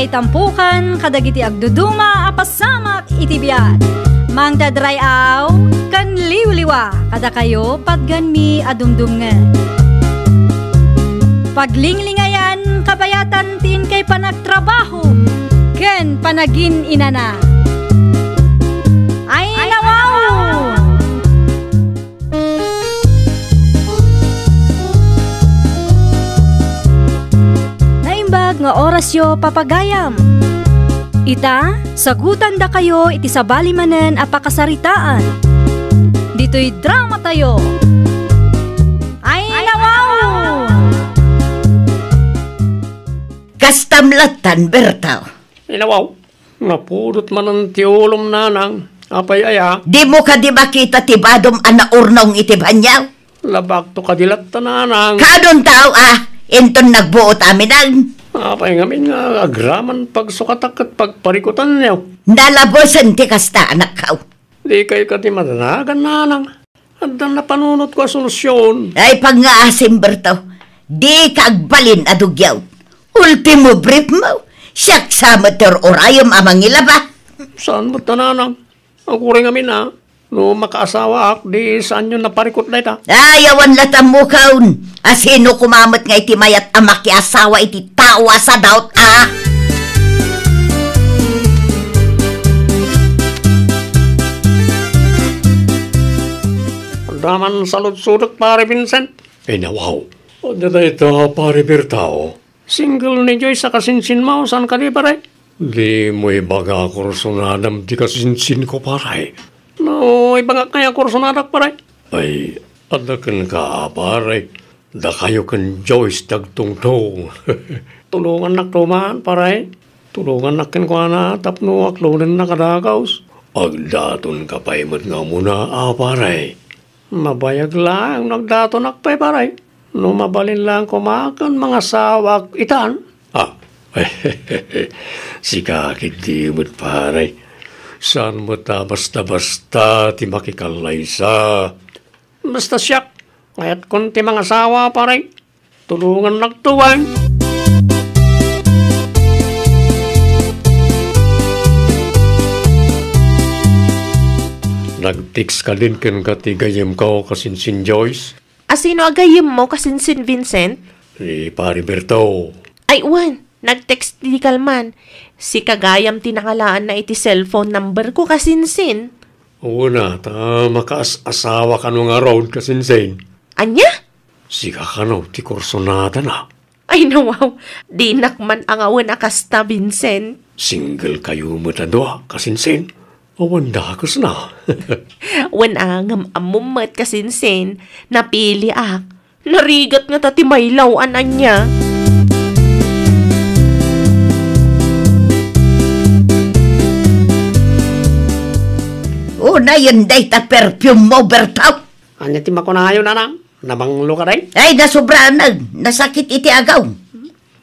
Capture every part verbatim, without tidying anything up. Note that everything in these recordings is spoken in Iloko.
Itampukan kadagiti agduduma a pasamak iti biag. Mangted ray-aw ken liwliwa kadakayo patganmi a dumdumngeg. Paglinglingayan kabayatan ti inkay panagtrabaho ken panagin-inana. Ay, nawaw! Naimbag nga orasyo, papagayam. Ita, sagutandakayo iti sabali manen a pakasaritaan. Ditoy dramatayo. Ay, nawaw! Kastam lattan, Berto. Ay, nawaw. Napudot manen ti ulom, nanang. Apay aya? Dimo kadi makita ti badom a naurnong iti banyaw? Labakto kadi latta, nanang. Kaanonto, a? Inton nagbuot aminan. Apay ngamin nga agraman pagsukatak ket pagparikutanyo? Nalabesen ti kasta, anakko. Dikay kadi madanagan, nanang. Adda napanunotko a solusion. Ay, pangngaasim, Berto. Dika agbalin a dugiaw. Ultimo brief mo, siak sa met ti ur-urayem a mangilaba. Saan met a, nanang? Aguray ngamin a. No makaasawaak, di saanyon a parikut dayta. Ay, awan latta, mukaon. A sino koma met nga iti mayat a makiasawa iti tao a sadaot a? Adda man saludsodek, Pare Vincent. Ay, nawaw. Adda dayta, Pare Berto. Single ni Joyce a kasinsinmo, saan kadi, pare? Dimo ibaga a kursunadam ti kasinsinko, pare. No, ibagak ngay a kursunadak, pare. Ay, adda kenka, pare. Dakayo ken Joyce ti agtungtong. Tulongannakto man, pare. Tulongannak kenkuana tapno aklonenna a dagus. Agdatonka pay met nga umuna, a, pare. Mabayag laeng no agdatonak pay, pare. No mabalin laeng koma ken mangasawaak itan. A, sika ketdi met, pare. Saan met a basta-basta ti makikallaysa. Basta siak, kayatkon ti mangasawa, pare. Tulongannakto, a. Nag-text kadin kenka ti gayyemko, kasinsin Joyce? A sino a gayyemmo, kasinsin Vincent? Ni Pare Berto. Ay, wen, nag-text ti kalman. Sika gayam ti nangalaanna iti cellphone number ko, kasinsin. Wen a, ta makaas-asawa kano ngarud, kasinsin. Ania? Sika kano ti kursunadana? Ay, nawaw, dinak man angawen a kasta, Vincent. Single kayo met a dua, kasinsin. Awan dakesna. Wen a, ngem ammom met, kasinsin, napiliak. Narigat ngata ti maylaw a ania. Unayen dayta perfume mo, Berto. Ania ti makunayo, nanang? Nabanglo ka, day? Ay, nasobranen. Nasakit iti agaw.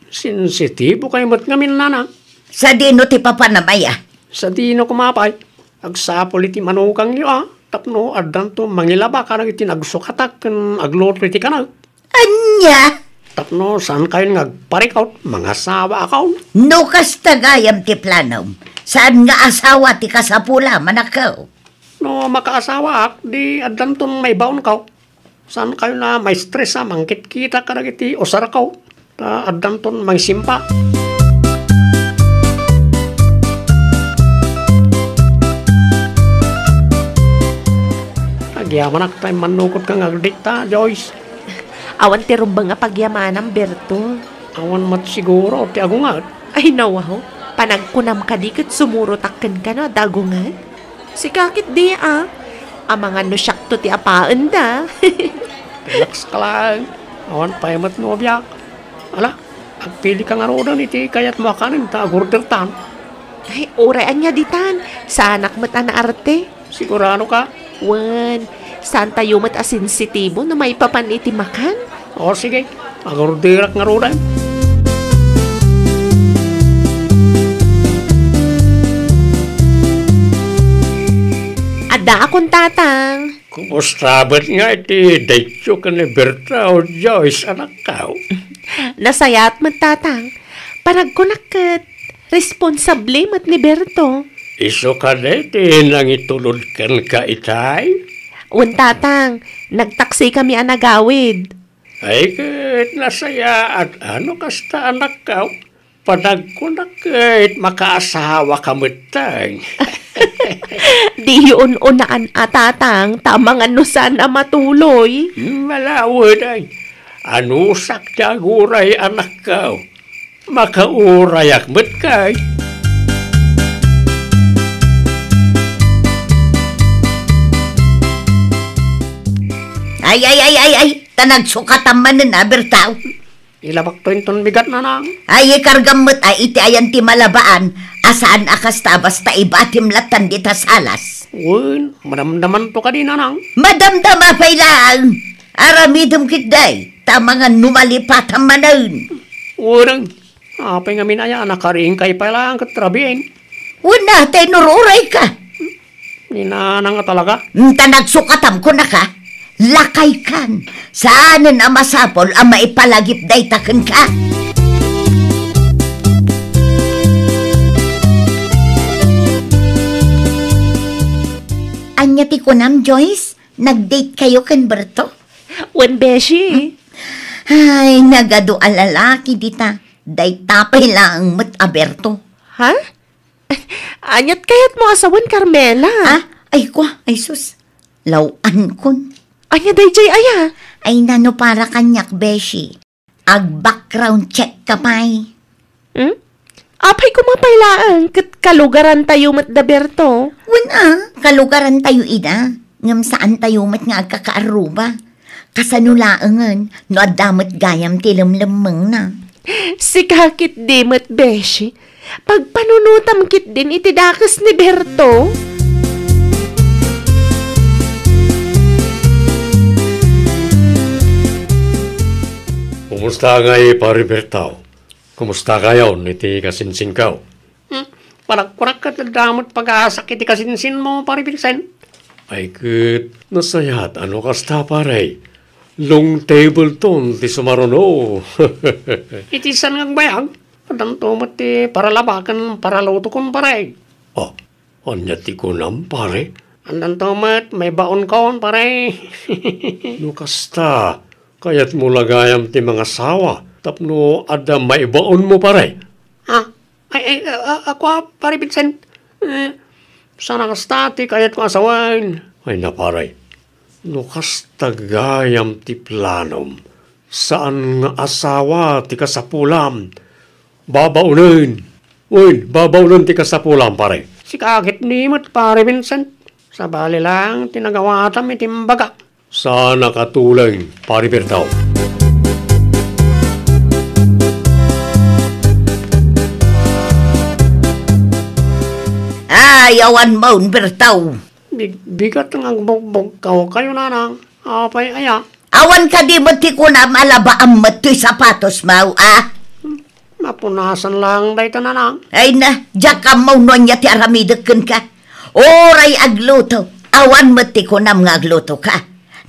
Sensitibo kay met ngamin, nanang. Sadino ti papanam aya? Sadino koma pay? Agsapul iti manukangyo a tapno addanto mangilaba kadagiti nagsukatak ken agluto iti kanak. Ania? Tapno saan kayon nga agparikut, mangasawa a kaon. No kasta gayam ti planom, saan nga asawa ti kasapula, manakkaw? No makaasawaak, di addanton maibaonkaw. Saan kayo na ma-stress a mangkitkita kadagiti usarkaw? Ta addanton mangisimpa. Agyamanak ta immannukotka nga agdikta, Joyce. Awan ti rumbeng a pagyamanam, Berto. Awan met siguro ti agungad. Ay, nawaw. Panagkunam kadi ket sumurotak kenka no adda agungad? Sika ketdi a. Amangan no siakto ti apaenda. Relax ka lang. Awan pay met nobiak. Ala, agpili ka ngaruden iti kayatmo a kanen ta agordertan. Ay, uray ania ditan. Saanak met a naarte. Sigurado ka? Wen, saantayo met a sensitibo no maipapan iti makan? O, sige. Agorderak ngaruden. Addaakon, Tatang. Kumusta met nga iti dayto ken ni Berta o Joyce, anakkaw? Nasayaat met, Tatang. Panagkunak ket Responsable met ni Berto. Isu kadi ti nangitulod kenka itay? Wen, Tatang, nagtaksikami a nagawid. Ay, ket nasayaat, ano kasta, anakko? Panagkunak ket makaasawaka metten. Diyo un-unaan a, Tatang, ta amangan no saan a matuloy. Malawed ay. Anusak ti aguray, anakko. Makaurayak met kay. Ay, ay, ay, ay, ay, ta nagsukatam manen a, Bertaw. Ilabakto inton bigat, nanang. Ay, ikargam met a iti ayan ti malabaan, a saan a kasta basta ibatim lattan dita salas. Wen, madamdamanto kadi, nanang? Madamdama pay laeng. Aramidem ketdi, ta amangan no malipatam manen. Wen, apay ngamin aya a nakariingkay pay laeng ket rabien? Wen a, ta inururay ka. Ni nanang a talaga? Inta nagsukatam, kunaka, lakaykan. Saanen a masapul a maipalagip dayta kenka. Ania ti kunam, Joyce? Nag-date kayo ken Berto? Wen, beshi. Hmm? Ay, nagadu a lalaki dita. Dayta pay laeng met a Berto. Ha? Aniat kayatmo a sawen, Carmela? Ah, ay kwa, ay sus. Law-ankon. Ania dayjay aya? Ay, nano para kaniak, beshi? Ag-background check ka pay. Hmm? Apay koma pay laeng ket kalugarantayo met da Berto? Wen a, kalugarantayo ida. Ngem saantayo met nga agkakaarruba. Kasano laengen no adda met gayam ti lemlemmengna? Sika ketdi met, beshi. Pagpanunotam ketdin iti dakes ni Berto. Kumusta ngay, Pare Berto? Kumusta kayon iti kasinsinko? Hmm, panagkunak ket adda met pag-asak iti kasinsinmo, Pare Vincent. Ay ket, nasayaat a no kasta, pare. Long table ton ti sumaruno. Iti saan nga agbayag, addanto met ti paralaba ken paralutokon, pare. Ah, ania ti kunam, pare? Addanto met maibaonkon, pare. No kasta, kayatmo la gayam ti mangasawa tapno adda maibaonmo, pare? Ah, Ay, ay, a, a, ako, a, Pare Vincent. Eh, saan a kasta ti kayatko a sawen. Ay, na, pare. No kasta gayam ti planom, saan nga asawa ti kasapulam. Babaonen. Wen, babaonen ti kasapulam, pare. Sika ketdi met, Pare Vincent. Sabali lang ti nagawatam iti imbagak. Saan a katuleng, Pari Bertaw. Ay, awan maun, Bertaw. Big-, bigat nga agbugbog kayo, nanang. Apay aya? Awan kadi met ti kunam a labaam met toy sapatos, maw, a? Mapunasan lang dayta, nanang. Ay na, diak ammo no ania ti aramidek kenka. Uray agluto, awan met ti kunam nga aglutoka.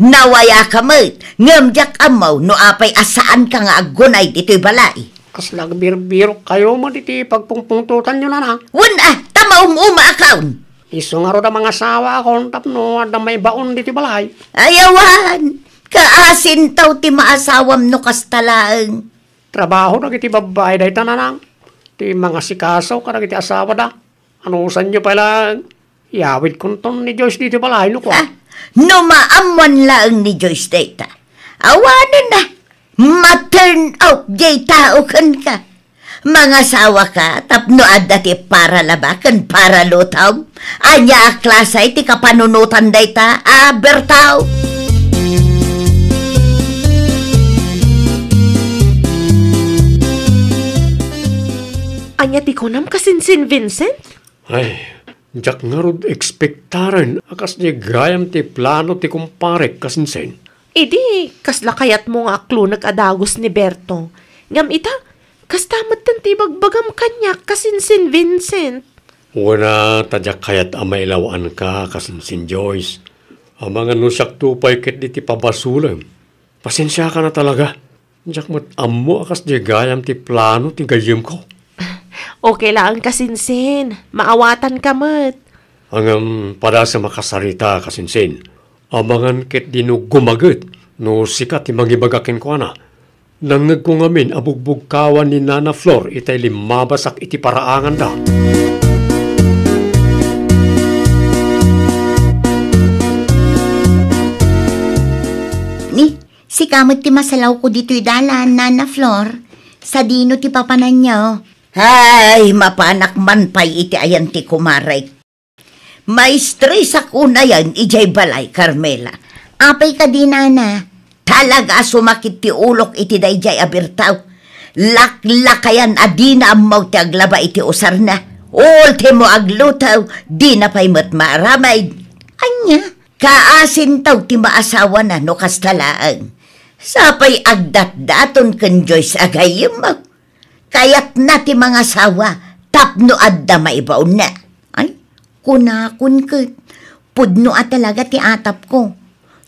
Nawayaka met, ngem diak ammo no apay a saanka nga aggunay ditoy balay. Kasla agbirbirok kayo met iti pagpungpungtotanyo, nanang. Wen a, ta maum-umaakon. Isu ngarud a mangasawakon tapno adda maibaon ditoy balay. Ay, awan, kaasintaw ti maasawam no kasta laeng. Trabaho dagiti babbai dayta, nanang. Ti mangasikaso kadagiti asawada. Anusanyo pay laeng, iyawidkonton ni Joyce ditoy balay, no kua? Ah, no maammoan laeng ni Joyce dayta. Awanen na, ma-turn off jay tao kenka. Mangasawaka tapno adda ti paralaba ken paralutom. Ania a klase ti kapanunotan dayta a Bertaw? Ania ti kunam, Kasinsin Vincent? Ay, diak ngarud ekspektaren a kasdi gayam ti plano ti kumparek, Kasinsin. Idi, kasla kayatmo nga aklonek a dagus ni Berto. Ngem ita, kasta metten ti ibagbagam kaniak, Kasinsin Vincent. Wen a, ta diak kayat a mailaw-anka, Kasinsin Joyce. Amangan no siakto pay ketdi ti pabasolem. Pasensiakan a talaga. Diak met ammo a kasdi gayam ti plano ti gayyemko. Okay laeng, kasinsin. Maawatanka met. Ngem, padasem a kasarita, kasinsin. Amangan ketdi no gumaget no sika ti mangibaga kenkuana. Nangngegko ngamin a bugbugkawan ni Nana Flor itay limmabasak iti paraanganda. Ni, sika met ti masalawko ditoy dalan, Nana Flor. Sadino ti papananyo? Ay, mapanak man pay iti ayan ti kumarek. Maistresak unayen idiay balay, Carmela. Apay kadi, nana? Talaga a sumakit ti ulok iti daydiay a birtaw. Laklakayan a dina ammo ti aglaba iti usarna. Ultimo agluto, dina pay met maaramid. Ania? Kaasintaw ti maasawana no kasta laeng. Sapay agdatdaton ken Joyce a gayyemmo. Kayatna ti mangasawa tapno adda maibaonna. Ay, kunakon ket, pudno a talaga ti atapko.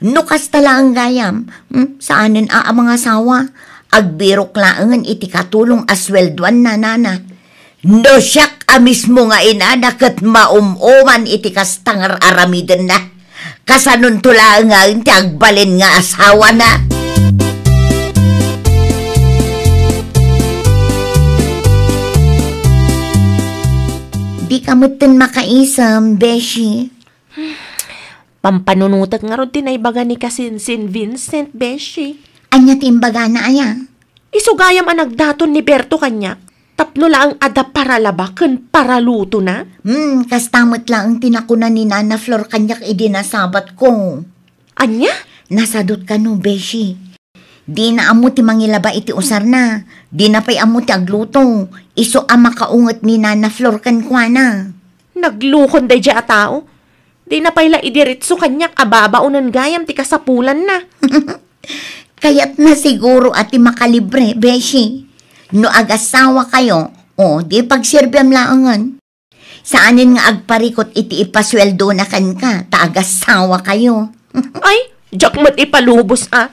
No kasta laeng gayam, hmm, saanen a, a mangasawa. Agbirok laengen iti katulong a sueldoan nanana. No siak a mismo nga inana ket maum-uman iti kasta nga ar-aramidenna. Kasanonto laengen ti agbalin nga asawana. Dika metten makaisem, beshi. Pampanunotek ngarud ti naibaga ni kasinsin Vincent, beshi. Ania ti imbagana, aya? Isu gayam a nagdaton ni Berto kaniak, tapno laeng adda paralaba ken paralutona. Hmm, kasta met laeng ti nakuna ni Nana Flor kaniak idi nasabatko. Ania? Nasadot kano, beshi. Dina ammo ti mangilaba iti usarna. Dina pay ammo ti agluto. Isu a makaunget ni Nana Flor kenkuana. Naglukon daydiay a tao. Dina pay la idiretso kaniak a babaonen gayam ti kasapulanna. Kayatna siguro a ti makalibre, beshi. No agasawakayo, o, di pagserbiam laengen. Saanen nga agparikut iti ipasueldona kenka, ta agasawakayo. Ay, diak met ipalubos a.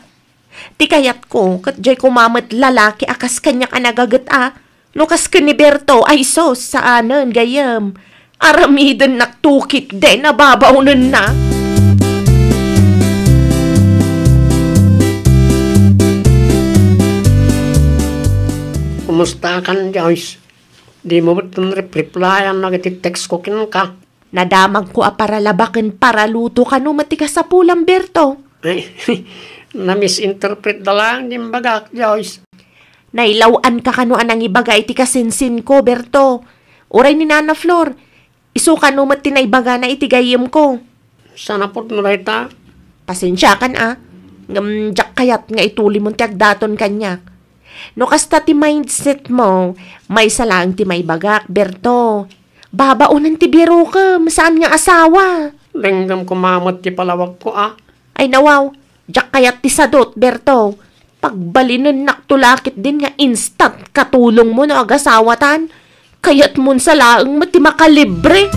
Ti kayatko, ket diay koma met lalaki a kas kaniak a nagaget a. No kas ken ni Berto, ay sus, saanen, gayyem. Aramidennak tukit den a babaonenna. Kumustakan, Joyce? Dimo met rep-replayan dagiti text ko kenka. Nadamagko a paralaba ken paraluto kano met ti kasapulam, Berto. Ay, na-misinterpret da laeng ti imbagak, Joyce. Nailaw-anka kano a nangibaga iti kasinsinko, Berto. Uray ni Nana Flor, isu kano met ti naibagana iti gayyemko. Saan a pudno dayta? Pasensiakan a. Ngem diak kayat nga itulimon ti agdaton kaniak. No kasta ti mindset mo, maysa laeng ti maibagak, Berto. Babaonen ti birokem, saan nga asawa. Denggem koma met ti palawagko a. Ay nawaw, diak kayat ti sadut, Berto. Pagbalinennakto la ketdin nga instant katulongmo no agasawatan. Kayatmon sa laeng met ti makalibre.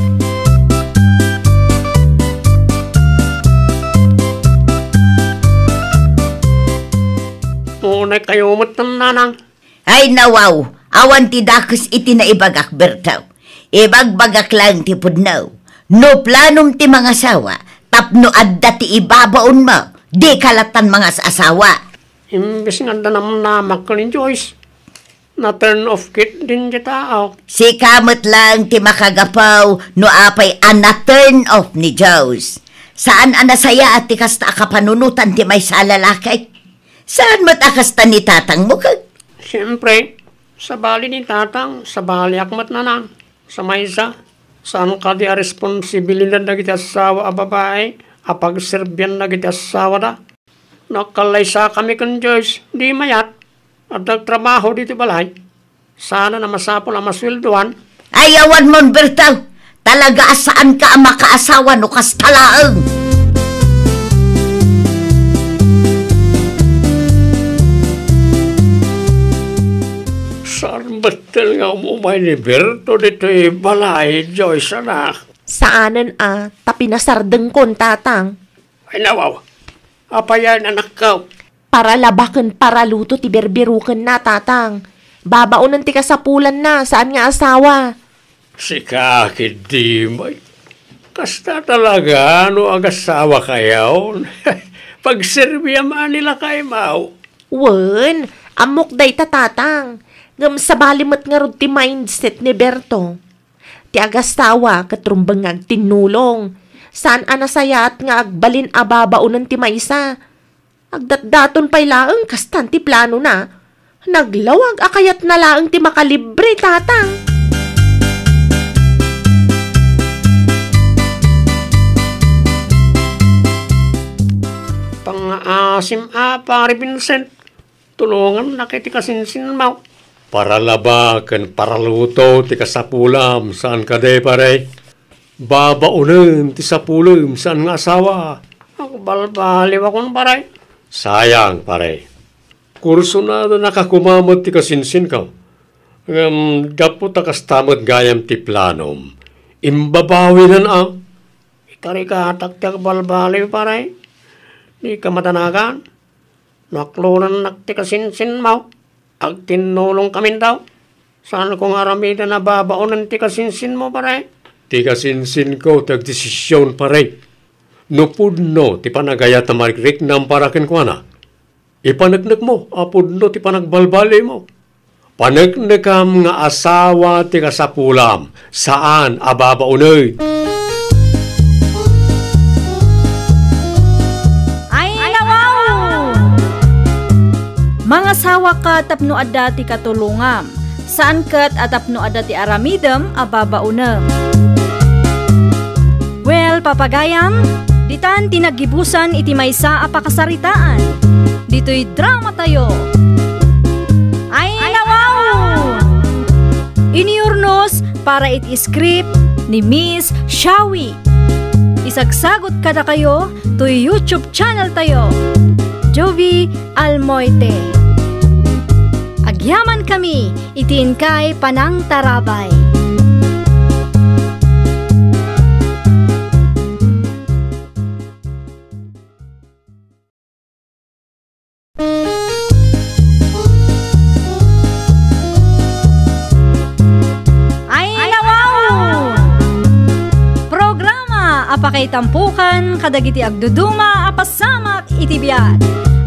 Unay kayo met, nanang. Ay nawaw, awan ti dakes iti naibagak, Berto. Ibagbagak laeng ti pudno. No planom ti mangasawa, tapno adda ti ibabaonmo, dika lattan mangas-asawa. Imbes nga adda namnamak ken ni Joyce, na-turn off ketdin ti tao. Sika met laeng ti makagapu no apay a na-turn off ni Joyce. Saan a nasayaat ti kasta a kapanunotan ti maysa a lalaki. Saan met a kasta ni tatangmo ket? Siempre, sabali ni tatang, sabaliak met, nanang. Sa maysa, saan kadi a responsibilidad dagiti asawa a babai a pagserbian dagiti asawada? No agkallaysakami ken Joyce, di mayat. Adda agtrabaho ditoy balay. Saan a masapul a masueldoan. Ay, awan mon, Berto! Talaga a saanka a makaasawa no kasta laeng. Saan betten nga umumay ni Berto ditoy balay, Joyce, anak? Saanen a, ta pinasardengkon, tatang. Ay, nawaw. Apayan, anakko? Paralaba ken paraluto ti birbirokenna, tatang. Babaonen ti kasapulanna, saan nga asawa. Sika ketdi, May. Kasta talaga no agasawakayon. Pagserbiam a ni lakaymo. Wen, ammok dayta, Tatang. Ngem sabali met ngarud ti mindset ni Berto. Ti agasawa ket rumbeng nga agtinnulong. Saan a nasayaat nga agbalin a babaonen ti maysa. Agdatdaton pay laeng kastan ti planona. Naglawag a kayatna laeng ti makalibre, Tatang. Pangngaasim a, Pare Vincent. Tulongannak iti kasinsinmo. Paralaba ken paraluto ti kasapulam, saan kadi, pare? Babaonen ti sapulem, saan nga asawa. Agbalbaliwakon, pare. Sayang, pare. Kursonadannak a kumamet ti kasinsinko. Ngem gapu ta kasta met gayam ti planom, imbabawinen a. Ikarigatak ti agbalbaliw, pare. Dika madanagan. Naklonannak ti kasinsinmo. Agtinnulongkamin daw. Saanko nga aramiden a babaonen ti kasinsinmo, pare. Ti kasinsinko ti agdesision, pare. No pudno ti panagayat a marikriknam para kenkuana, ipaneknekmo a pudno ti panagbalbalimo. Paneknekam nga asawa ti kasapulam, saan a babaonen. Ay, nawaw! Mangasawaka tapno adda ti katulongam. Saan ket a tapno adda ti aramidem a babaonem. Well, papagayam, ditan ti naggibusan iti maysa a pakasaritaan. Ditoy dramatayo. Ay, nawaw! Inurnos para iti script ni Miss Shawi. Isagsagot kadakayo toy YouTube channel tayo, Jovi Almoite. Agyamankami iti inkay panangtarabay. Ay, nawaw! Programa a pakaitampokan kadagiti agduduma a pasamak iti biag.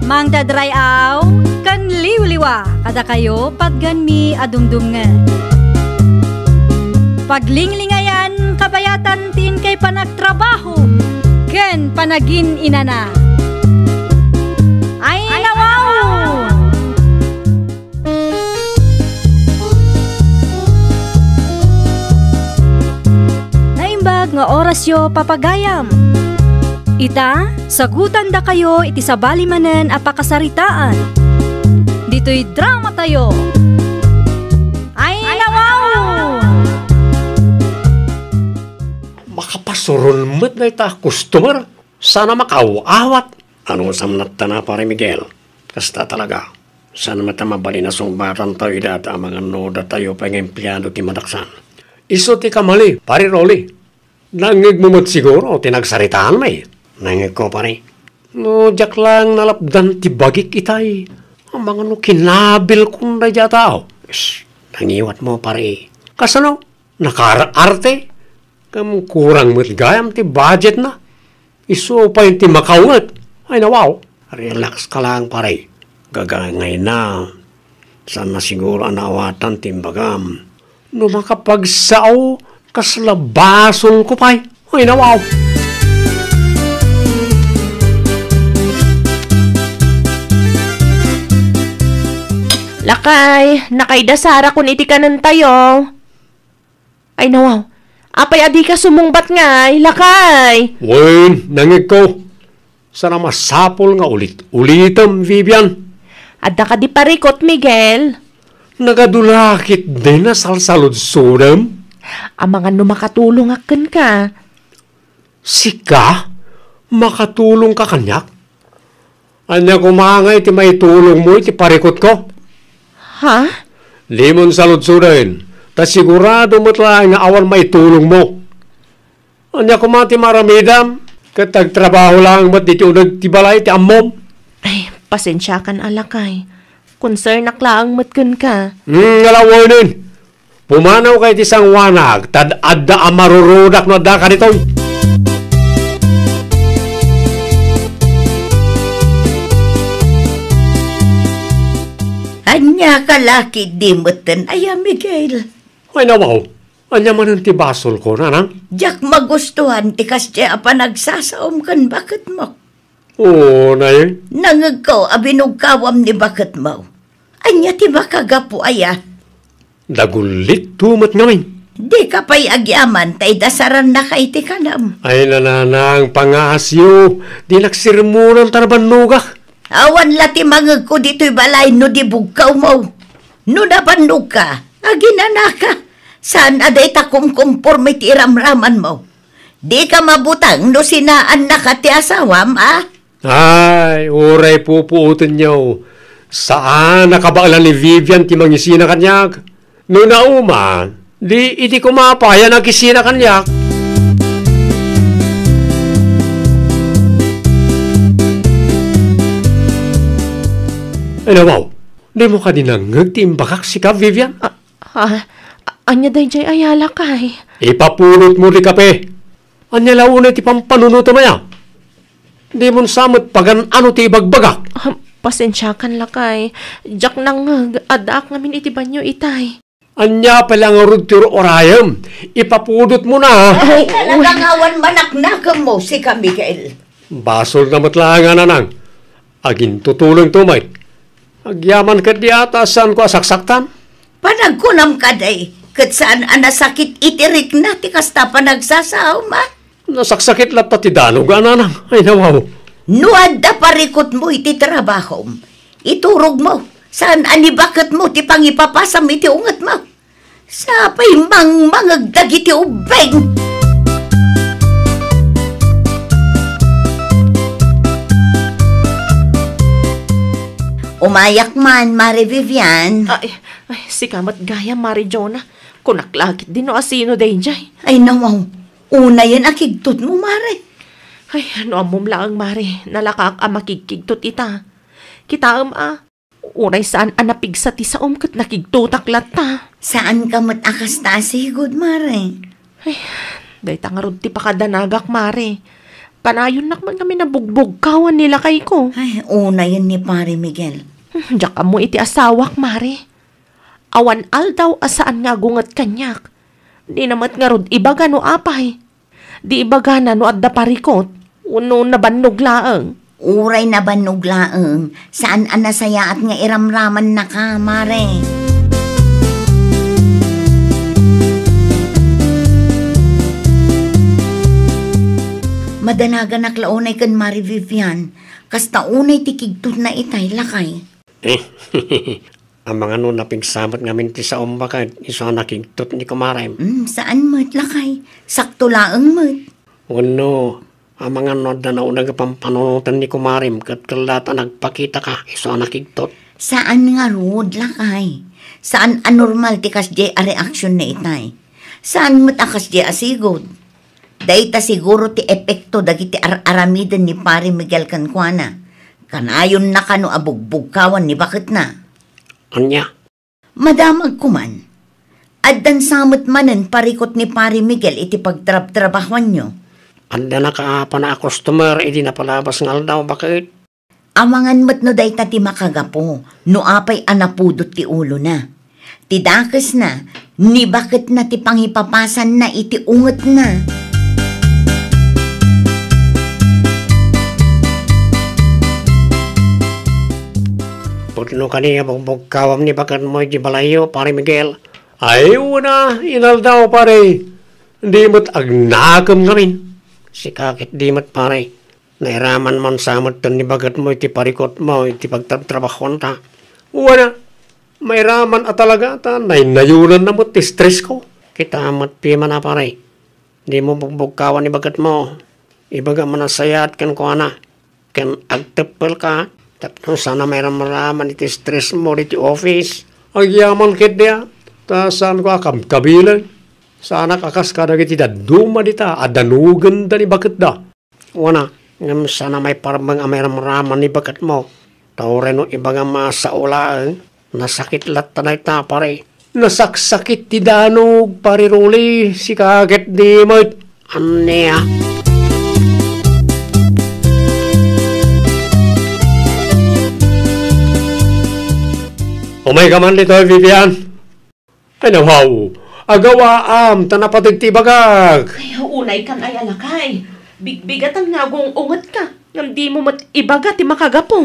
Mangted ray-aw ken liwliwa kadakayo patganmi a dumdumngeg. Paglinglingayan kabayatan ti inkay panagtrabaho ken panagin-inana. Ay, nawaw! Naimbag nga orasyo, papagayam. Ita, sagutandakayo iti sabali manen a pakasaritaan. Ditoy dramatayo. Ay, nawaw! Makapasuron met dayta a customer. Saan a makaaw-awat. Anusam latta, Pare Miguel. Kasta talaga. Saan met a mabalin a sungbatantayo dayta amangan no datayo pay nga empleyado ti madaksan. Isu ti kamali, Pare Rolly. Nangngegmo met siguro ti nagsaritaanmi. Nangngegko, pare. No diak laeng nalapdan ti bagik itay, amangan no kinabilkon daydiay a tao. Shh, nangiwatmo, pare. Kasano? Nakaar-arte? Ngem kurang met gayam ti budgetna. Isu pay ti makaunget. Ay, nawaw. Relax ka lang, pare. Gagangayna. Saan na siguro a naawatan ti imbagam. No makapagsao, kasla basolko pay. Ay, nawaw. Lakay, nakaidasara kun iti kanentayo. Ay, nawaw. Apay a dika sumungbat ngay, lakay? Wen, nangngegko. Saan a masapul nga ulit-ulitem, Vivian. Adda kadi parikut, Miguel? Nagadu la ketdin a salsaludsodem? Amangan no makatulongak kenka. Sika? Makatulongka kaniak? Ania koma ngay ti maitulongmo iti parikutko? Ha? Dimon saludsoden, ta sigurado met laeng nga awan maitulongmo. Ania koma ti maaramidam? Ket agtrabaho laeng met ditoy uneg ti balay ti ammom. Ay, pasensiakan a lakay. Concern-ak laeng met kenka. Hmm, nga lawenen. Pumanawka iti sangoanak, ta adda a marurudak no adda ka ditoy. Ania ka la ketdi metten aya, Miguel? Ay, nawaw. Ania manen ti basolko, nanang? Diak magustuhan ti kasdiay a panagsasaom ken baketmo. Oo, nay. Nangegko a binugkawam ni baketmo. Ania ti makagapu aya? Nagullitto met ngamin. Dika pay agyaman ta idasarannaka iti kanam. Ay, nanang, pangaasyo. Dinak sermonan ta nabannogak. Awan la ti mangegko ditoy balay no di bugkawmo. No nabannogka, aginanaka. Saan a dayta kumkumporme ti iramramanmo. Dika mabuteng no sinaannaka ti asawam, a? Ay, uray pupuotenyo. Saan a kabaelan ni Vivian ti mangisina kaniak. No nauma, di idi koma pay a nakisina kaniak. Ay, nawaw, dimo kadi nangngeg ti imbagak sika, Vivian? Ah, ah, ania daydiay aya, lakay? Ipapulotmo ti kape. Ania la unay ti pampanunotem aya? Dimon sa met pagan-ano ti ibagbagak. Ah, pasensiakan, lakay. Diak nangngeg, addaak ngamin iti banio itay. Ania pay la ngarud ti ur-urayem? Ipapudotmona. Ay, talaga nga awan manaknakemmo, sika, Miguel. Basolna met laeng, nanang. Agintutulongto met. Agyaman ketdi a ta saanko a saksaktan. Panagkunam kadi, ket saan a nasakit iti rikna ti kasta panagsasaom, a? Nasaksakit latta ti danog, a, nanang. Ay, nawaw. No adda parikutmo iti trabahom, iturogmo. Saan a ni baketmo ti pangipapasam iti ungetmo. Sapay mangmangeg dagiti ubbing. Umayak man, Mare Vivian. Ay, ay, sika met gayam, Mare Jonah. Kunak la ketdi no asino daydiay. Ay, nawaw. Unayen a kigtotmo, Mare. Ay, no ammom laeng, Mare, nalakaak a makigkigtot ita. Kitaem a, uray saan a napigsa ti saom ket nakigtotak latta. Saanka met a kasta a sigud, Mare. Ay, dayta ngarud ti pakadanagak, Mare. Kanayonnak met ngamin a bugbugkawan ni lakayko. Ay, unayen ni Pare Miguel. Hmm, diak ammo iti asawak, Mare. Awan aldaw a saan nga agunget kaniak. Dina met ngarud ibaga no apay. Di ibagana no adda parikut, wenno nabannog laeng. Uray nabannog laeng, saan a nasayaat nga iramramannaka, Mare. Madanaganak la unay ken Mare Vivian, kasta unay ti kigtotna itay, lakay. Amangan no napigsa met ngamin ti saom baket isu a nakigtot ni kumarem. Mm, saan met, lakay. Sakto laeng met. Wenno, amangan no adda nauneg a pampanunoten ni kumarem ket kellaat a nagpakitaka isu a nakigtot. Saan ngarud, lakay. Saan a normal ti kasdiay a reaksion na itay. Saan met a kasdiay a sigud. Dayta siguro ti epekto dagiti ar-aramiden ni Pare Miguel kenkuana. Kanayonna kano a bugbugkawan ni baketna. Ania? Madamagko man. Addan sa met manen parikut ni Pare Miguel iti pagtrabtrabahuanyo. Adda nakaapana a customer idi napalabas nga aldaw, baket. Amangan met no dayta ti makagapu, no apay a napudot ti ulona. Ti dakesna, ni baketna ti pangipapasanna iti ungetna. Pudno kadi a bugbugkawam ni baketmo iti balayyo, Pare Miguel? Ay, wen a, inaldaw, pare. Di met agnakem ngamin. Sika ket di met, pare. Nairaman man sa metten ni baketmo iti parikutmo iti pagtrabtrabahuanta. Wen a, mairaman a talaga ta naynayonanna met ti stressko. Kita met piman a, pare. Dimo bugbugkawan ni baketmo. Ibaga man a sayaat kenkuana. Ken agteppelka tapno saan a mairamraman iti stressmo ditoy office. Agyaman ketdi a, ta saanko a kabkabilen. Saanak a kas kadagiti dadduma dita a danogenda ni baketda. Wen a, ngem saan a maiparmeng a mairamraman ni baketmo. Ta uray no ibagam a sao laeng, nasakit latta dayta, pare. Nasaksakit ti danug, Pare Rolly, sika ket di met. Ania? Umayka man ditoy, Vivian. Ay, nawaw. Agawaam, ta napateg ti ibagak. Ay, unay kan ay alakay. Bigbigatan nga agung-ungetka. Ngem di mo met ibaga ti makagapu.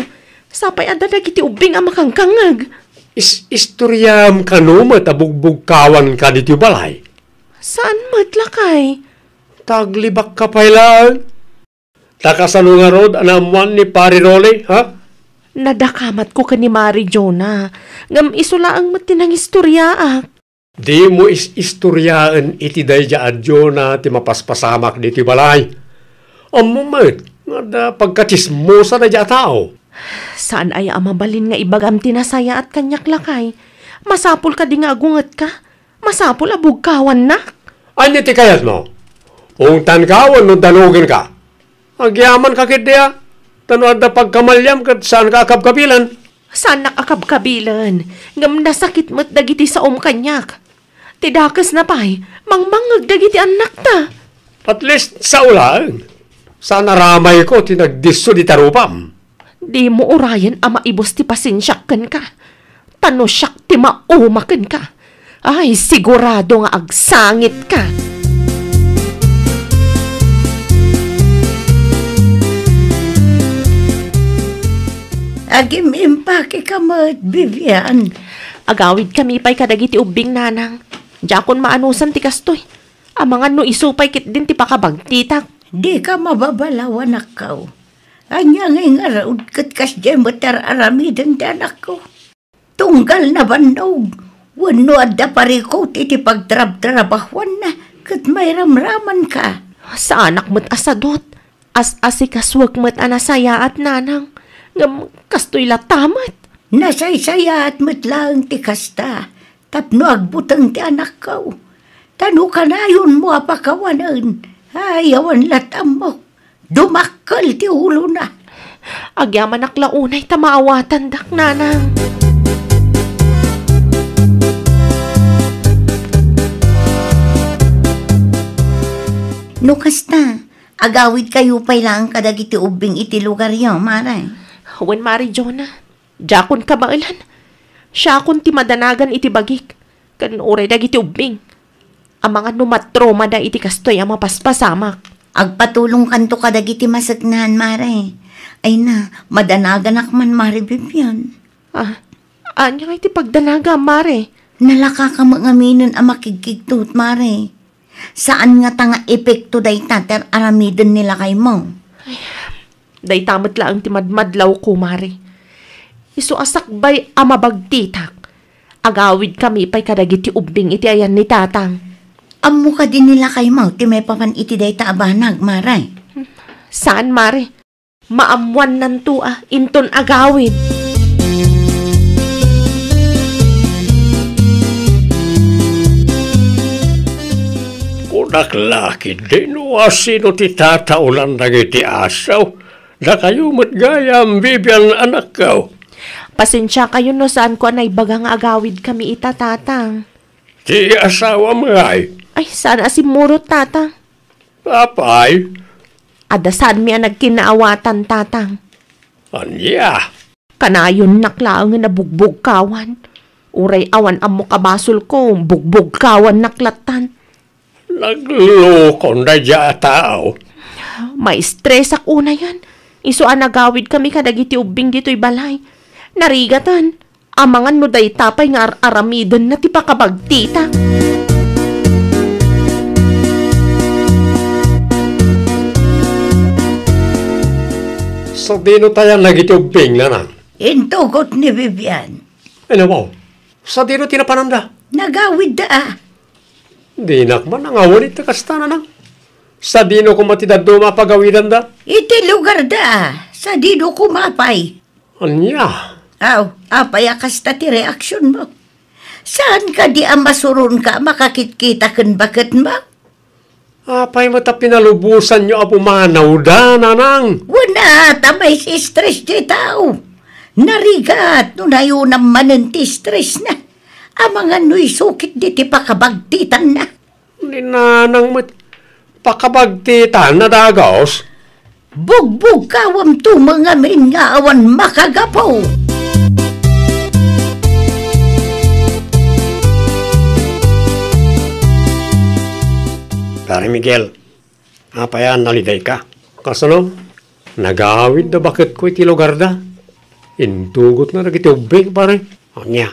Sapay adda dagiti ubbing a makangkangngeg. Is-, istoriam kano met a bugbugkawanka ditoy balay? Saan met, lakay? Taglibakka pay laeng. Ta kasano ngarud a naammoan ni Pare Rolly, ha? Nadakamatko ken ni Mari Jonah, ngem isu laeng met ti nangistoriaak. Dimo is-istoriaen iti daydiay a Jonah ti mapaspasamak ditoy balay. Ammom met nga adda pagkatsismosa daydiay a tao. Saan aya a mabalin nga ibagam ti nasayaat kaniak, lakay? Masapul kadi nga agungetka? Masapul a bugkawannak? Ania ti kayatmo? Ungtanka wenno danugenka? Agyamanka ketdi a, ta no adda pagkamaliam ket saanka a kabkabilen. Saannak a kabkabilen, ngem nasakit met dagiti saom kaniak. Ti dakesna pay, mangmangngeg dagiti annakta. At least, sao laeng. Saan a ramayko ti nagdisso dita rupam. Dimo urayen a maibus ti pasensiak kenka. Ta no siak ti mauma kenka, ay, sigurado nga agsangitka. Agim-impakeka met, Vivian. Agawidkami pay kadagiti ubbing, nanang. Diakon maanusan ti kastoy. Amangan no isu pay ketdin ti pakabagtitak. Dika mababalaw, anakko. Ania ngay ngarud ket kasdiay met ar-aramiden ti anakko? Tunggal nabannog, wenno adda parikut iti pagtrabtrabahuanna ket mairamramanka. Saanak met a sadut, as-asikasuek met a nasayaat, nanang, ngem kastoy latta met. Nasaysayaat met laeng ti kasta, tapno agbuteng ti anakko. Ta no kanayonmo a pakawanen, ay, awan lat' ammok. Dumakkel ti ulona. Agyamanak la unay ta maawatandak, nanang. No kasta, agawidkayo pay laeng kadagiti ubbing iti lugaryo, Mare. Wen, Mari Jonah. Diakon kabaelan. Siakon ti madanagan iti bagik, ken uray dagiti ubbing. Amangan no matromada iti kastoy a mapaspasamak. Agpatulongkanto kadagiti maseknan, Mare. Ay na, madanaganak man, Mare Vivian. Ah, ania ngay ti pagdanagam, Mare? Nalakaka met ngaminen a makigkigtot, Mare. Saan ngata nga epekto dayta ti ar-aramiden ni lakaymo? Ay, dayta met laeng ti madmadlawko, Mare. Isu a sakbay a mabagtitak, agawidkami pay kadagiti ubbing iti ayan ni Tatang. Ammo kadi ni lakaymo ti maipapan iti dayta a banag, Mare? Saan, Mare. Maammoannanto a inton agawid. Kunak la ketdi no a sino ti tataolan dagiti asaw. Dakayo met gayam, Vivian, anakko. Pasensiakayon no saanko a naibaga nga agawidkami ita, Tatang. Ti asawam ngay? Ay, saan a simmurot, Tatang. Apay? Adda saanmi a nagkinnaawatan, Tatang. Ania? Kanayonnak laengen a bugbugkawan. Uray awan ammok a basolko, bugbugkawannak lattan. Naglukon daydiay a tao. Maistresak unayen. Isu a nagawidkami kadagiti ubbing ditoy balay. Narigaten. Amangan no dayta pay nga ar-aramidenna ti pakabagtita. Sadino tayan dagiti ubbing, nanang? Intugot ni Vivian. Ay, nawaw. Sadino ti napananda? Nagawidda a. Dinak man nangawan iti kasta, nanang. Sadino koma ti dadduma a pagawidanda? Iti lugarda a. Sadino koma pay? Ania? Aw, apay a kasta ti reaksionmo? Saan kadi a masuronka a makakitkita ken baketmo? Apay met a pinalubosanyo a pumanawda, nanang? Wen a, ta maisistress ti tao. Narigat no nayunam manen ti stressna. Amangan no isu ketdi ti pakabagtitanna. Ni nanang met pakabagtitanna dagus. Bugbugkawam to ngamin nga awan makagapu. Pare Miguel, apay a nalidayka? Kasano? Nagawidda baketko iti lugarda. Intugotna dagiti ubbing, pare. Ania?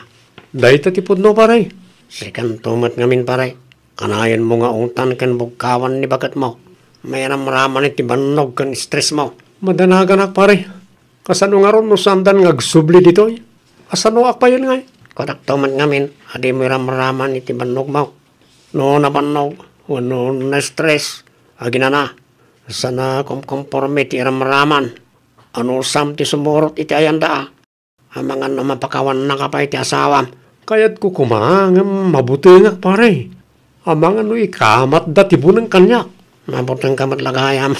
Dayta ti pudno, pare. Sikanto met ngamin, pare. Kanayon mo nga ungtan ken bugkawan ni baketmo. Mairamraman iti bannog ken stress mo. Madanaganak, pare. Kasano ngarud no saandan nga agsubli ditoy? Asanoak payen ngay? Kunak to met ngamin a dimo iramraman iti bannogmo. No nabannog wenno na-stress, aginana, saan a kumkomporme ti iramraman. Anusam ti sumurot iti ayanda a Amangan no mapakawannaka pay ti asawam. Kayatko koma ngem mabutengak, pare. Amangan no ikamatda ti buneng kaniak. Mabutengka met la gayam.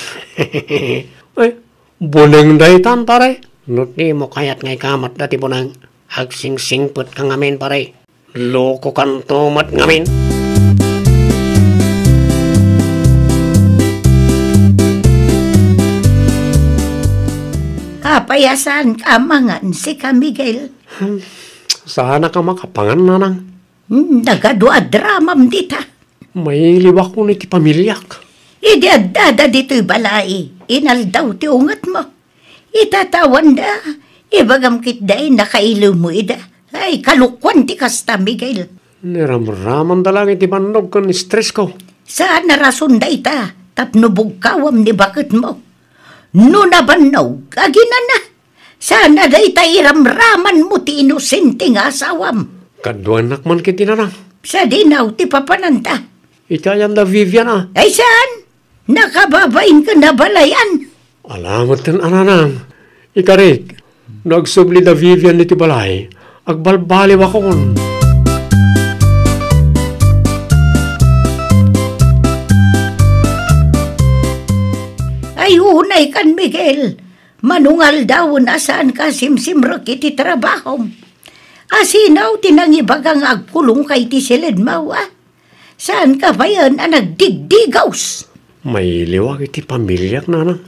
Ay, buneng daytan, pare. No dimo kayat nga ikamatda ti buneng, agsingsingpetka ngamin, pare. Lokokanto met ngamin. Apay a saanka amangan, sika, Miguel? Hmm, saanak a makapangan, nanang. Hmm, nagadu a dramam dita. Mailiwakon iti pamiliak. Idi addada ditoy balay, inaldaw ti ungetmo. Itatawanda, ibagam ketdi a nakailewmo ida. Ay, kalokuan ti kasta, Miguel. Niramramanda laeng iti bannog ken stressko. Saan a rason dayta tapno bugkawam ni baketmo. No nabannog, aginana. Saan a dayta iramramanmo ti inosente nga asawam. Kaduanak man ketdi, nanang. Sadino ti papananta? Iti ayan da Vivian a. Ay saan? Nakababain ken abalayan. Ala metten a, nanang. Ikarik, no agsubli da Vivian iti balay, agbalbaliwakon. Ay, unay kan, Miguel. Mano nga aldawen a saanka a simsimrek iti trabahom? Asino ti nangibaga nga agkulongka iti siledmo, a? Saanka payen a nagdigdigaws? Mailiwak iti pamiliak, nanang.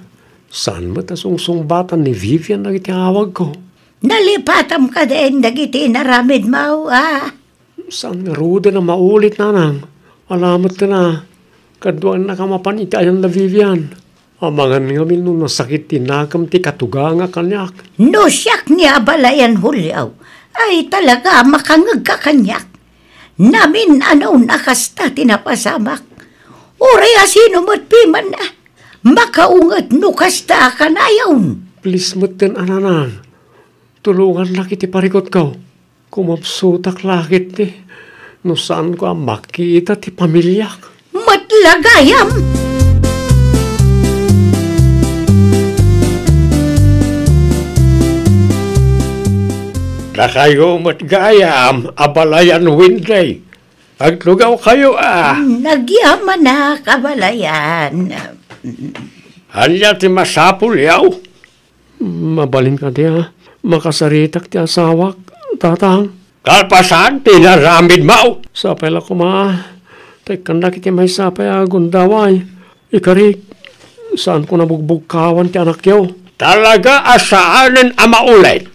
Saan met a sungsungbatan ni Vivian dagiti awagko. Nalipatam kadin dagiti inaramidmo, a? Saan ngaruden a maulit, nanang. Ala metten a, kaduanak a mapan iti ayan da Vivian. Amangan ngamin no nasakit ti nakem ti katuganga kaniak. No siak ni abalayan Julio, ay talaga a makangegka kaniak. Namin-anaw a kasta ti napasamak. Uray asino met piman a makaunget no kasta a kanayon. Please metten a, nanang. Tulongannak iti parikutko. Kumapsutak la ketdi no saanko a makita ti pamiliak. Met la gayam! Dakayo met gayam, abalayan Windy. Agtugawkayo a. Hmm, nagyamanak, abalayan. Ania ti masapulyo? Mabalin kadi a makasaritak ti asawak, tatang? Kalpasan ti inaramidmo. Sapay la koma, ta ikkannak iti maysa pay a gundaway. Ikarik, saanko a bugbugkawan ti anakyo. Talaga a saanen a maulit.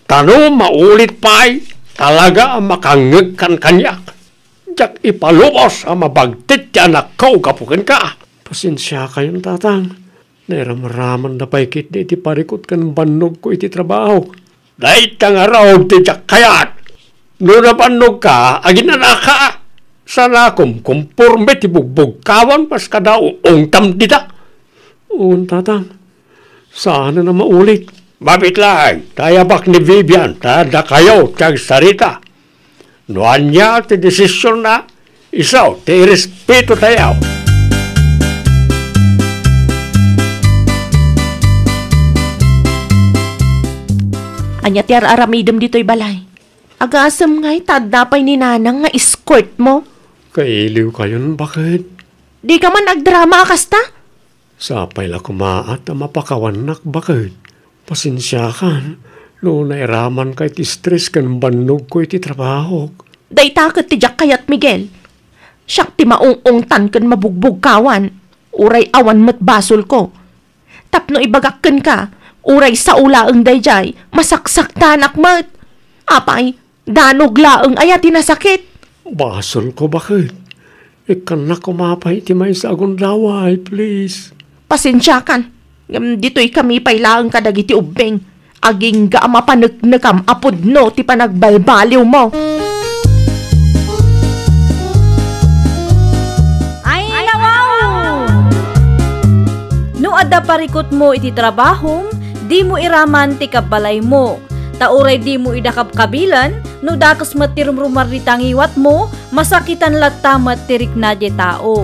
Ta no maulit pay, talaga a makangngegkan kaniak. Diak ipalubos a mabagtit ti anakko gapu kenka. Pasensiakayon, tatang. Nairamramanda pay ketdi iti parikut ken bannogko iti trabaho. Dayta ngarud ti diak kayat. No nabannogka, aginanaka. Saan a kumkomporme ti bugbugkawan kas kada uungtam dita. Wen, tatang. Saanen a maulit. Mabiit laeng, ta ayabak ni Vivian, ta dakayo ti agsarita. No ania ti desisionna, isu ti irespeto tayo. Ania ti ar-aramidem ditoy balay? Agasem ngay ta adda pay ni nanang nga escort mo. Kailiwkayon, baket. Dika man agdrama a kasta? Sapay la koma a ta mapakawannak, baket. Pasensiakan, No nairamanka iti stress ken bannogko iti trabahok. Dayta ket ti diak kayat, Miguel. Siak ti maung-ungtan ken mabugbugkawan, uray awan met basolko. Tapno ibagak kenka, uray sao laeng daydiay, masaksaktanak met. Apay, danog laeng aya ti nasakit? Basolko, baket. Ikkannak koma pay iti maysa a gundaway, please. Pasensiakan. Ngem ditoy kami pay laeng kadagiti ubbing. Agingga a mapaneknekam a pudno ti panagbalbaliwmo. Ay, nawaw! No adda parikutmo iti trabahom, dimo iraman ti kabbalaymo. Ta uray dimo ida kabkabilan, no dakes met ti rumrumardi ta ngiwatmo, masakitan latta met ti rikna diay tao.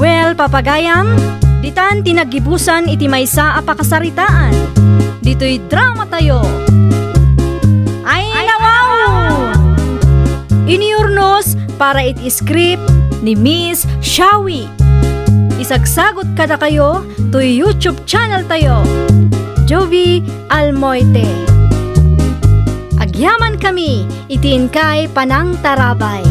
Well, papagayam, ditan ti naggibusan iti maysa a pakasaritaan. Ditoy drama tayo. Ay, nawaw! Inurnos para iti script ni Miss Shawi. Isagsagot kadakayo toy YouTube channel tayo, Jovie Almoite. Agyaman kami iti inkay panangtarabay.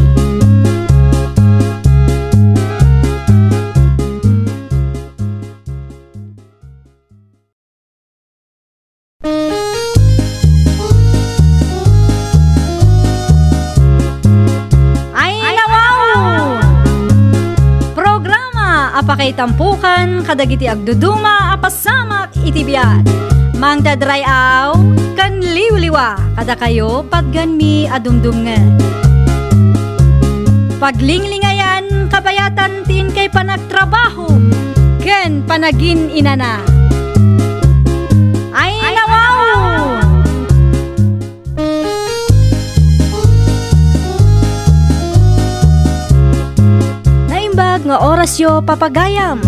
Ay, nawaw! Programa a pakaitampokan kadagiti agduduma a pasamak iti biag. Mangted ray-aw ken liwliwa kadakayo patganmi a dumdumngeg. Paglinglingayan kabayatan ti inkay panagtrabaho ken panagin-inana. Ay, nawaw! Naimbag nga orasyo, papagayam.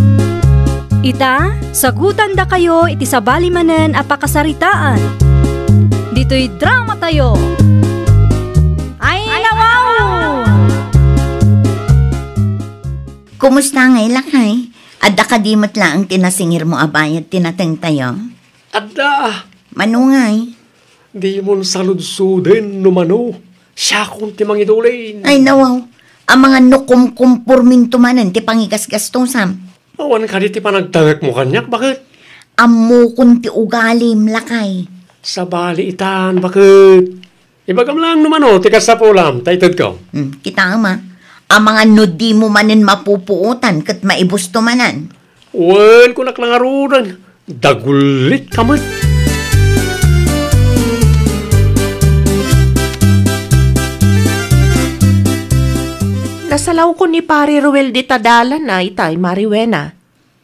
Ita, sagutandakayo iti sabali manen a pakasaritaan. Ditoy drama tayo. Ay, nawaw! Kumusta ngay, lakay? Adda kadi met laeng ti nasingirmo a bayad ti natengtayo? Adda. Mano ngay? Dimon saludsoden no mano. Siakon ti mangidulin. Ay, nawaw. Amangan no kumkumporminto manen ti pangigasgastosam. Awan kadi ti panagtangekmo kaniak, baket? Ammokon ti ugalim, lakay. Sabali itan, baket. Ibagam laeng no mano ti kasapulam, ta itedko. Hmm, kitaem a. Amangan no dimo manen mapupuotan ket maibusto manen. Wen, kunak la ngaruden, dagullitka met. Nasalawko ni Pare Ruel dita dalan a itay, Mare Wena.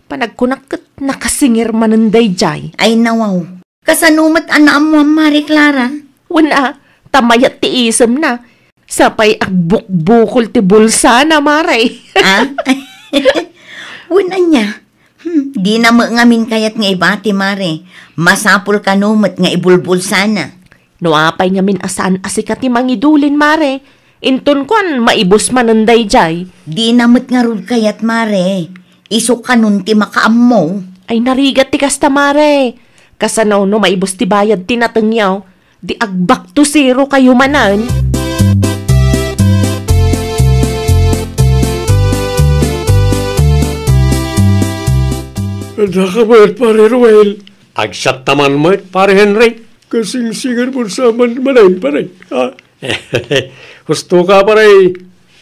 Panagkunak ket nakasingir manen daydiay. Ay, nawaw. Kasano met a naammoam, Mare Clara? Wen a, ta mayat ti isemna. Sapay agbukbukol ti bulsana, Mare. Ah? Wen ania? Hmm, dina met ngamin kayat nga ibati, Mare. Masapul kano met nga ibulbulsana. No apay ngamin a saan a sika ti mangidulin, Mare, inton kuan, maibus manen daydiay. Dina met ngarud kayat, Mare. Isu kanon ti makaammo. Ay, narigat ti kasta, Mare. Kasano no maibus ti bayad ti natengyo, di ag-back to zero kayo manen? Adda ka met, Pare Ruel. Agsiatta man met, Pare Henry. Kasingsingan mo sa man manen, pare. Ah. Husto ka, pare.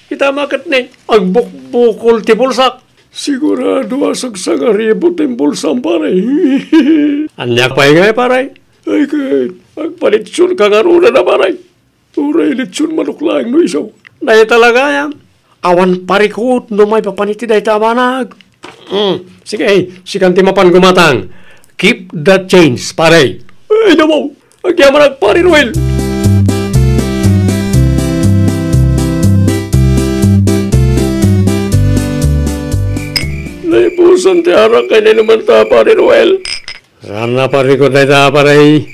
Kita maket ni, agbukbukol ti bulsak. Sigurado a sangsangaribo ti bulsam, pare. Ania pay ngay, pare? Ay, ket, agpalitson ka ngaruden a, pare. Uray litson manok laeng no isu. Dayta la gayam. Awan parikut no maipapan iti dayta a banag. Hmm, sige, sikan ti mapan gumatang. Keep the change, pare. Ay, nawaw. Agyamanak, Pare Ruel. Naibusan ti arak ken inumanta, Pare Ruel. Saan a parikut dayta, pare?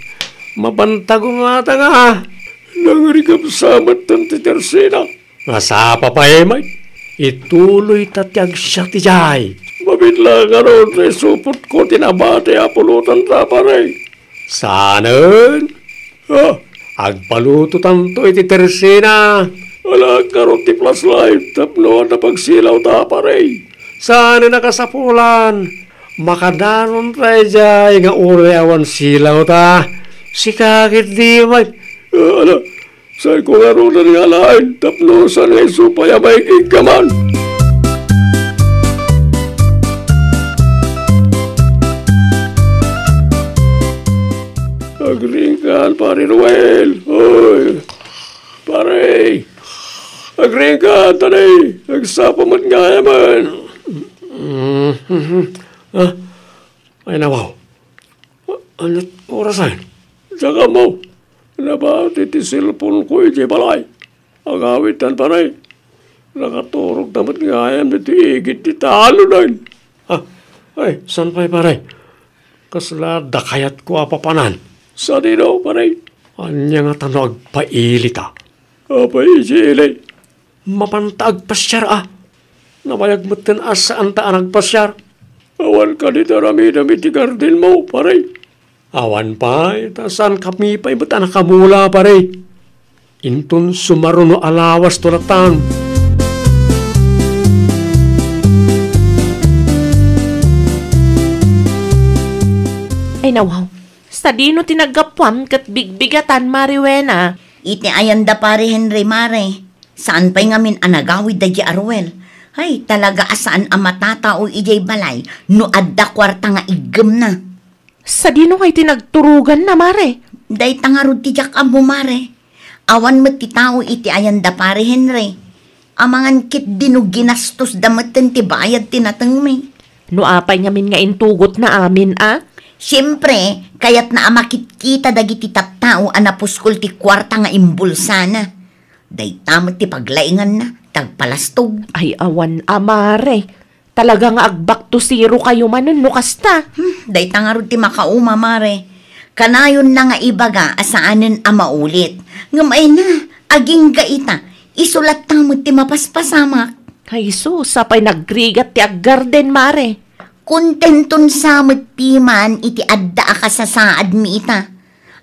Mapan ta gumatang a. Nangrigap sa met ti tersina. Nasapa pay met. Ituloy ta ti agsiat idiay. Mabiit la ngarud ti supotko ti nabati a pulotanta, pare. Saanen? Ah, agpalutotanto iti tersena. Ala, ngarud ti flashlight tapno adda pagsilawta, pare. Saanen a kasapulan. Makadanonta idiay nga uray awan silawta. Sika ketdi met. Ah, ala, saanko ngaruden nga alaen tapno saan nga isu pay a maig-iggaman. Agriingkan, Pare Ruel. Oy, pare. Agriingkan, ta di, agsapa met nga ayamen. Mm, mhm. Ah, ay, nawaw. Ania ti orasen? Diak ammo. Nabati ti cellphone-ko idiay balay. Agawidan, pare. Nakaturogda met nga ayam ditoy igid ti talonen. Ah, ay, saan pay, pare? Kasla adda kayatko a papanan. Sadino, pare? Ania ngata no agpailita? Apay idi ili? Mapanta agpasiar a. Nabayag metten a saanta a nagpasiar. Awan kadi ti aramidem iti gardenmo, pare? Awan pay, ta saankami pay met a nakamula, pare. Inton sumaruno a lawas to latta. Ay, nawaw. Sadino ti naggapuam ket bigbigatan, Mare Wena? Iti ayan da Pare Henry, Mare. Saan pay ngamin a nagawid daydi a Ruel. Ay, talaga a saan a matatao idiay balay no adda kuarta nga iggemna. Sadino ngay ti nagturoganna, Mare? Dayta ngarud ti diak ammo, Mare. Awan met ti tao iti ayan da Pare Henry. Amangan ketdi no ginastosda metten ti bayad ti natengmi. No apay ngamin nga intugotna amin a? Siempre, kayatna a makitkita dagiti tattao a napuskol ti kuarta nga imbulsana. Dayta met ti paglainganna, ti agpalastog. Ay, awan a, Mare. Talaga nga ag-back to zero kayo manen no kasta. Hmm, dayta ngarud ti makauma, Mare. Kanayonna nga ibaga a saanen a maulit. Ngem ay na, agingga ita, isu latta met ti mapaspasamak. Ay sus, apay nagrigat ti aggarden, Mare. Kontenton sa met piman iti adda a kasasaadmi ita.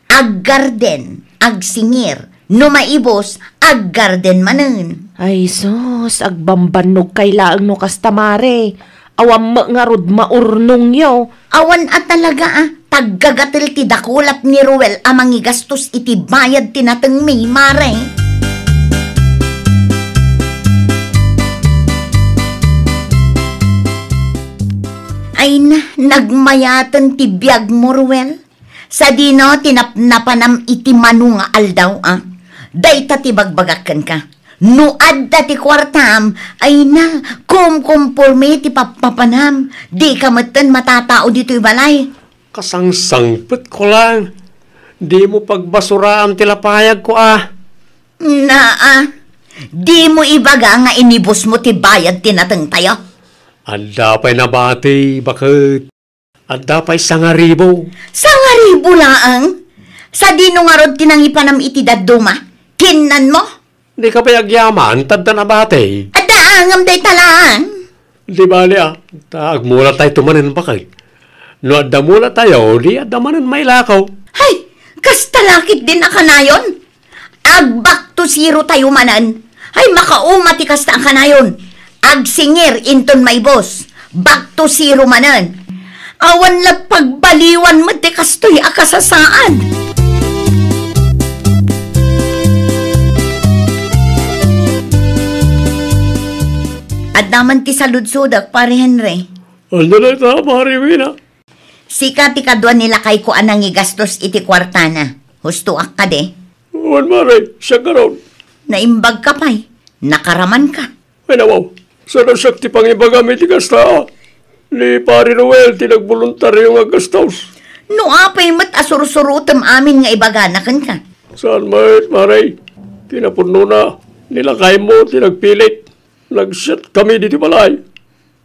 Aggarden, agsingir, no maibus, aggarden manen. Ay sus, agbambannogkay laeng no kasta, Mare. Awan met ngarud maurnongyo. Awan a talaga a, taggagatel ti dakulap ni Ruel a mangigastos iti bayad ti natengmi, Mare. Ay na, nagmayaten ti biagmo, Ruel. Sadino ti napnapanam iti mano nga aldaw a? Dayta ti bagbagak kenka. No adda ti kuartam, ay na, kumkumporme ti pappapanam. Dika metten matatao ditoy balay. Kasangsangpetko laeng. Dimo pagbasuraam ti lapayagko a. Naa, dimo ibaga nga inibusmo ti bayad ti natengtayo? Adda pay nabati, baket. Adda pay sangaribu. Sangaribu laeng? Sadino ngarud ti nangipanam iti dadduma? Kinnanmo? Dika pay agyaman, ta adda nabati. Adda ngem dayta laeng. Di bali a, ta agmulatayto manen, baket. No adda mulatayo, di adda manen mailakaw. Hay, kasta la ketdin a kanayon? Ag-back to zero tayo manen. Hay, makauma ti kasta a kanayon. Agsingir inton maibus. Back to zero manen. Awan la pagbaliwan met ti kastoy a kasasaad. Adda man ti saludsodek, Pare Henry. Ania dayta, Mare Wena? Sika ti kadua ni lakayko a nangigastos iti kuartana. Hustoak kadi? Wen, Mare, siak ngarud. Naimbagka pay. Nakaramanka. Ay, nawaw. Saan a siak ti pangibagam iti kasta? Ni Pare Ruel ti nagboluntario nga aggastos. No apay met a sursurotem amin nga ibagana kenka? Saan met, Mare. Kinapudnona, ni lakaymo ti nagpilit. Nagsiatkami ditoy balay.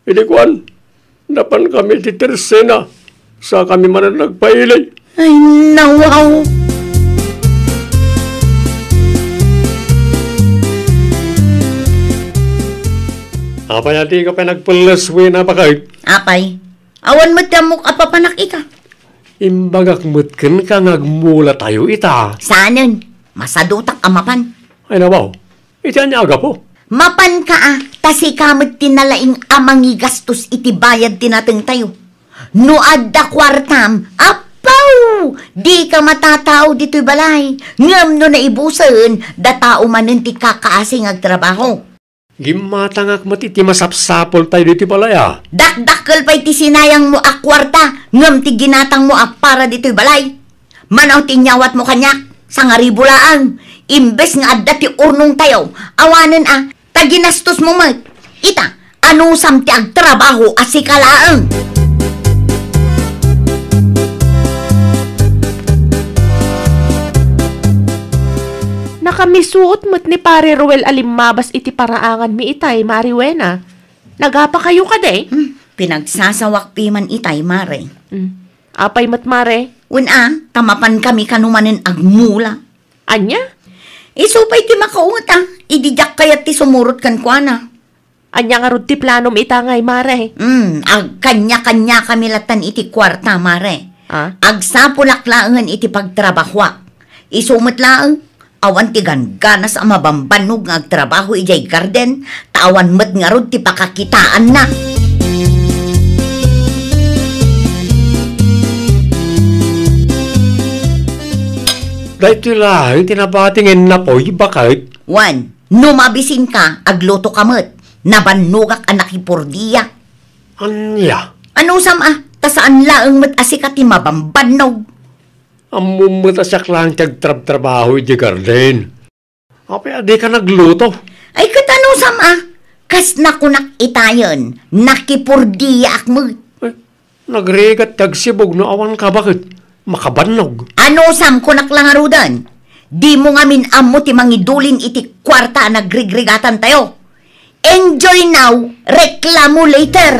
Idi kuan, napankami iti tersena, sakami manen nagpaili. Ay, nawaw! Apay a dika pay nagpelles, Wena, baket? Apay, awan met ti ammok a papanak ita. Imbagak met kenka nga agmulatayo ita. Saanen, masadutak a mapan. Ay, nawaw. Iti ania a gapu? Mapanka a, ta sika met ti nalaing a mangigastos iti bayad ti natengtayo. No adda kuartam, appaw! Dika matatao ditoy balay. Ngem no naibusen, datao manen ti kakaasi nga agtrabaho. Gimmatangak met iti masapsapultayo ditoy balay a. Dakdakkel pay ti sinayangmo a kuarta, ngem ti ginatangmo a para ditoy balay. Mano ti inyawatmo kaniak? Sangaribu laeng. Imbes nga adda ti urnongtayo, awanen a, ta ginastosmo met. Ita, anusam ti agtrabaho a sika laeng? Nakamisuot met ni Pare Ruel a limmabas iti paraanganmi itay, Mari Wena. Nagapakayo kadi? Hmm, pinagsasawak piman itay, Mare. Hmm. Apay met, Mare? Wen a, ta mapankami kano manen agmula. Ania? Isu pay ti makaunget a, idi diak kayat ti sumurot kenkuana. Ania ngarud ti planom ita ngay, Mare? Hmm, agkanya-kanyakami latan iti kuarta, Mare. Ah? Agsapulak laengen iti pagtrabahoak. Isu met laeng, awan ti gangganas a mabambannog nga agtrabaho idiay garden, ta awan met ngarud ti pakakitaanna. Daytoy laeng ti nabati nga innapoy, baket. Wen, no mabisinka, aglutoka met. Nabannogak a nakipurdiak. Ania? Anusam a, ta saan laeng met a sika ti mabambannog. Ammom met a siak laeng ti agtrabtrabaho idiay garden. Apay a dika nagluto? Ay, ket anusam a, kas nakunak itayen, nakipurdiaak met. Eh, nagrigat ti agsibug no awan ka baket, makabannog. Anusam kunak la ngaruden, dimo ngamin ammo ti mangidulin iti kuarta a nagrigrigatantayo. Enjoy now, reklamo later.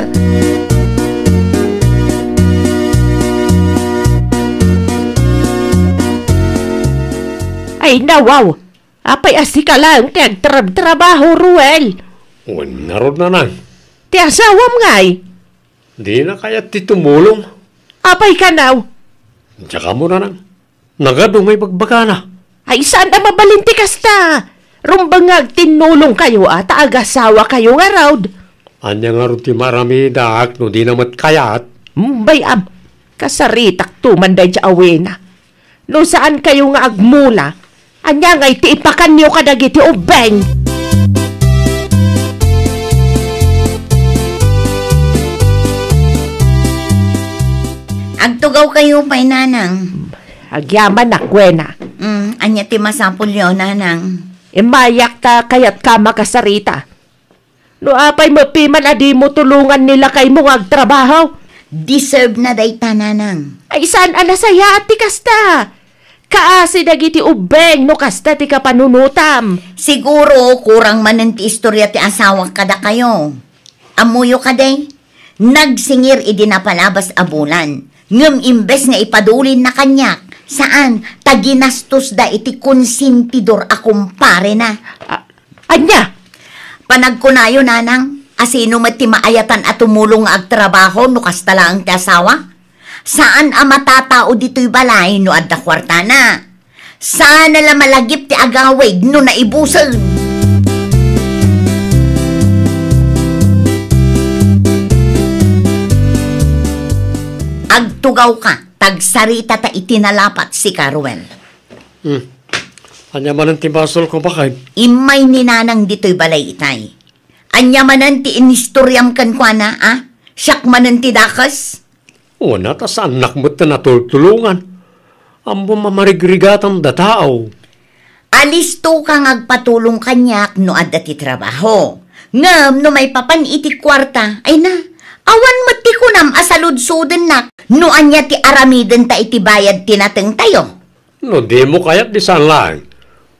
Ay, nawaw! Apay a sika laeng ti agtrabtrabaho, Ruel? Wen ngarud, nanang. Ti asawam ngay? Dina kayat ti tumulong. Apay kanaw? Diak ammo, nanang. Nagadu nga ibagbagana. Ay, saan a mabalin ti kasta? Rumbeng nga agtinnulongkayo a ta agasawakayo ngarud. Ania ngarud ti maaramidak no dina met kayat? Umbay am, kasaritak to man daydiay a Wena. No saankayo nga agmula, ania ngay ti ipakanyo kadagiti ubbeng? Agtugawkayo pay, nanang. Agyamanak, Wena. Mm, ania ti masapulyo, nanang? Immayak ta kayatka makasarita. No apay met piman a dimo tulongan ni lakaymo nga agtrabaho? Deserve na dayta, nanang. Ay, saan a nasayaat ti kasta? Kaasi dagiti ubbeng no kasta ti kapanunotam. Siguro, kurang manen ti istorya ti asawak kadakayo. Ammoyo kadi? Nagsingir idi napalabas a bulan. Ngem imbes nga ipadulinna kaniak, saan, ta ginastosda iti konsentidor a kumparena. A-, ania? Panagkunayo, nanang, a sino met ti maayatan a tumulong nga agtrabaho no kasta laeng ti asawa? Saan a matatao ditoy balay no adda kuartana. Saan a la malagip ti agawid no naibusen. Agtugawka, ta agsaritata iti nalapat, sika, Ruel. Hmm. Ania manen ti basolko, baket? Immay ni nanang ditoy balay itay. Ania manen ti inistoriam kenkuana, a? Siak manen ti dakes? Wen a, ta saannak met ti natultulongan. Ammom a marigrigatanda tao. Alistoka nga agpatulong kaniak no adda ti trabaho. Ngem no maipapan iti kuarta, ay na, awan met ti kunam a saludsodennak no ania ti aramidenta iti bayad ti natengtayo. No dimo kayat, di saan laeng.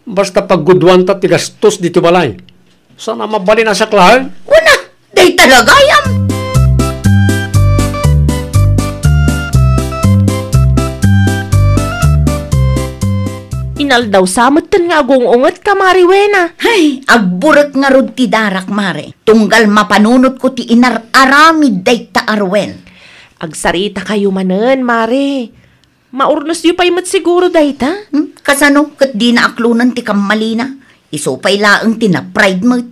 Basta pagguduanta ti gastos ditoy balay. Saan a mabalin a siak laeng? Kuna, dayta la gayam. Inaldaw sa metten nga agung-ungetka, Mari Wena. Hay, agburek ngarud ti darak, Mare. Tunggal mapanunotko ti inar-aramid dayta a Ruel. Agsaritakayo manen, Mare. Maurnosyo pay met siguro dayta? Hmm? Kasano ket dina aklonen ti kammalina? Isu pay laeng ti na-pride met.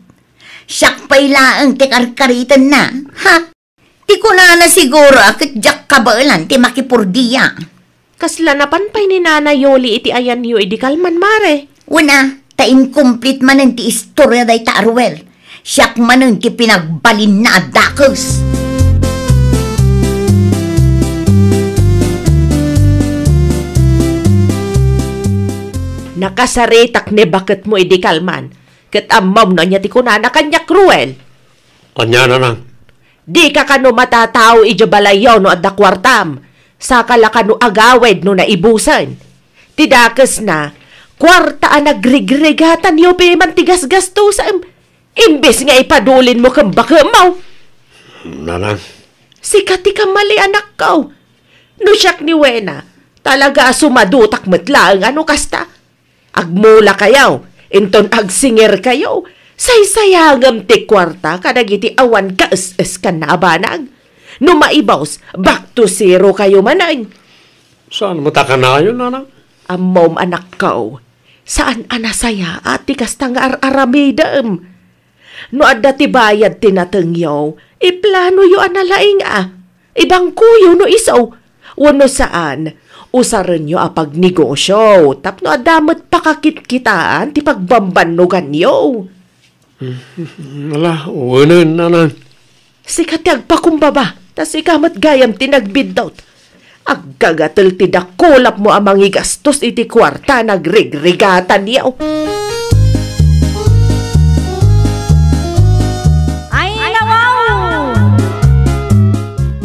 Siak pay laeng ti karkaritenna. Ha? Ti kunana siguro a ket diak kabaelan ti makipurdia. Kasla napan pay ni Nana Yoli iti ayanyo idi kalman, mare? Wen a, ta incomplete manen ti istoria dayta a Ruel. Siak manen ti pinagbalinna a dakes. Nakasaritak ni baketmo idi kalman, ket ammom no ania ti kunana kaniak, Ruel. Ania, nanang? Dika kano matatao idiay balayyo no adda kuartam, saka la kano agawid no naibusen. Ti dakesna, kuarta a nagrigrigatanyo piman ti gasgastusem, imbes nga ipadulinmo ken bakemmo. Nanang. Sika ti kamali, anakko. No siak ni Wena, talaga a sumadutak met laeng a no kasta. Agmulakayo, inton agsingirkayo, saysayangem ti kuarta kadagiti awan kaes-eskanna a banag. No maibus, back to zero kayo manen. Saan met a kanayon, nanang? Ammom, anakko, saan a nasayaat ti kasta nga ar-aramidem. No adda ti bayad ti natengyo, iplanoyo a nalaing a. Ibangkoyo no isu. Wenno saan, usarenyo a pagnegosio tapno adda met pakakitkitaan ti pagbambannoganyo. Ala, wenen, nanang. Sika ti agpakumbaba, ta sika met gayam ti nagbiddut. Aggagatel ti dakulapmo a mangigastos iti kuarta a nagrigrigatanyo. Ay, nawaw!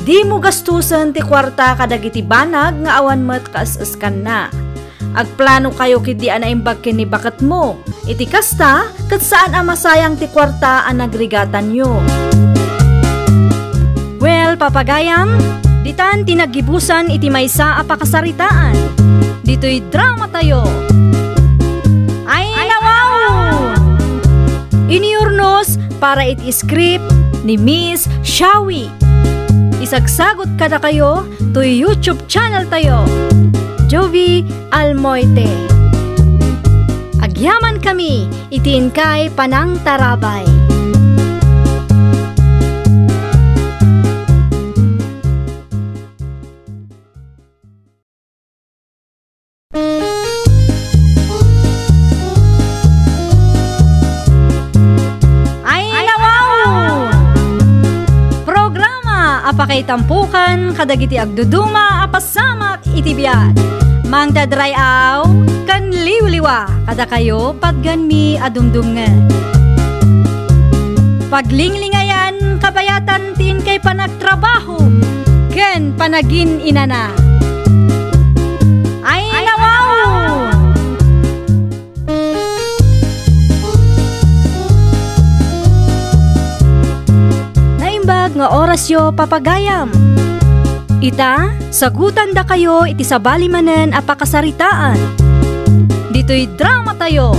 Dimo gastusen ti kuarta kadagiti banag nga awan met kaes-eskanna. Agplano kayo ketdi a naimbag ken ni baketmo. Iti kasta, ket saan a masayang ti kuarta a nagrigatanyo. Well, papagayam, ditan ti naggibusan iti maysa a pakasaritaan. Ditoy drama tayo. Ay, nawaw! Iniurnos para iti script ni Miss Shawi. Isagsagot kadakayo toy YouTube channel tayo, Jovi Almoite. Agyaman kami iti inkay panangtarabay. Ay, nawaw! Programa a pakaitampukan kadagiti agduduma a pasamak iti biag. Mangted ray-aw ken liwliwa kadakayo patgenmi a dumdumngeg. Paglinglingayan kabayatan ti inkay panagtrabaho ken panagin-inana. Ay, nawaw! Naimbag nga orasyo, papagayam. Ita, sagutandakayo iti sabali manen a pakasaritaan. Ditoy drama tayo.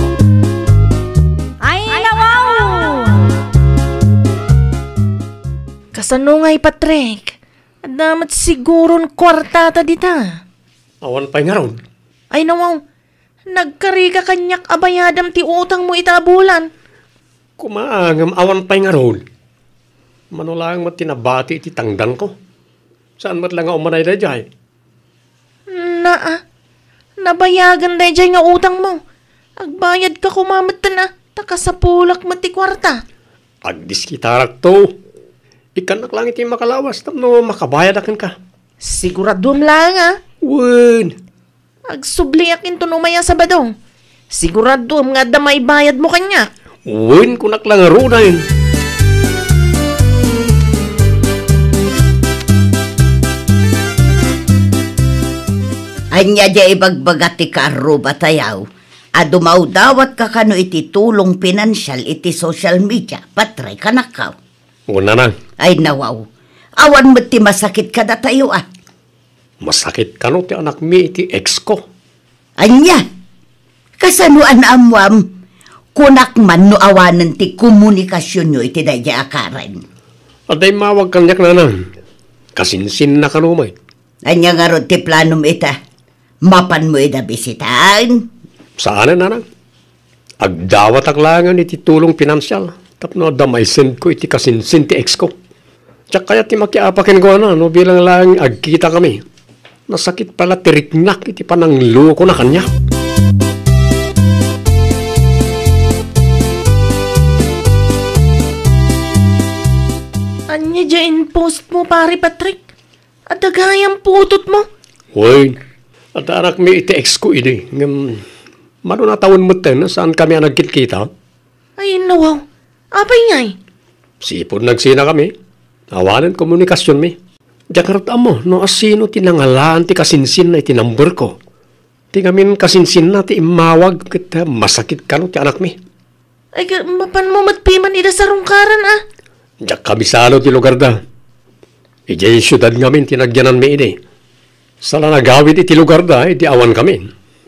Ay, nawaw! Kasano ngay, Patrick? Adda met siguron kuartata dita. Awan pay ngarud. Ay, nawaw. Nagkarika kaniak a bayadem ti utangmo ita a bulan. Koma ngem awan pay ngarud. Mano laeng met ti nabati iti tangdanko. Saan met la nga umanay daydiay? Naa, nabayagen daydiay nga utangmo. Agbayadka koma metten a, ta kasapulak met ti kuarta. Agdiskitarakto. Ikkannak laeng iti makalawas tapno makabayadak kenka. Siguraduem laeng a. Wen. Agsubliak inton umay a Sabado. Siguraduem nga adda maibayadmo kaniak. Wen, kunak la ngaruden. Ania diay ibagbaga ti kaarrubatayo a dumawdawatka kano iti tulong pinansial iti social media, Patray, kanakkaw? Wen, nanang. Ay, nawaw. Awan met ti masakit kadatayo, a. Masakit kano ti anakmi iti ex ko. Ania? Kasano a naammoam? Kunak man no awanen ti komunikasionyo iti daydiay a Karen. Adda immawag kaniak, nanang. Kasinsinna kano met. Ania ngarud ti planom ita? Mapanmo ida bisitaen? Saanen, nanang. Agdawatak laengen iti tulong pinansial tapno adda maisendko iti kasinsin ti ex ko. Diak kayat ti makiapa kenkuana no bilang laeng agkitakami. Nasakit pay la ti riknak iti pananglokona kaniak. Ania diay in-post mo, Pare Patrick? Adda gayam putotmo? Wen, adda anakmi iti ex ko idi, ngem mano a tawen metten a saankami a nagkitkita. Ay, nawaw. Apay ngay? Sipud nagsinakami, awanen komunikasionmi. Diak ngarud ammo no asino ti nangalaan ti kasinsinna iti number ko. Ti ngamin kasinsinna ti immawag ket masakit kano ti anakmi. Ay, ka-, mapanmo met piman ida sarungkaran, a? Diak kabisado ti lugarda. Idiay siudad ngamin ti nagyananmi idi. Saan a nagawid iti lugarda idi awankami.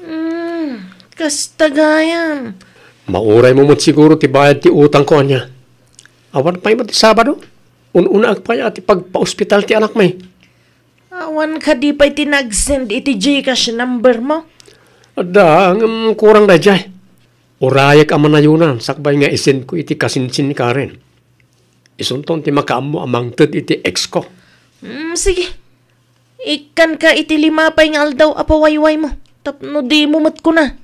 Hmm, kasta gayam. Mauraymo met siguro ti bayad ti utangko, ania? Awan pay met ti Sabado. Un-unaak pay a ti pagpaospital ti anakmi. Awan kadi pay ti nag-send iti GCash number mo? Adda, ngem kurang daydiay. Urayek a manayonan sakbay nga isendko iti kasinsin ni Karen. Isunton ti makaammo a mangted iti ex ko. Mm, sige. Ikkanka iti lima pay nga aldaw a pawaywaymo tapno dimo met kuna.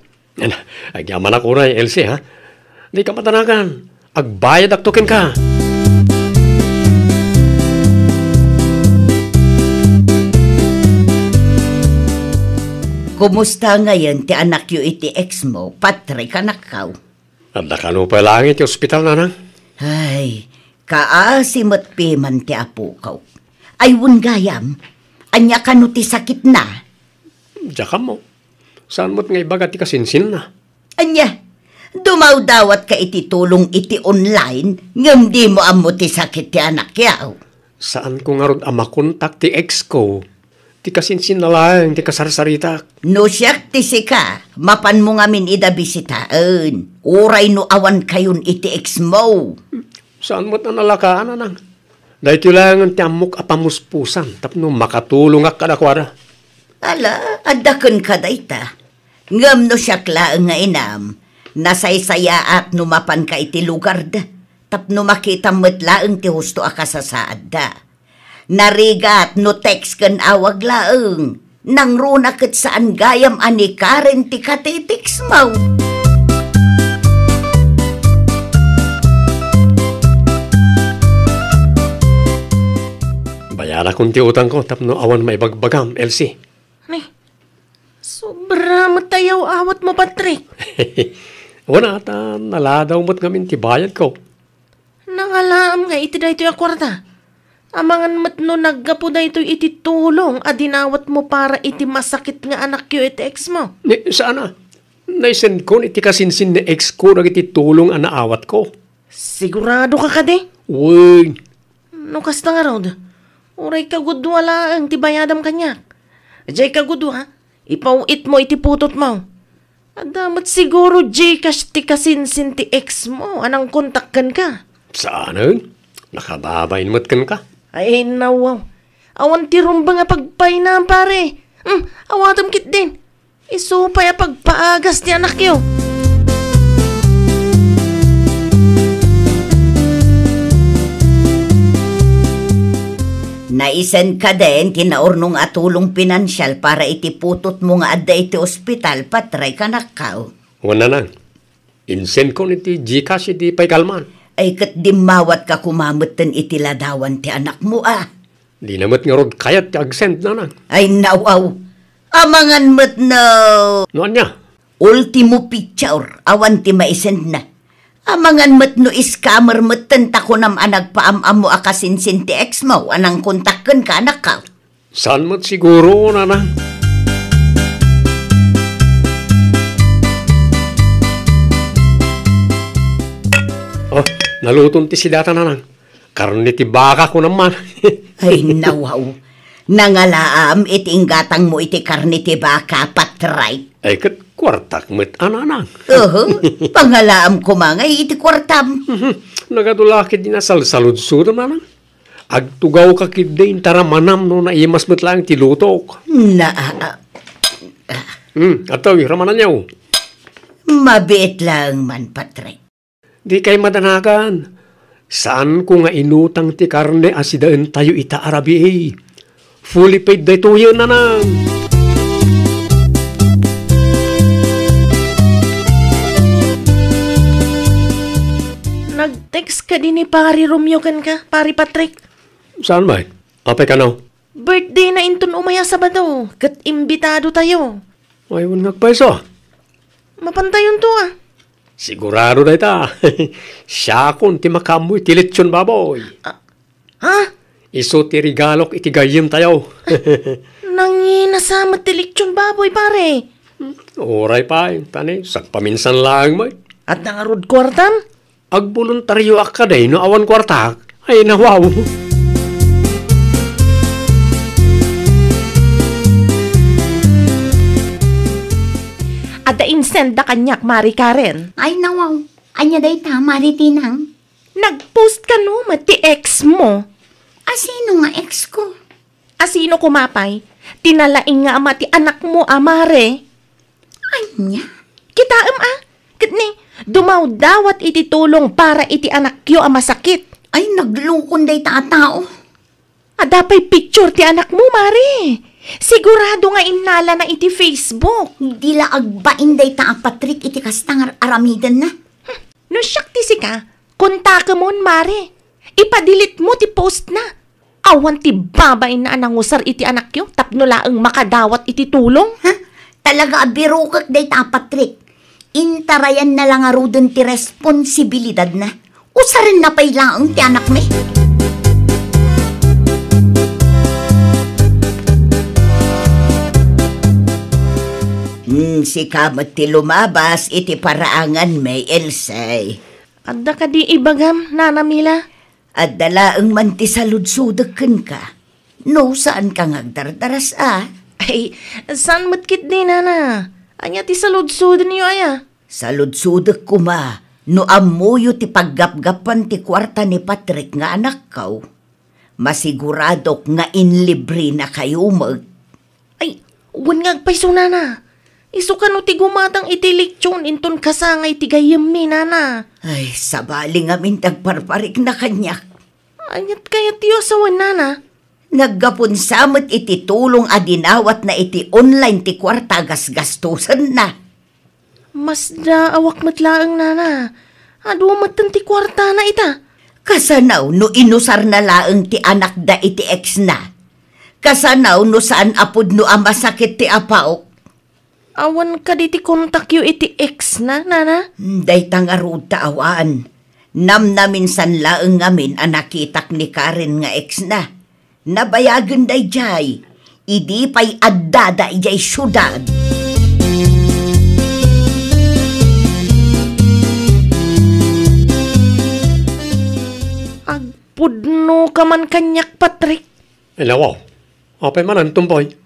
Agyamanak unay, Elsie, ha? Dika madanagan. Agbayadakto kenka. Kumusta ngayen ti anakyo iti ex mo, Patrick, anakkaw? Adda kano pay laeng iti ospital, nanang? Ay, kaasi met piman ti apokaw. Ay, wen gayam, ania kano ti sakitna? Diak ammo. Saan met nga ibaga ti kasinsinna? Ania? Dumawdawatka iti tulong iti online, ngem dimo ammo ti sakit ti anakyaw? Saanko ngarud a makontak ti ex ko. Ti kasinsinna laeng ti kasarsaritak. No siak ti sika, mapanmo ngamin ida bisitaen. Uray no awankayon iti ex mo. Saan met a nalakaan, nanang? Daytoy laengen ti ammok a pamuspusan tapno makatulongak kadakuada. Ala, adda kenka dayta. Ngem no siak laeng nga inam, nasaysayaat no mapanka iti lugarda, tapno makitam met laeng ti husto a kasasaadda. Narigat no text ken awag laeng. Nangruna ket saan gayam a ni Karen ti katitext mo. Bayarakon ti utangko tapno awan maibagbagam, Elsie. Ni, sobra met ti yaw-awatmo, Patrick. Wen a, ta naladaw met ngamin ti bayadko. Nangalaam nga iti daytoy a kuarta. Amangan met no naggapu daytoy iti tulong a dinawatmo para iti masakit nga anakyo iti ex mo. Ni, saan a? Naisendkon iti kasinsin ni ex ko dagiti tulong a naawatko. Siguradoka kadi? Wen. No kasta ngarud, uray kagudua laeng ti bayadam kaniak. Diay kagudua, ipaw-itmo iti putotmo. Adda met siguro GCash ti kasinsin ti ex mo a nangkontak kenka. Saanen? Nakababain met kenka. Ay, nawaw. Awan ti rumbeng a pagpaynam, pare. Hmm, awatem ketdin. Isu pay a pagpaagas ti anakyo. Naisend ka den ti naurnong a tulong pinansial para iti putotmo nga adda iti ospital, Patray, kanakkaw? Wen, nanang. Insendkon iti GCash idi pay kalman. Ay, ket dimmawat ka koma metten iti ladawan ti anakmo, a? Dina met ngarud kayat ti agsend, nanang. Ay, nawaw. Amangan met no. No ania? Ultimo picture, awan ti maisendna. Amangan met no scammer metten ta kunam a nagpaam-ammo a kasinsin ti ex mo a nangkontak kenka, anakkaw. Saan met siguro, nanang? Oh, naluton ti sidata, nanang. Karne ti baka, kunam man. Ay, nawaw. Nangalaam iti inggatangmo iti karne ti baka, Patray. Ay, ket kuartak met a, nanang. Oho, pangalaam koma ngay iti kuartam. Mhm. Nagadu la ketdi a salsaludsodem, nanang. Agtugawka ketdi inta ramanam no naimas met laeng ti lutok. Na, a, a, Hmm, adtoy, ramananyo. Mabiit laeng man, Patrick. Dikay madanagan. Saanko nga inutang ti karne a sidaentayo ita a rabii. Fully paid daytoyen, nanang. Nag-text kadi ni Pari Romeo kenka, Pari Patrick? Saan, bay? Apay kano? Birthday na inton umay a Sabado, ket imbitado tayo. Ay, wen nga agpayso. Mapantayon to, ah. Sigurado dayta. Siakon ti makaammoy ti lechon baboy. Ah, ha? Isu ti regalok iti gayyem tayo. Nangina sa met ti lechon baboy, pare. Uray pay, tani, sagpaminsan laeng met. Adda ngarud kuartam? Agboluntarioak kadi no awan kuartak. Ay, nawaw. Adda insend da kaniak, Mari Karen. Ay, nawaw. Ania dayta, Mari Tinang? Nag-post kano met ti ex mo? A, sino nga ex ko? A, sino koma pay? Ti nalaing nga ama ti anak mo, a, Mare. Ania? Kitaem, a? Ket ni, dumawdawat iti tulong para iti anakyo a masakit. Ay, naglukon dayta a tao. Adda pay picture ti anak mo, Mare. Sigurado nga innalana iti Facebook. Di la agbain dayta a Patrick iti kasta nga ar-aramidenna. No siak ti sika, kontakemon, Mare. Ipa-delete mo ti post na. Awan ti babainna a nangusar iti anakyo tapno laeng makadawat iti tulong. Ha? Talaga a birukek dayta a Patrick. Intarayanna la ngaruden ti responsibilidadna. Usarenna pay laeng ti anakmi. Hmm, sika met ti lumabas iti paraanganmi, Ilse. Adda kadi ibagam, Nana Mila? Adda laeng man ti saludsodek kenka. No, saanka nga agdardaras a? Ay, saan met ketdi, Nana? Ania ti saludsodenyo aya? Saludsodek koma no ammoyo ti paggapgapan ti kuarta ni Patrick nga anakko. Masiguradok nga inlibrenakayo met. Ay, wen nga agpayso, Nana. Isu kano ti gumatang iti lechon inton kasangay ti gayyemmi, Nana. Ay, sabali ngamin ti agparparikna kaniak. Aniat kayatyo a sawen, Nana? Naggapun sa met iti tulong a dinawatna iti online ti kuarta a gasgastosenna. Masdaawak met laeng, Nana. Adu metten ti kuartana ita. Kasano no inusarna laeng ti anakda iti exna? Kasano no saan a pudno a masakit ti apaok? Awan kadi ti kontakyo iti exna, Nana? Dayta ngarud ta awan. Namnaminsan laeng ngamin a nakitak ni Karen nga exna. Nabayagen daydiay, idi pay addada idiay siudad. Agpudnoka man kaniak, Patrick. Ay, nawaw. Apay manen, Tumpoy?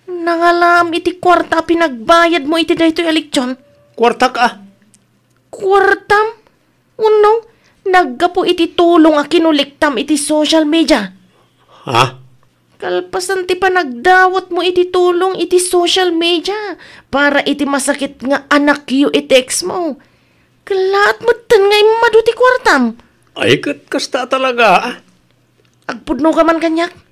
Nangalaam iti kuarta a pinagbayadmo iti daytoy a leksion. Kuartak a? Kuartam? Wenno, naggapu iti tulong a kinolektam iti social media. Ha? Kalpasan ti panagdawatmo iti tulong iti social media para iti masakit nga anakyo iti exmo. Kellaat metten nga immadu ti kuartam. Ay, ket kasta talaga, a? Agpudnoka man kaniak?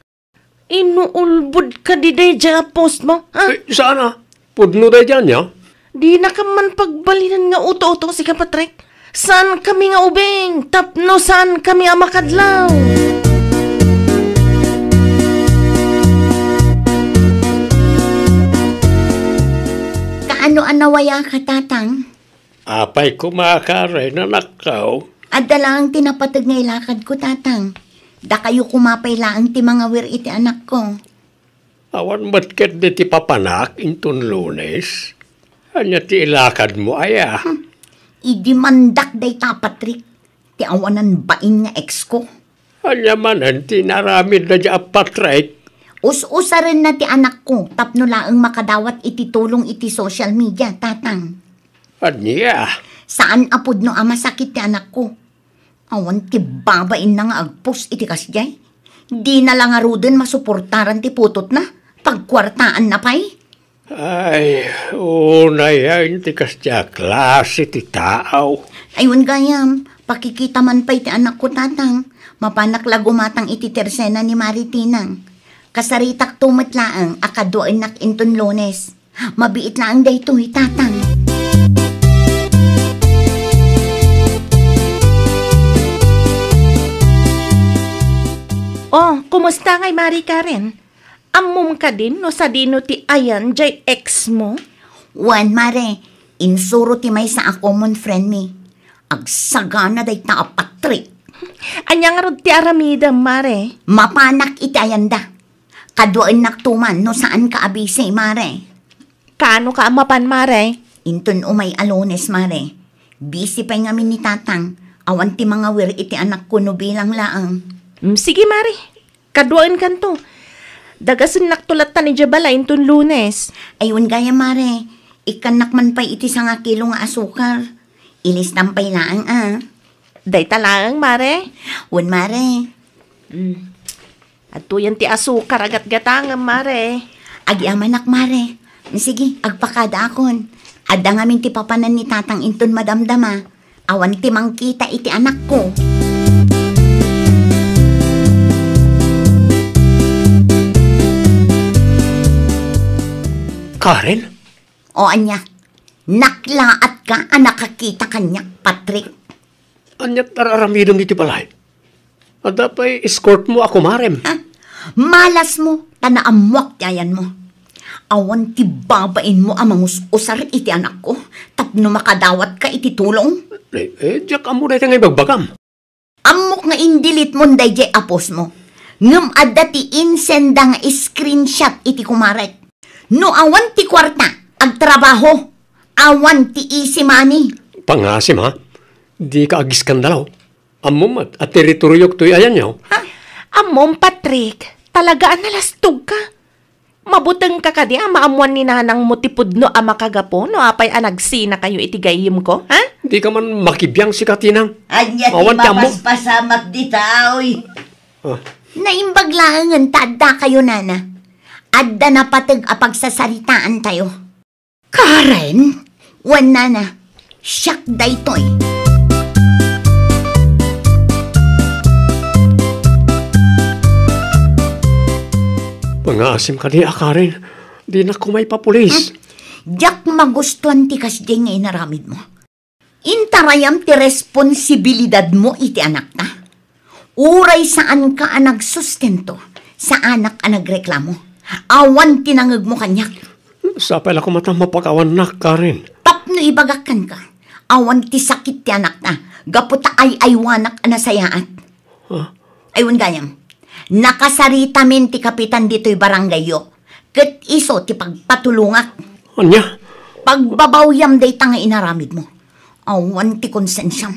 Inuulbod kadi daydiay a postmo, ha? Eh, saan a? Pudno daydiay ania? Dinaka man pagbalinen nga uto-uto, sika, Patrick. Saankami nga ubing tapno saankami a makadlaw. Kaano a nawayaka, Tatang? Apay koma, Karen, anakko? Adda laeng ti napateg nga ilakadko, Tatang. Dakayo koma pay laeng ti mangawir iti anakko. Awan met ketdi ti papanak inton Lunes? Ania ti ilakadmo aya? Hmm. Idimandak dayta, Patrick, ti awanan bain nga exko. Ania manen ti inaramidna daydiay a Patrick? Us-usarenna ti anakko tapno laeng makadawat iti tulong iti social media, Tatang. Ania? Saan a pudno a masakit ti anakko. Awan ti babainna nga agpost iti kasdiay. Dina la ngaruden masuportaran ti putotna. Pagkuartaanna pay. Ay, unay ti kasdiay a klase ti tao. Ay, wen gayam, pakikita man pay ti anakko, Tatang. Mapanak la gumatang iti tersena ni Mari Tinang. Kasaritakto met laeng a kaduaennak inton Lunes. Mabiit laeng daytoy, Tatang. Oh, kumusta ngay, Mari Karen? Ammom kadin no sadino ti ayan jay ex mo? Wen, Mare, insuro ti maysa a common friend mi. Agsagana dayta a Patrick. Ania ngarud ti aramidem, Mare? Mapanak iti ayanda. Kaduaennakto man no saanka a busy, Mare. Kaano ka a mapan, Mare? Inton umay a Lunes, Mare. Busy pay ngamin ni Tatang. Awan ti mangawir iti anakko no bilang laeng. Mm, sige, Mare. Kaduaenkanto. Dagasennakto latta idiay balay inton Lunes. Ay, wen gayam, Mare. Ikkannak man pay iti sangakilo nga asukar. Ilistam pay laeng, a. Dayta laeng, Mare? Wen, Mare. Mm. Adtoyen ti asukar a gatgatangem, Mare. Agyamanak, Mare. Sige, agpakadaakon. Adda ngamin ti papanan ni Tatang inton madamdama. Awan ti mangkita iti anakko. Karen? O ania? Naklaatka a nakakita kaniak, Patrick? Ania ti ar-aramidem iti balay? Adda pay escort mo a kumarem? Ha? Malas mo, ta naammoak ti ayan mo. Awan ti babain mo a mangus-usar iti anakko tapno makadawatka iti tulong? Eh, eh, diak ammo dayta nga ibagbagam. Ammok nga in-delete mon dayjay a post mo. Ngem adda ti insenda nga screenshot iti kumarek. No awan ti kuarta, agtrabaho. Awan ti easy money. Pangasim, ha? Dika agiskandalo. Ammom met a teritoriok toy ayanyo. Ha? Ammom, Patrick, talaga a nalastogka. Mabutengka kadi a maammuan ni nanangmo ti pudno a makagapu no apay a nagsinakayo iti gayyemko, ha? Dika man makibiang, sika, Tinang. Ania ti mapaspasamak dita, oy? Ah. Naimbag laengen ta addakayo, nana. Adda napateg a pagsasaritaantayo. Karen? Wen, nana, siak daytoy. Pangasim kadi a, Karen. Dinak koma ipapulis. Hmm? Diak magustuan ti kasdiay nga inaramidmo. Intarayam ti responsibilidadmo iti anakta. Uray saanka a nagsustento, saanak a nagreklamo. Awan ti nangngegmo kaniak. Sapay la koma ta mapakawannak, Karen. Tapno ibagak kenka, awan ti sakit ti anakta, gapu ta ay-aywanak a nasayaat. Ha? Ay, wen gayam, nakasaritamin ti kapitan ditoy barangayyo, ket isu ti pagpatulongak. Ania? Pagbabawyam dayta nga inaramidmo. Awan ti konsensiam.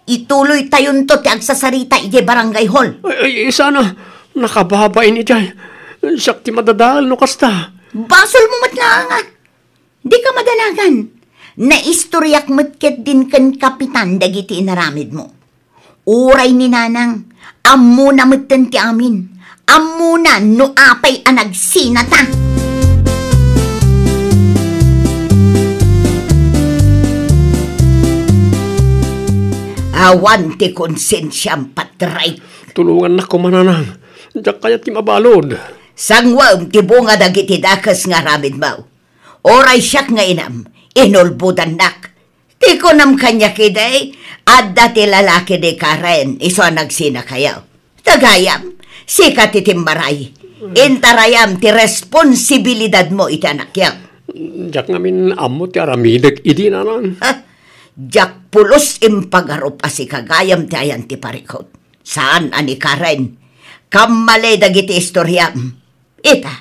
Ituloytayonto ti agsasarita idiay barangay hall. Ay, ay, sana, nakababain idiay. Siak ti madadael no kasta. Basolmo met laeng, a. Dika madalagan. Naistoriak met ketdin ken kapitan dagiti inaramidmo. Uray ni nanang, ammona metten ti amin. Ammona no apay a nagsinata. Awan ti konsensiam, Patrick. Tulongannak koma, nanang. Diak kayat ti mabalud. Sanguem ti bunga dagiti dakes nga aramidmo. Uray siak nga inam, inulbodannak. Ti kunam kaniak idi, adda ti lalaki ni Karen, isu a nagsinakayo. Ta gayam, sika ti timmaray. Intarayam ti responsibilidadmo iti anakyo. Diak ngamin ammo ti aramidek idi, nanang. Ha? Diak pulos impagarup a sika gayam ti ayan ti parikut. Saan a ni Karen. Kammali dagiti istoriam. Ita,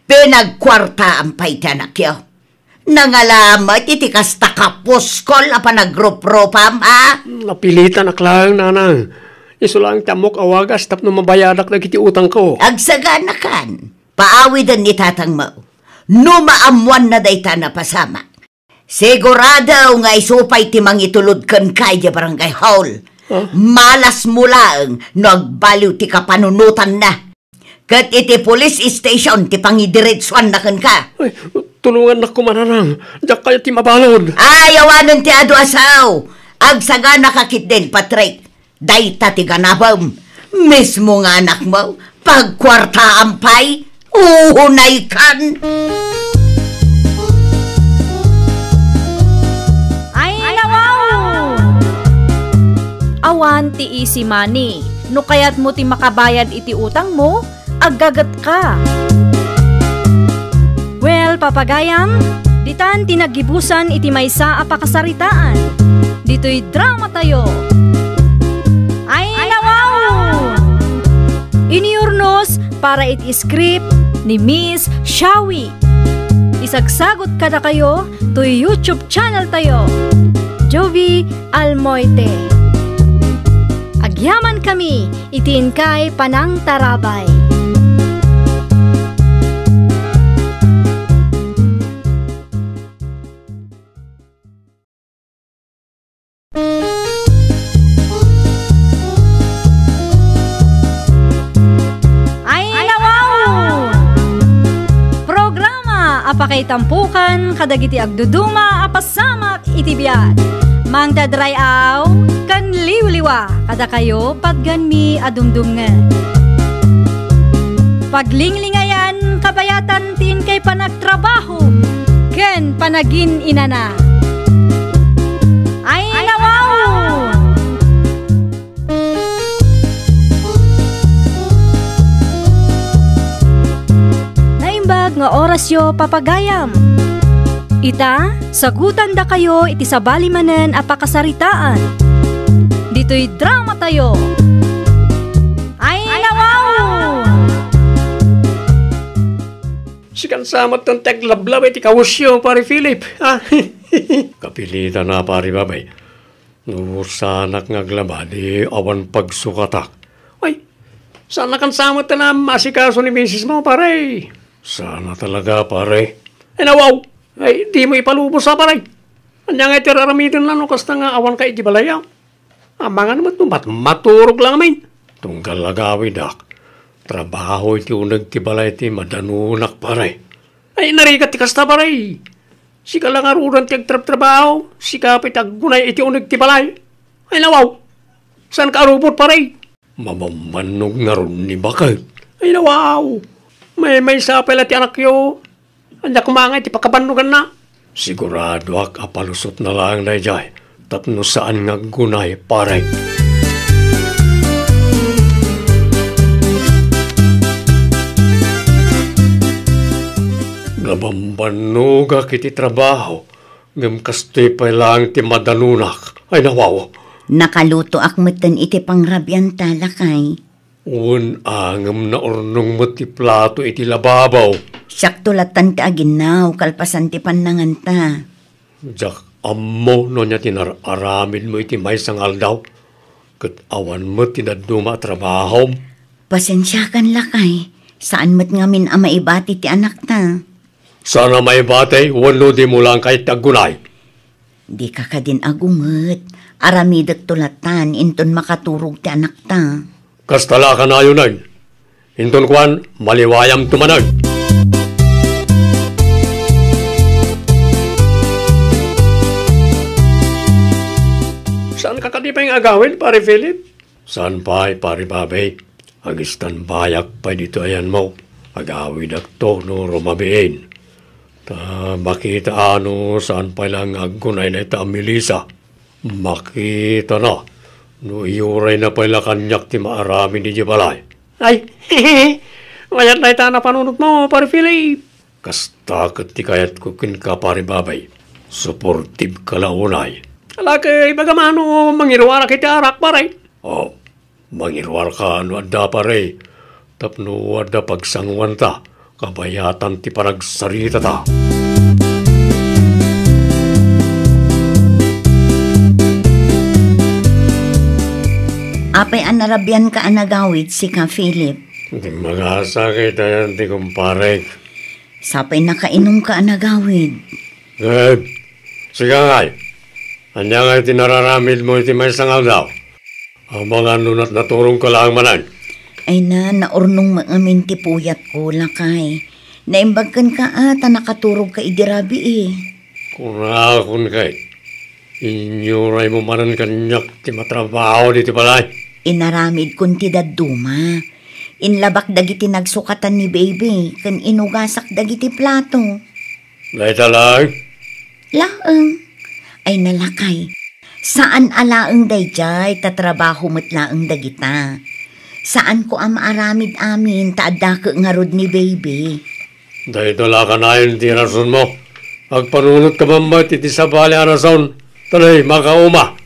pinagkuartaam pay ti anakyo. Nangala met iti kasta kapuskol a panagruprupam, a? Napilitanak laeng, nanang. Isu laeng ti ammok a wagas tapno mabayadak dagiti utangko. Agsaganakan. Paawiden ni tatangmo. No maammoanna dayta, napasamak. Sigurado nga isu pay ti mangitulod kenka idiay barangay hall. Ah? Malasmo laeng no agbaliw ti kapanunotanna. Ket iti police station ti pangidiretsuanna kenka. Ay, Tulongannak koma, Nanang. Diak kayat ti mabalud. Ay, awanen ti adu a sao. Agsaganaka ketdin, Patrick. Dayta ti ganabem. Mismo nga anakmo, pagkuartaam pay. Uhunaykan. Ay, nawaw! Awan ti easy money. No kayatmo ti makabayad iti utangmo, aggagetka. Well, papagayam, ditan ti naggibusan iti maysa a pakasaritaan. Ditoy dramatayo. Ay, nawaw! Iniurnos para iti script ni Miss Shawi. Isagsagot kadakayo toy YouTube channel tayo, Jovi Almoite. Agyaman kami iti inkay panangtarabay. Ay, nawaw! Programa a pakaitampukan kadagiti agduduma a pasamak iti biag. Mangdadray-aw ken liwliwa kadakayo patgenmi a dumdumngeg. Paglinglingayan kabayatan ti inkay panagtrabaho ken panagin-inana. Ay, nawaw! Naimbag nga orasyo, papagayam. Ita, sagutandakayo iti sabali manen a pakasaritaan. Ditoy dramatayo. Ay, nawaw! Sikan sa met ti aglablaba iti kawesyo, Pare Philip. Ah, kapilitan a, Pare Babay. No saanak nga aglaba, di awan pagsukatak. Ay, saannakan sa met a maasikaso ni misismo, pare. Saan a talaga, pare. Ay, nawaw. Ay, dimo ipalubos a, pare. Ania nga iti ar-aramidenna no kasta nga awanka iti balay a? Amangan met no mat-, maturog lang amin. Tunggal agawidak. Trabaho iti uneg ti balay ti madanonak, pare. Ay, narigat ti kasta, pare. Sika la ngaruden ti agtrabtrabaho, sika pay ti aggunay iti uneg ti balay. Ay, nawaw. Saanka a rubot, pare. Mabambannog ngarud ni baket. Ay, nawaw. Maymaysa pay la ti anakyo. Ania koma ngay ti pakabannoganna? Siguradoak a palusotna laeng daydiay tapno saan nga aggunay, pare. Nabambannogak iti trabaho, ngem kastoy pay laeng ti madanonak. Ay, nawaw. Nakalutoak metten iti pangrabianta, lakay. Wen a, ngem naurnong met ti plato iti lababo. Siakto lattan ti aginnaw kalpasan ti pannanganta. Diak ammo no ania ti nar-aramidmo iti maysa nga aldaw, ket awan met ti dadduma a trabahom. Pasensiakan, lakay, saan met ngamin a maibati ti anakta. Saan a maibati wenno dimo laeng kayat ti aggunay? Dika kadin agunget. Aramidekto lattan inton makaturog ti anakta. Kasta la a kanayonen. Inton kuan, maliwayamto manen. Saanka kadi pay nga agawid, Pare Philip? Saan pay, Pare Babay. Agistanbayak pay ditoy ayanmo. Agawidakto no rumabiin. Ta makita a no saan pay la nga aggunay dayta a Melissa. Makitana no iyurayna pay la kaniak ti maaramid idiay balay. Ay, mayat dayta a napanunotmo, Pare Philip. Kasta ket ti kayatko kenka, Pare Babay. Suportibka la unay. Alakay, ibagam a no mangiruarak iti arak, pare. Oh, mangiruarka no adda, pare. Tapno adda pagsanguanta, kabayatan ti panagsaritata. Apay a narabianka a nagawid, sika, Philip? Di magasakit ayan ti kumparek. Sapay nakainumka a nagawid. Eh, sika ngay. Ania ngay ti nararamidmo iti maysa nga aldaw? Amangan no nat-, naturongka laeng manen. Ay na, naurnong met ngamin ti puyatko, lakay. Naimbag kenka a ta nakaturogka idi rabii. Kunakon ket, inyuraymo manen kaniak ti matrabaho ditoy balay. Inaramidkon ti dadduma. Inlabak dagiti nagsukatan ni Baby ken inugasak dagiti plato. Dayta laeng? Laeng. Ay, lakay. Saan a laeng daydiay, ta trabaho met laeng dagita. Saanko a maaramid amin ta addaka ngarud ni Baby. Dayta la kanayon ti rasonmo. Agpanunotka man met iti sabali a rason. Tuloy, makauma.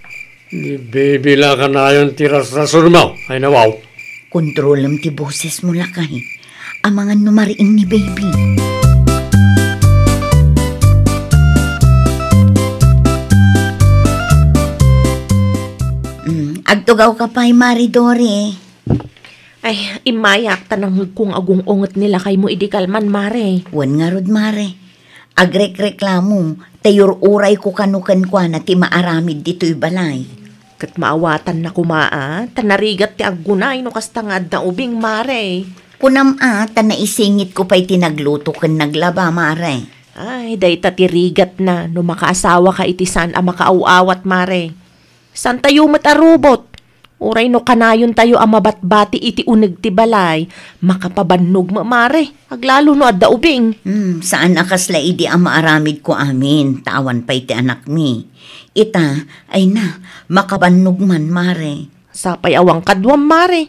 Ni Baby la kanayon ti rasrasonmo. Ay, nawaw. Kontrolem ti bosesmo, lakay. Amangan no mariing ni Baby. Mm, agtugawka pay, Mari Dori. Ay, immayak, ta nangngegko nga agung-unget ni lakaymo idi kalman, Mare. Wen ngarud, Mare. Agrekreklamo, ta iyur-urayko kano kenkuana ti maaramid ditoy balay. Ket maawatanna koma a, ta narigat ti aggunay no kasta nga adda ubing, Mare. Kunam a, ta naisingitko pay ti nagluto ken naglaba, Mare. Ay, dayta ti rigatna no makaasawaka iti saan a makaaw-awat, Mare. Saantayo met a rubot. Uray no kanayontayo a mabatbati iti uneg ti balay, makapabannog met, Mare, aglalo no adda ubing. Hmm, saan a kasla idi a maaramidko amin, ta awan pay ti anakmi. Ita, ay na, makabannog man, Mare. Sapay awan kaduam, Mare.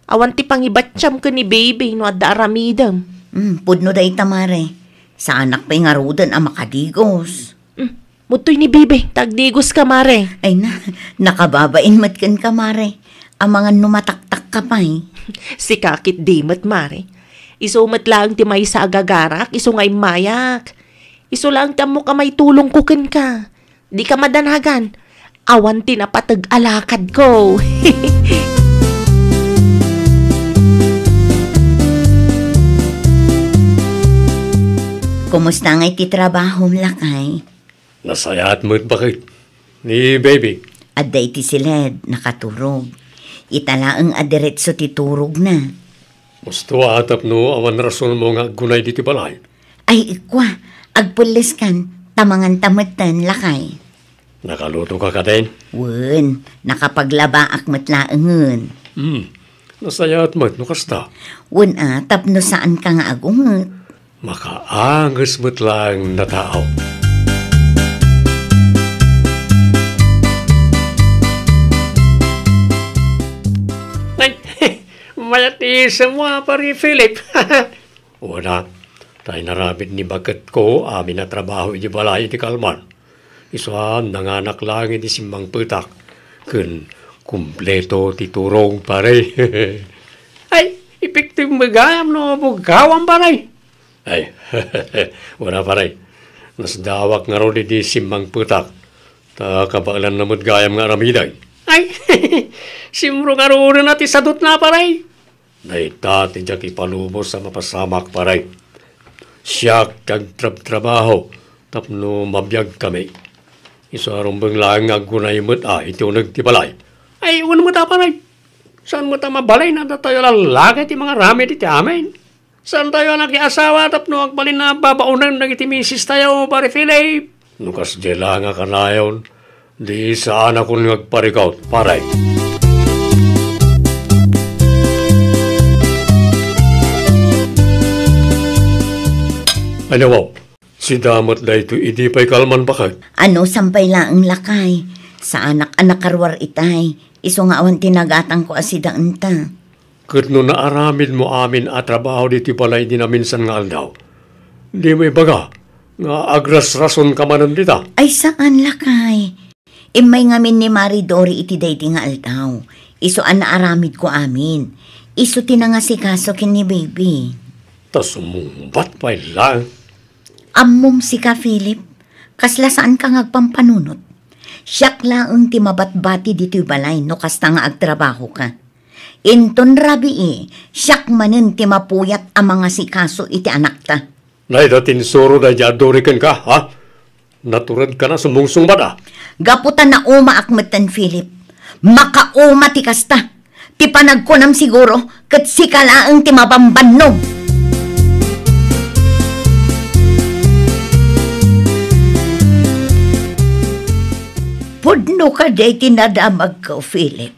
Awan ti pangibattiam ken ni Baby no adda aramidem. Hmm, pudno dayta, Mare. Saanak pay ngaruden a makadigos. Hmm, mudtoy ni Baby, ta agdigoska, Mare. Ay na, nakababain met kenka, Mare. Amangan no mataktakka pay. Sika ketdi met, Mare. Isu met laeng ti maysa a gagarak, isu nga immayak. Isu laeng ti ammok a maitulongko kenka. Dika madanagan. Awan ti napateg a lakadko. Kumusta ngay ti trabahom, lakay? Nasayaat met, baket. Ni Baby? Adda iti siled, nakaturog. Ita laeng a diretso ti turogna. Musto a tapno awan rasonmo nga aggunay ditoy balay. Ay, ikua, agpelleskan, ta manganta metten, lakay. Nakalutoka kadin? Wen, nakapaglabaak met laengen. Hmm, nasayaat met no kasta. Wen a, tapno saanka nga agunget. Makaanges met laeng a tao. Ay, mayat ti isemmo a, Pare Philip. Wen a, ta inaramid ni baketko amin a trabaho iti balay iti kalman. Isu a nanganak laeng iti simmangpetak ken kumpleto ti turog, pare. Ay, epektibo gayam no bugawam, pare. Ay, wen a, pare. Nasdaawak ngarud iti simmangpetak. Ta kabaelanna met gayam nga aramiden. Ay, simro ngaruden a ti sadutna, pare. Dayta ti diak ipalubos a mapasamak, pare. Siak ti agtrabtrabaho tapno mabiagkami. Isu a rumbeng laeng nga aggunay met a iti uneg ti balay. Ay, wen met a, pare. Saan met a mabalin a datayo a lallaki ti mangaramid iti amin? Saantayo a nakiasawa tapno agbalin a babaonen dagiti misistayo, Pare Philip? No kasdiay la nga kanayon, di saanakon nga agparikut, pare. Ania, wow, sida met daytoy idi pay kalman, baket? Ano, sampay laeng, lakay. Saanak a nakaruar itay. Isu nga awan ti nagatangko a sida enta. Ket no naaramidmo amin a trabaho ditoy balay idi naminsan nga aldaw, dimo ibaga nga agrasrasonka manen dita? Ay, saan, lakay. Immay ngamin ni Mari Dori iti daydi nga aldaw. Isu a naaramidko amin. Isu ti nangasikaso ken ni Baby. Ta sumungbat pay laeng. Ammom sika, Philip. Kasla saanka nga agpampanunot. Siak laeng ti mabatbati ditoy balay no kasta nga agtrabahoka. Inton rabii, siak manen ti mapuyat a mangasikaso iti anakta. Dayta ti insuro daydi a Dori kenka, ha? Naturedkan a sumungsungbat a. Gapu ta naumaak metten, Philip. Makauma ti kasta. Ti panagkunam siguro, ket sika laeng ti mabambannog. Kadi ti nadamagko, Philip.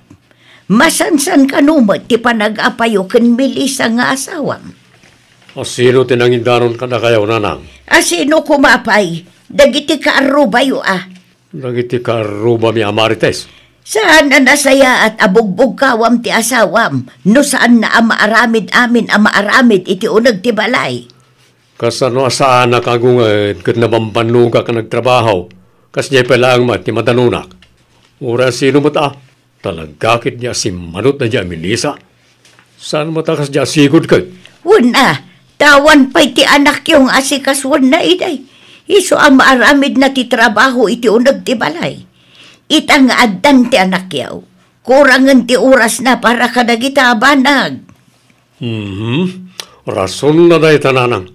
Masansan kano met ti panagapayo ken Melissa nga asawam. A, sino ti nangidanon kadakayo, nanang? A, sino koma pay? Dagiti kaarrubayo a. Dagiti kaarrubami a Marites? Saan a nasayaat a bugbugkawam ti asawam no saanna a maaramid amin a maaramid iti uneg ti balay? Kasano a saanak a gunget ket nabambannogak a nagtrabaho? Kasdiay pay laeng met ti madanonak. Uray a sino met a, talaga ketdi a simmanot daydiay a Melissa. Saan met a kasdiay a sigud ket? Wen a, ta awan pay ti anakyo nga asikasuenna idiay. Isu a maaramidna ti trabaho iti uneg ti balay. Ita nga addan ti anakyo, kurangen ti orasna para kadagita a banag. Mhm. Rasonna dayta, nanang.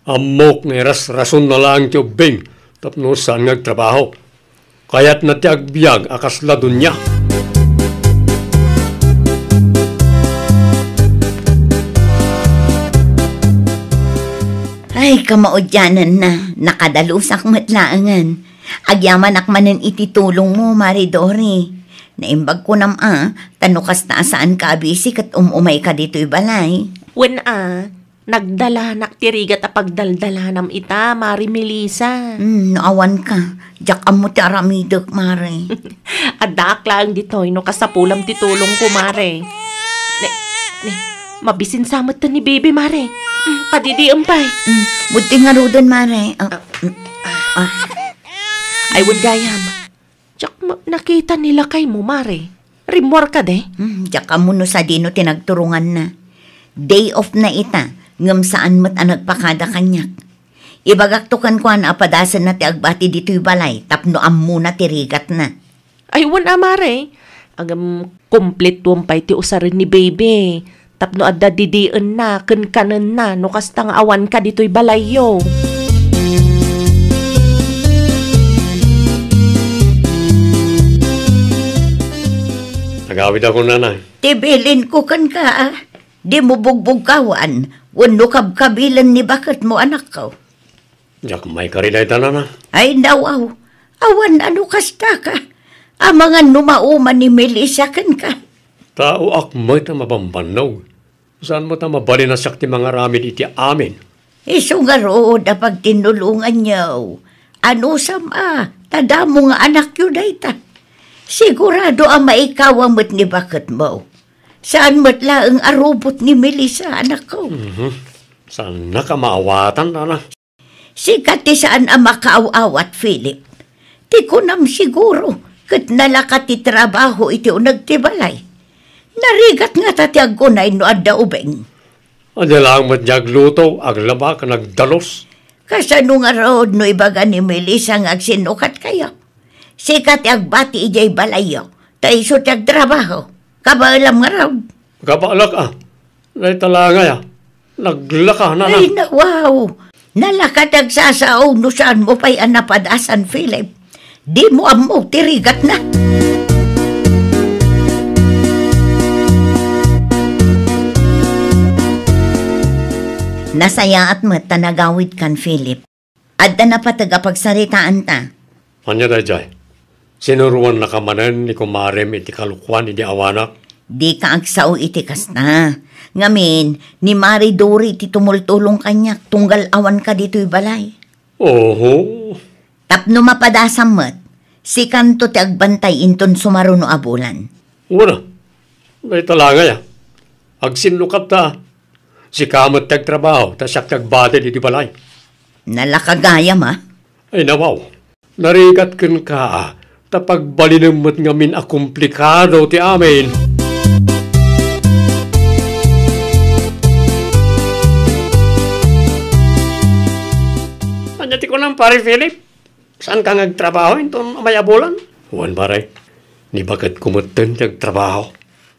Ammok nga irasrasonna laeng ti ubbing tapno saan nga agtrabaho. Kayatna ti agbiag a kasla dunia. Ay, kamaudiananna, nakadalusak met laengen. Agyamanak manen iti tulongmo, Mari Dori. Naimbag kunam a, ta no kasta a saanka a bisi ket um-umayka ditoy balay. Wen a, nagdalanak ti rigat a pagdaldalanam ita, Mari Melissa. Hmm, no awanka, diak ammo ti aramidek, Mari. Addaak laeng ditoy no kasapulam ti tulongko, Mari. Ne, ne, mabisinsa met ni Bibi, Mari. Hmm, padidiem pay. Hmm, budti ngaruden, Mari. Ah, ah, hmm, ah. Ay, wen gayam. Diak ma-, nakita ni lakaymo, Mari. Rimmuar kadi? Hmm, diak ammo no sadino ti nagturonganna. Day off na ita, ngem saan met a nagpakada kaniak. Ibagakto kenkuana a padasenna ti agbati ditoy balay tapno ammona ti rigatna. Ay, wen a, Mari. Ngem, kumplituem pay ti usaren ni Baby. Tapno adda didienna ken kanenna no kasta nga awanka ditoy balayyo. Agawidakon, nanang. Ti bilinko kenka, dimo bugbugkawan wenno kabkabilen ni baketmo, anakko. Diak maikari dayta, nanang. Ay, nawaw. Awan a no kastaka. Amangan no mauman ni Melissa kenka. Taoak met a mabambannog. Saan met a mabalin a siak ti mangaramid iti amin. Isu ngarud a pagtinnulonganyo. Anusam a, ta damo nga anakyo dayta. Sigurado a maikawa met ni baketmo. Saan met laeng a rubot ni Melissa, anakko. Mhm. Saannak a maawatan, nanang. Sika ti saan a makaaw-awat, Philip. Ti kunam siguro, ket nalaka ti trabaho iti uneg ti balay. Narigat ngata ti agkunay no adda ubing. Ania laeng met ti agluto, aglaba, ken agdalus. Kasano ngarud no ibaga ni Melissa nga agsinnukatkayo? Sika ti agbati idiay balayyo, ta isu ti agtrabaho. Kabaelam ngarud. Kabaelak a. Dayta la ngay a. Naglaka, nanang. Ay, nawaw. Nalaka ti agsasao no saanmo pay a napadasan, Philip. Dimo ammo ti rigatna. Nasayaat met ta nagawidkan, Philip. Adda napateg a pagsaritaanta. Ania daydiay? Sinuroannaka manen ni kumarem iti kalokuan idi awanak? Dika agsao iti kasta. Ngamin, ni Mari Dori ti tumultulong kaniak tunggal awanka ditoy balay. Oho. Tapno mapadasam met, sikanto ti agbantay inton sumaruno a bulan. Wen a. Dayta la ngay a. Agsinnukatta. Sika met ti agtrabaho, ta siak ti agbati iti balay. Nalaka gayam a. Ay, nawaw. Narigat kenka a, ta pagbalinem met ngamin a komplikado ti amin. Ania ti kunam, Pare Philip? Saanka nga agtrabaho inton umay a bulan? Wen, pare. Ni baketko metten ti agtrabaho.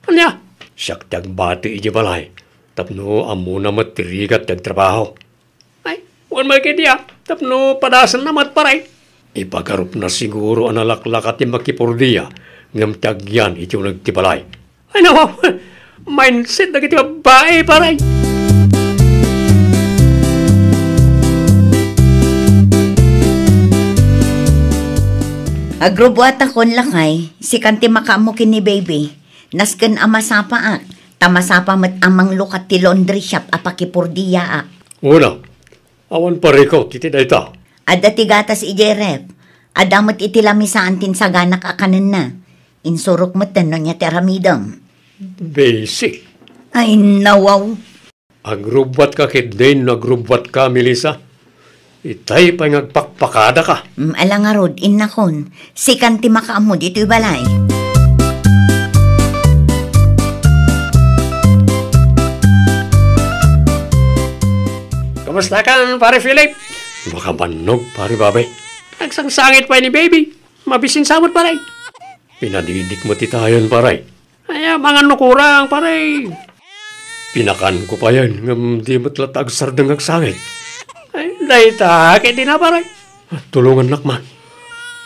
Ania? Siak ti agbati iti balay. Tapno ammona met ti rigat ti agtrabaho. Ay, wen met ketdi a, tapno padasenna met, pare. Ipagarupna siguro a nalaklaka ti makipurdia, ngem ti agyan iti uneg ti balay. Ay, nawaw, mindset dagiti babbai, pare. Agrubbuatakon, lakay, sikan ti makaammo ken ni baby. Nasken a masapaak, ta masapa met a manglukat ti laundry shop a pakipordiaak. Una, awan parikut iti dayta. Adda ti gatas idiay ref. Adda met iti lamisaan ti insaganak a kanenna. Insurok metten no ania ti aramidem. Basic. Ay, nawaw. Agrubbuatka ketdin no agrubbuatka, Melissa. Itay pay nga agpakpakadaka. Mm, ala ngarud, innakon. Sikan ti makaammo ditoy balay. Kumustakan, Pare Philip? Makabannog, Pare Bobby. Agsangsangit pay ni baby. Mabisinsa met, pare. Pinadidik met itayon, pare. Ay, amangan no kurang, pare. Pinakanko payen, ngem di met latta agsardeng agsangit. Ay, dayta, ket dina, pare. Tulongannak man.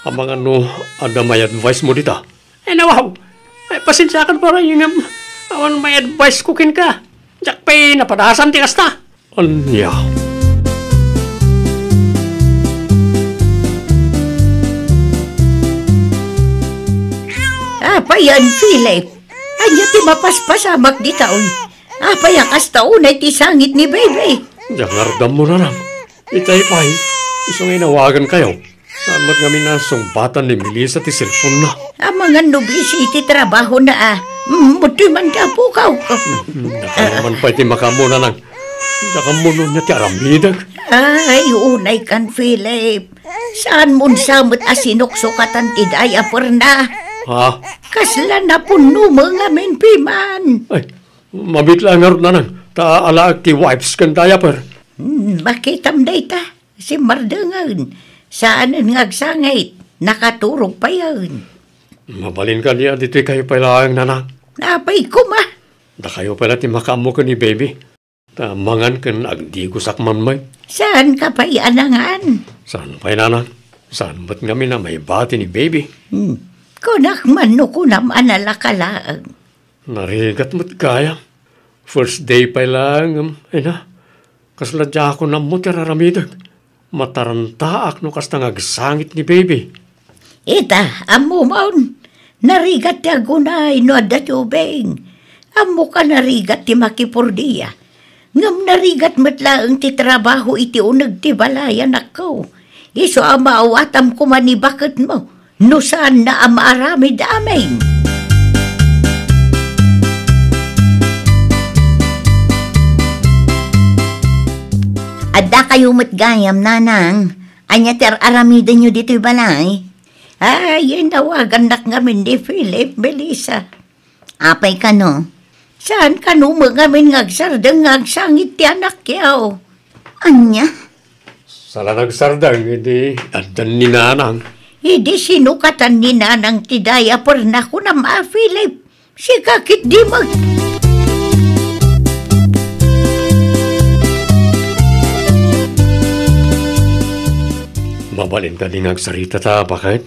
Amangan no adda may advice mo dita. Ay, nawaw. Ay, pasensiakan, pare, ngem awan may advice ko kenka. Diak pay napadasan ti kasta. Ania? Apay, Philip? Ania ti mapaspasamak dita, oy? Apay a kasta unay ti sangit ni baby? Diak ngarud ammo, nanang. Itay pay, isu nga inawagankayo. Saan met ngamin a sungbatan ni Melissa ti cellphone-na? Amangan no busy iti trabahona a. Mm, ditoy man ti apokaw. Hmm, dakayo man pay ti makaammo, nanang. Diak ammo no ania ti aramidek. Ay, unay kan, Philip. Saan mo sa met a sinuksukatan ti diaper-na? Ha? Kasla napunno met ngamin piman. Ay, mabiit laeng ngarud, nanang. Ta alaek ti wipes ken diaper. Hmm, makitam dayta. Simmardengen, saanen nga agsangit, nakaturog payen. Mabalin kadi a ditoykayo pay laeng, nanang. Apay koma. Dakayo pay la ti makaammo ken ni baby. Ta mangan ken agdigosak man met. Saanka pay a nangan? Saan pay, nanang? Saan met ngamin a maibati ni baby? Hmm. Kunak man no kunam a nalaka laeng. Narigat met gayam. First day pay laeng, em, ay na. Kasla diakon ammo ti ar-aramidek. Matarantaak no kasta nga agsangit ni baby. Ita, ammomon. Narigat ti agunay no adda ti ubing. Ammoka narigat ti makipordia. Ngem narigat met laeng ti trabaho iti uneg ti balay, anakko. Isu a maawatam koma ni baketmo no saanna a maaramid amin. Addakayo met gayam, nanang. Ania ti ar-aramidenyo ditoy balay? Ay, inawagannak ngamin ni Philip, Melissa. Apay kano? Saan kano met ngamin nga agsardeng nga agsangit ti anakyo? Ania? Saan a nagsardeng, idi addan ni nanang. Idi sinukatan ni nanang ti diaper-na, kunam a, Philip. Sika ketdi met. Mabalin kadi nga agsarita ta, baket?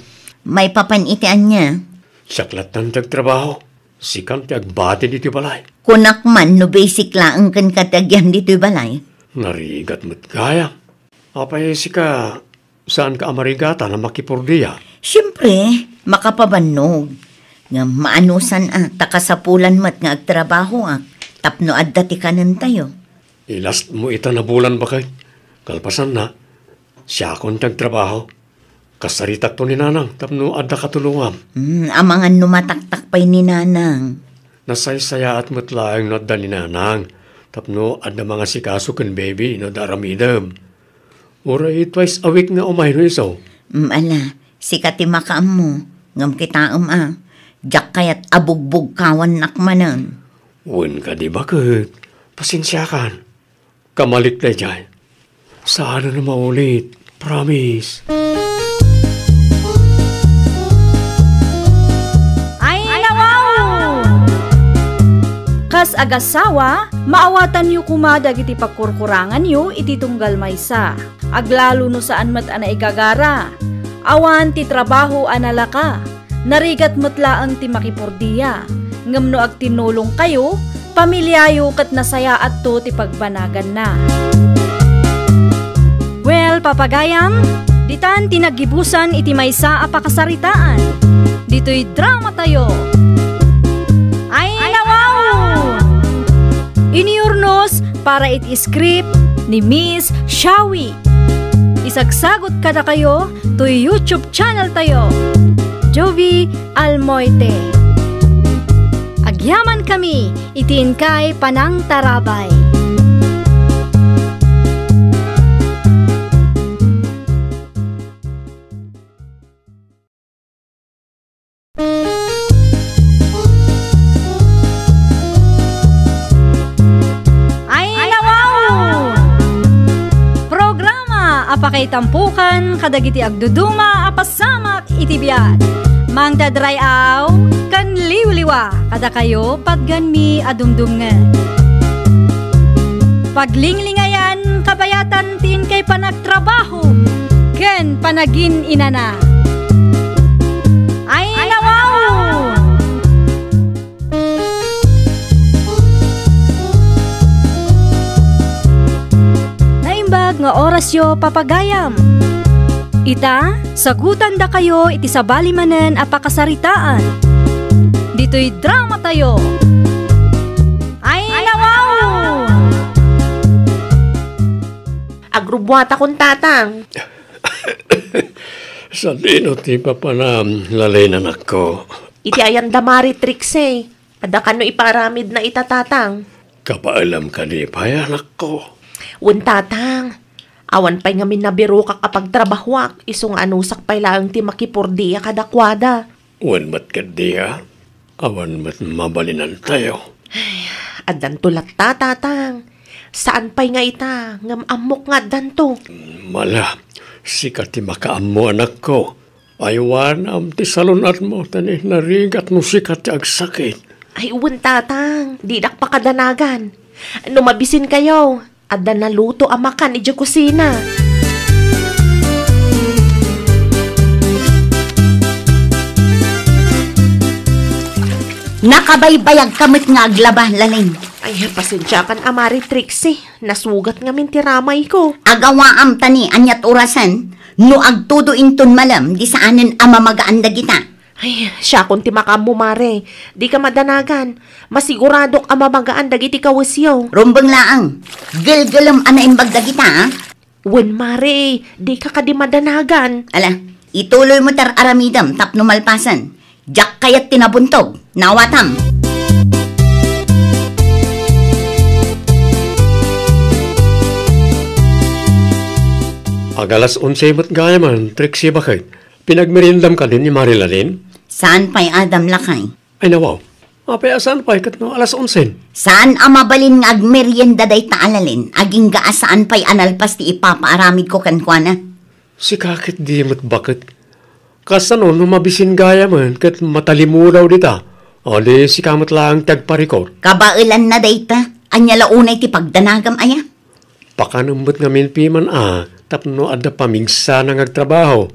Maipapan iti ania? Siak lattan ti agtrabaho. Sikan ti agbati ditoy balay. Kunak man no basic laeng kenka ti agyan ditoy balay. Narigat met gayam. Apay sika, saanka a marigatan a makipordia? Siempre, makapabannog. Ngem maanusan a, ta kasapulan met nga agtrabahoak tapno adda ti kanentayo. I-last mo ita a bulan, baket. Kalpasanna, siakon ti agtrabaho. Kasaritakto ni nanang tapno adda katulongam. Hmm, amangan no mataktak pay ni nanang. Nasaysayaat met laeng no adda ni nanang tapno adda mangasikaso ken baby no adda aramidem. Uray twice a week nga umay no isu. Hmm, ala, sika ti makaammo, ngem kitaem a, diak kayat a bugbugkawannak manen. Wen kadi, baket, pasensiakan. Kamalik daydiay. Saan a maulit. Promise. Ay, nawaw! Kas agassawa, maawatanyo koma dagiti pagkurkuranganyo iti tunggal maysa. Aglalo no saan met a naigagara. Awan ti trabaho a nalaka. Narigat met laeng ti makipordia, ngem no agtinnulongkayo, pamiliayo ket nasayaatto ti pagbanaganna. Well, papagayam, Ditan ti naggibusan iti maysa a pakasaritaan. Ditoy dramatayo. Ay, nawaw! Iniurnos para iti script ni Miss Shawi. Isagsagot kadakayo toy YouTube channel tayo, Jovi Almoite. Agyaman kami iti inkay panangtarabay. Ay, nawaw! Programa a pakaitampukan kadagiti agduduma a pasamak iti biag. Mangted ray-aw ken liwliwa kadakayo patgenmi a dumdumngeg. Paglinglingayan kabayatan ti inkay panagtrabaho ken panagin-inana. Ay, nawaw! Naimbag nga orasyo, papagayam. Ita, sagutandakayo iti sabali manen a pakasaritaan. Ditoy dramatayo. Ay, nawaw! Agrubbuatakon, Tatang. Sadino ti papanam, Lalin, anakko? Iti ayanda Mari Trixie. Adda kano ipaaramidna ita, Tatang? Kabaelam kadi pay, anakko? Wen, Tatang. Awan pay ngamin nabirokak a pagtrabahoak, isu nga anusak pay laeng ti makipurdia kadakuada. Wen met ketdi, a? Awan met mabalinantayo. Ay, addanto latta, Tatang. Saan pay nga ita, ngem ammok nga addanto. Mala, sika ti makaammo, anakko. Aywanam ti salun-atmo, ta ni narigat no sika ti agsakit. Ay, wen, Tatang, dinak pakadanagan. No mabisinkayo, adda naluto a makan idiay kusina. Nakabaybayagka met nga aglaba, Lalin. Ay, pasensiakan a Mari Trixie. Nasugat ngamin ti ramayko. Agawaam ta ni aniat orasen, no agtudo inton malem, di saanen a mamagaan dagita. Ay, siakon ti makaammo, Mare. Dika madanagan. Masiguradok a mamagaan dagiti kawesyo. Rumbeng laeng. Gelgelem a naimbag dagita, a? Wen, Mare, dika kadi madanagan. Ala, ituloymo ti ar-aramidem tapno malpasen. Diak kayat ti nabuntog. Naawatam. Ag-alas onse met gayamen, Trixie, baket. Pinagmeriendam kadi ni Mari Lalin? Saan pay, Adam, lakay. Ay, nawaw. Apay a saan pay ket no alas onse? Saan a mabalin nga agmerienda dayta a Lalin, agingga a saan pay a nalpas ti ipapaaramidko kenkuana? Sika ketdi met, baket. Kasano no mabisin gayamen ket matalimudaw dita? O di sika met laeng ti agparikor. Kabaelanna dayta. Ania la unay ti pagdanagam aya? Pakanem met ngamin piman a tapno adda pamigsana nga agtrabaho.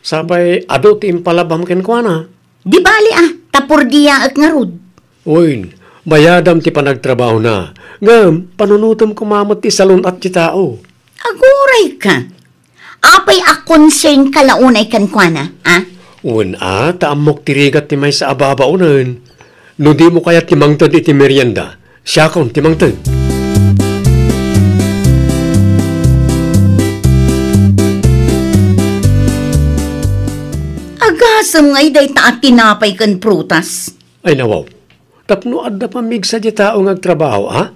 Sapay adu ti impalabam kenkuana. Di bali a, ta purdiaek ngarud. Wen, bayadam ti panagtrabahona. Ngem, panunotem koma met ti salun-at ti tao. Agurayka. Apay a concern ka la unay kenkuana, a? Wen a, ta ammok ti rigat ti maysa a babaonen. No dimo kayat ti mangted iti merienda, siakon ti mangted. Agasem ngay dayta a tinapay ken prutas. Ay, nawaw. Tapno adda pamigsa ti tao nga agtrabaho, a?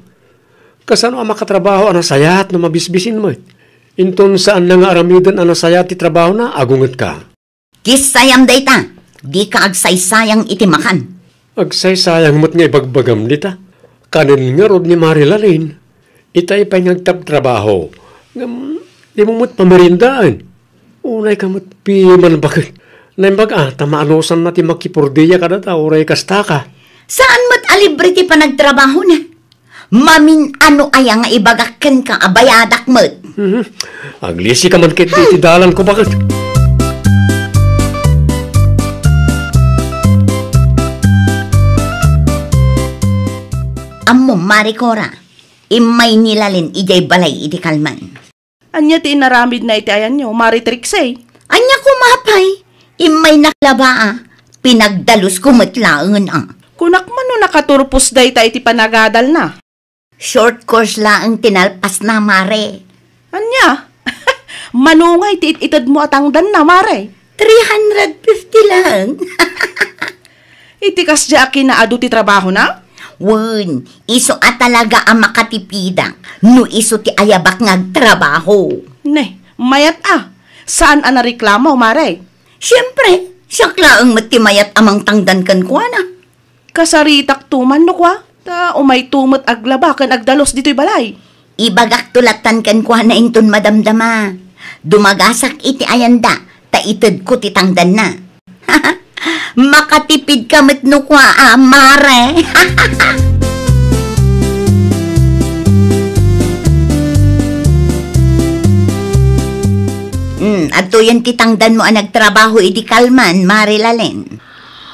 Kasano a makatrabaho a nasayaat no mabisbisin met? Inton saanna nga aramiden a nasayaat ti trabahona, agungetka. Kissayam dayta, dika agsaysayang iti makan. Agsaysayang met nga ibagbagam dita. Kanen ngarud ni Mari Lalin. Itay pay nga agtabtrabaho. Ngem, dimo met pameriendaen. Unayka met piman baket. Naimbag a, ta maanusanna ti makipurdia kadata, uray kastaka. Saan met a libre ti panagtrabahona? Mamin-ano aya nga ibagak kenka a bayadak met? Mhm. Aglisika man ketdi iti dalanko, baket. Ammom, Mari Cora, immay ni Lalin idiay balay idi kalman. Ania ti inaramidna iti ayanyo, Mare Trixie? Ania koma pay? Immaynak laba a. Pinagdalusko met laengen a. Kunak man no nakaturpos dayta iti panagadalna. Short course laeng ti nalpasna, Mare. Ania? Manungay ti it-itedmo a tangdanna, Mare? Three hundred fifty laeng. Iti kasdiay a kinaadu ti trabahona? Wen, isu a talaga a makatipidak no isu ti ayabak nga agtrabaho. Ne, mayat a. Saan a nareklamo, Mare? Siempre, siak laeng met ti mayat a mangtangdan kenkuana. Kasaritakto man no kua, ta umayto met aglaba ken agdalus ditoy balay. Ibagakto lattan kenkuana inton madamdama. Dumagasak iti ayanda, ta itedko ti tangdanna. Makatipidka met no kua a, Mare. Hmm, adtoyen ti tangdanmo a nagtrabaho idi kalman, Mare Lalen.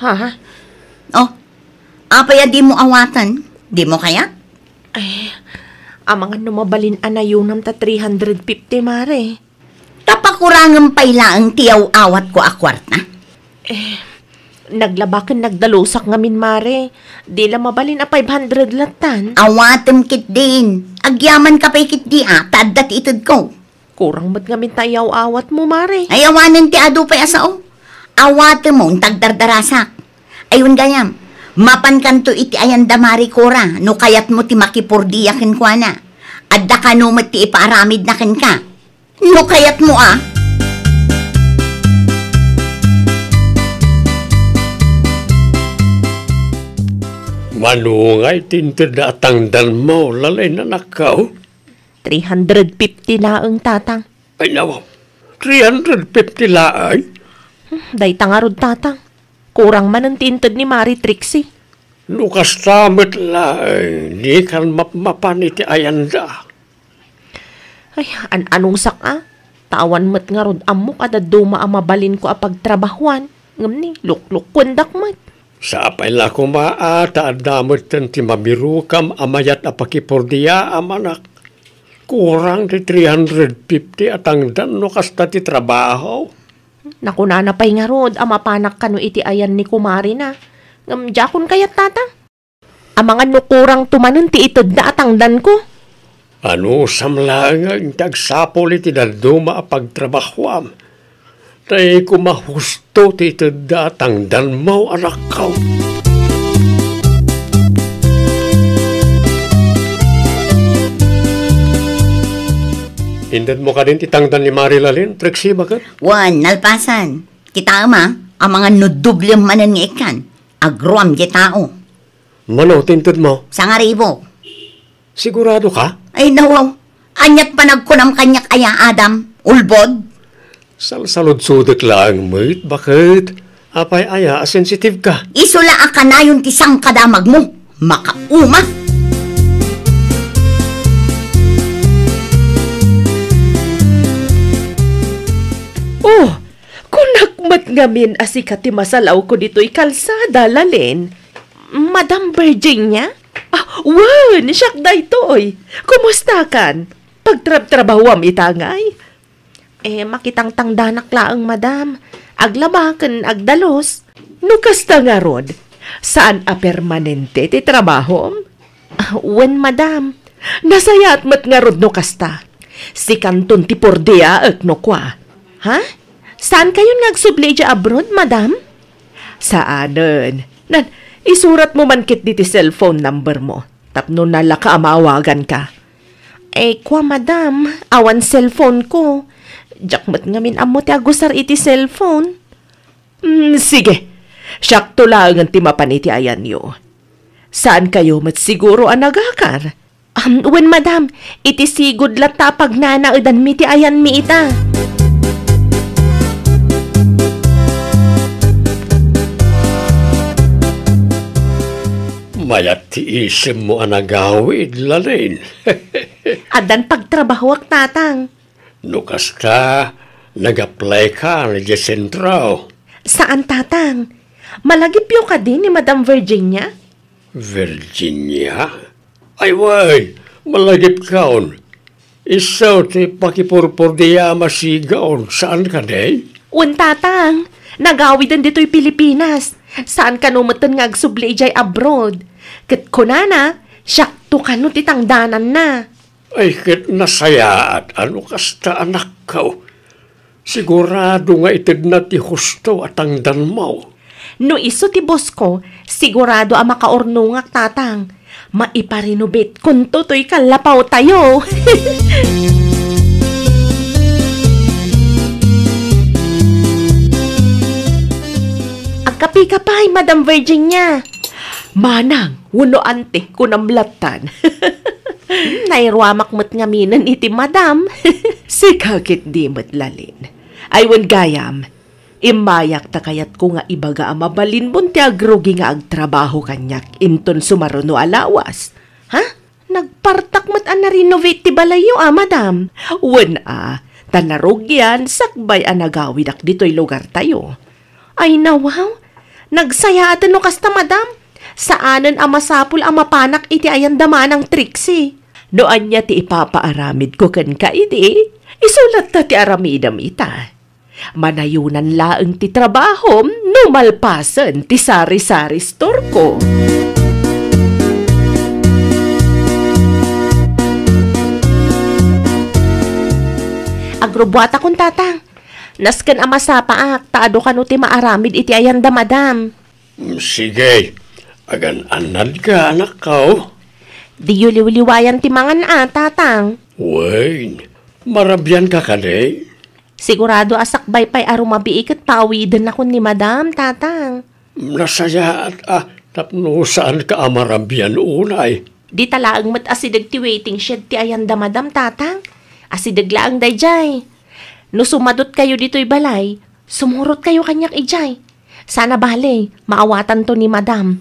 Ha? Oh, apay a dimo awaten? Dimo kayat? Ay, amangan no mabalin a nayonam ta three hundred fifty, Mare. Ta pakurangem pay laeng ti yaw-awatko a kuarta? Eh, naglaba ken nagdalusak ngamin, Mare. Di la mabalin a five hundred lattan. Awatem ketdin. Agyamanka pay ketdi a, ta adda ti itedko. Kurang met ngamin ta iyaw-awatmo, Mare. Ay, awanen ti adu pay a sao. Awatemon ta agdardarasak. Ay, wen gayam, mapankanto iti ayanda, Mare Cora, no kayatmo ti makipordia kenkuana. Adda kano met ti ipaaramidna kenka. No kayatmo a. Manungay ti intedda a tangdanmo, Lalen, anakko? Three hundred fifty laeng, Tatang. Ay, nawaw. Three hundred fifty laeng? Hmm, dayta ngarud, Tatang. Kurang manen ti inted ni Mare Trixie. No kasta met laeng, dikan mapmapan iti ayanda. Ay, an-anusak a. Ta awan met ngarud ammok a dadduma a mabalinko a pagtrabahuan. Ngem ni, luklukkuendak met. Sapay la koma a, ta adda metten ti mabirokam a mayat a pakipordiaam, anak. Kurang ti three hundred fifty a tangdan no kasta ti trabaho. Nakunana pay ngarud a mapanak kano iti ayan ni kumarina. Ngem diakon kayat, Tatang. Amangan no kurangto manen ti itedda a tangdanko. Anusam laeng ti agsapul iti dadduma a pagtrabahoam. Tay koma husto ti itedda a tangdanmo, anakko. Intedmo kadin ti tangdan ni Mare Lalen, Trixie, baket? Wen, nalpasan. Kitaem a, amangan no doblem manen nga ikkan. Agruam ti tao. Mano ti intedmo? Sangaribo. Sigurado ka? Ay, nawaw. Aniat panagkunam kaniak aya, Adam? Ulbod? Salsaludsodek laeng met, baket? Apay aya a sensitive ka? Isu la a kanayon ti sangkadamagmo. Makauma! Oh, kunak met ngamin a sika ti masalawko ditoy kalsada, Lalen. Madam Virginia? Ah, wen, siak daytoy. Kumustakan? Pagtrabtrabahuam ita ngay? Eh, makitangtangdanak laeng, madam. Aglaba ken agdalus. No kasta ngarud, saan a permanente ti trabahom? Ah, wen, madam. Nasayaat met ngarud no kasta. Sikanton ti pordiaek no kua. Ha? Saankayon nga agsubli idiay abroad, madam? Saanen. Nan, isuratmo man ketdi ti cellphone numbermo tapno nalaka a maawaganka. Eh, kua, madam, awan cellphoneko. Diak met ngamin ammo ti agusar iti cellphone. Hmm, sige. Siakto laengen ti mapan iti ayanyo. Saankayo met siguro a nagakar? Um, wen, madam, iti sigud latta a pagnanaedanmi ti ayanmi ita. Mayat ti isemmo a nagawid, Lalen. Addan pagtrabahoak, Tatang. No kasta, nag-apply ka idiay sentro? Saan, Tatang. Malagipyo kadi ni Madam Virginia? Virginia? Ay, wen, malagipkon. Isu ti pakipurpurdi a masigaw, saan kadi? Wen, Tatang. Nagawiden ditoy Pilipinas. Saan kano metten nga agsubli idiay abroad. Ket kunana, siakto kano ti tangdananna. Ay, ket nasayaat a no kasta, anakko. Sigurado nga itedna ti husto a tangdanmo. No isu ti boss ko, sigurado a makaurnongak, Tatang. Maiparenovate kunto toy kallapawtayo. Agkape ka pay, Madam Virginia. Manang, wenno ante, kunam lattan. Hmm, nairuamak met ngaminen iti madam. Sika ketdi met, Lalin. Ay, wen gayam, immayak ta kayatko nga ibaga a mabalinmon ti agrugi nga agtrabaho kaniak inton sumaruno a lawas. Ha? Nagpartak met a na-renovate ti balayyo a, madam. Wen a, ta narugian sakbay a nagawidak ditoy lugartayo. Ay, nawaw. Nagsayaaten no kasta, madam. Saanen a masapul a mapanak iti ayan da Manang Trixie. No ania ti ipapaaramidko kenka idi, isu latta ti aramidem ita. Manayonan laeng ti trabahom no malpasen ti sari-sari store ko. Agrubuatakon, Tatang. Nasken a masapaak ta adu kano ti maaramid iti ayan da madam. Mm, sige, agan-annadka, anakko. Diyo liwliwayan ti mangan a, Tatang. Wen, marabianka kadi? Sigurado a sakbay pay a rumabii ket pawidennakon ni madam, Tatang. Nasayaat a tapno saanka a marabian unay. Dita laeng met asideg ti waiting shed ti ayan da madam, Tatang. Asideg laeng daydiay. No sumadutkayo ditoy balay, sumurotkayo kaniak idiay. Saan a bale, maawatanto ni madam.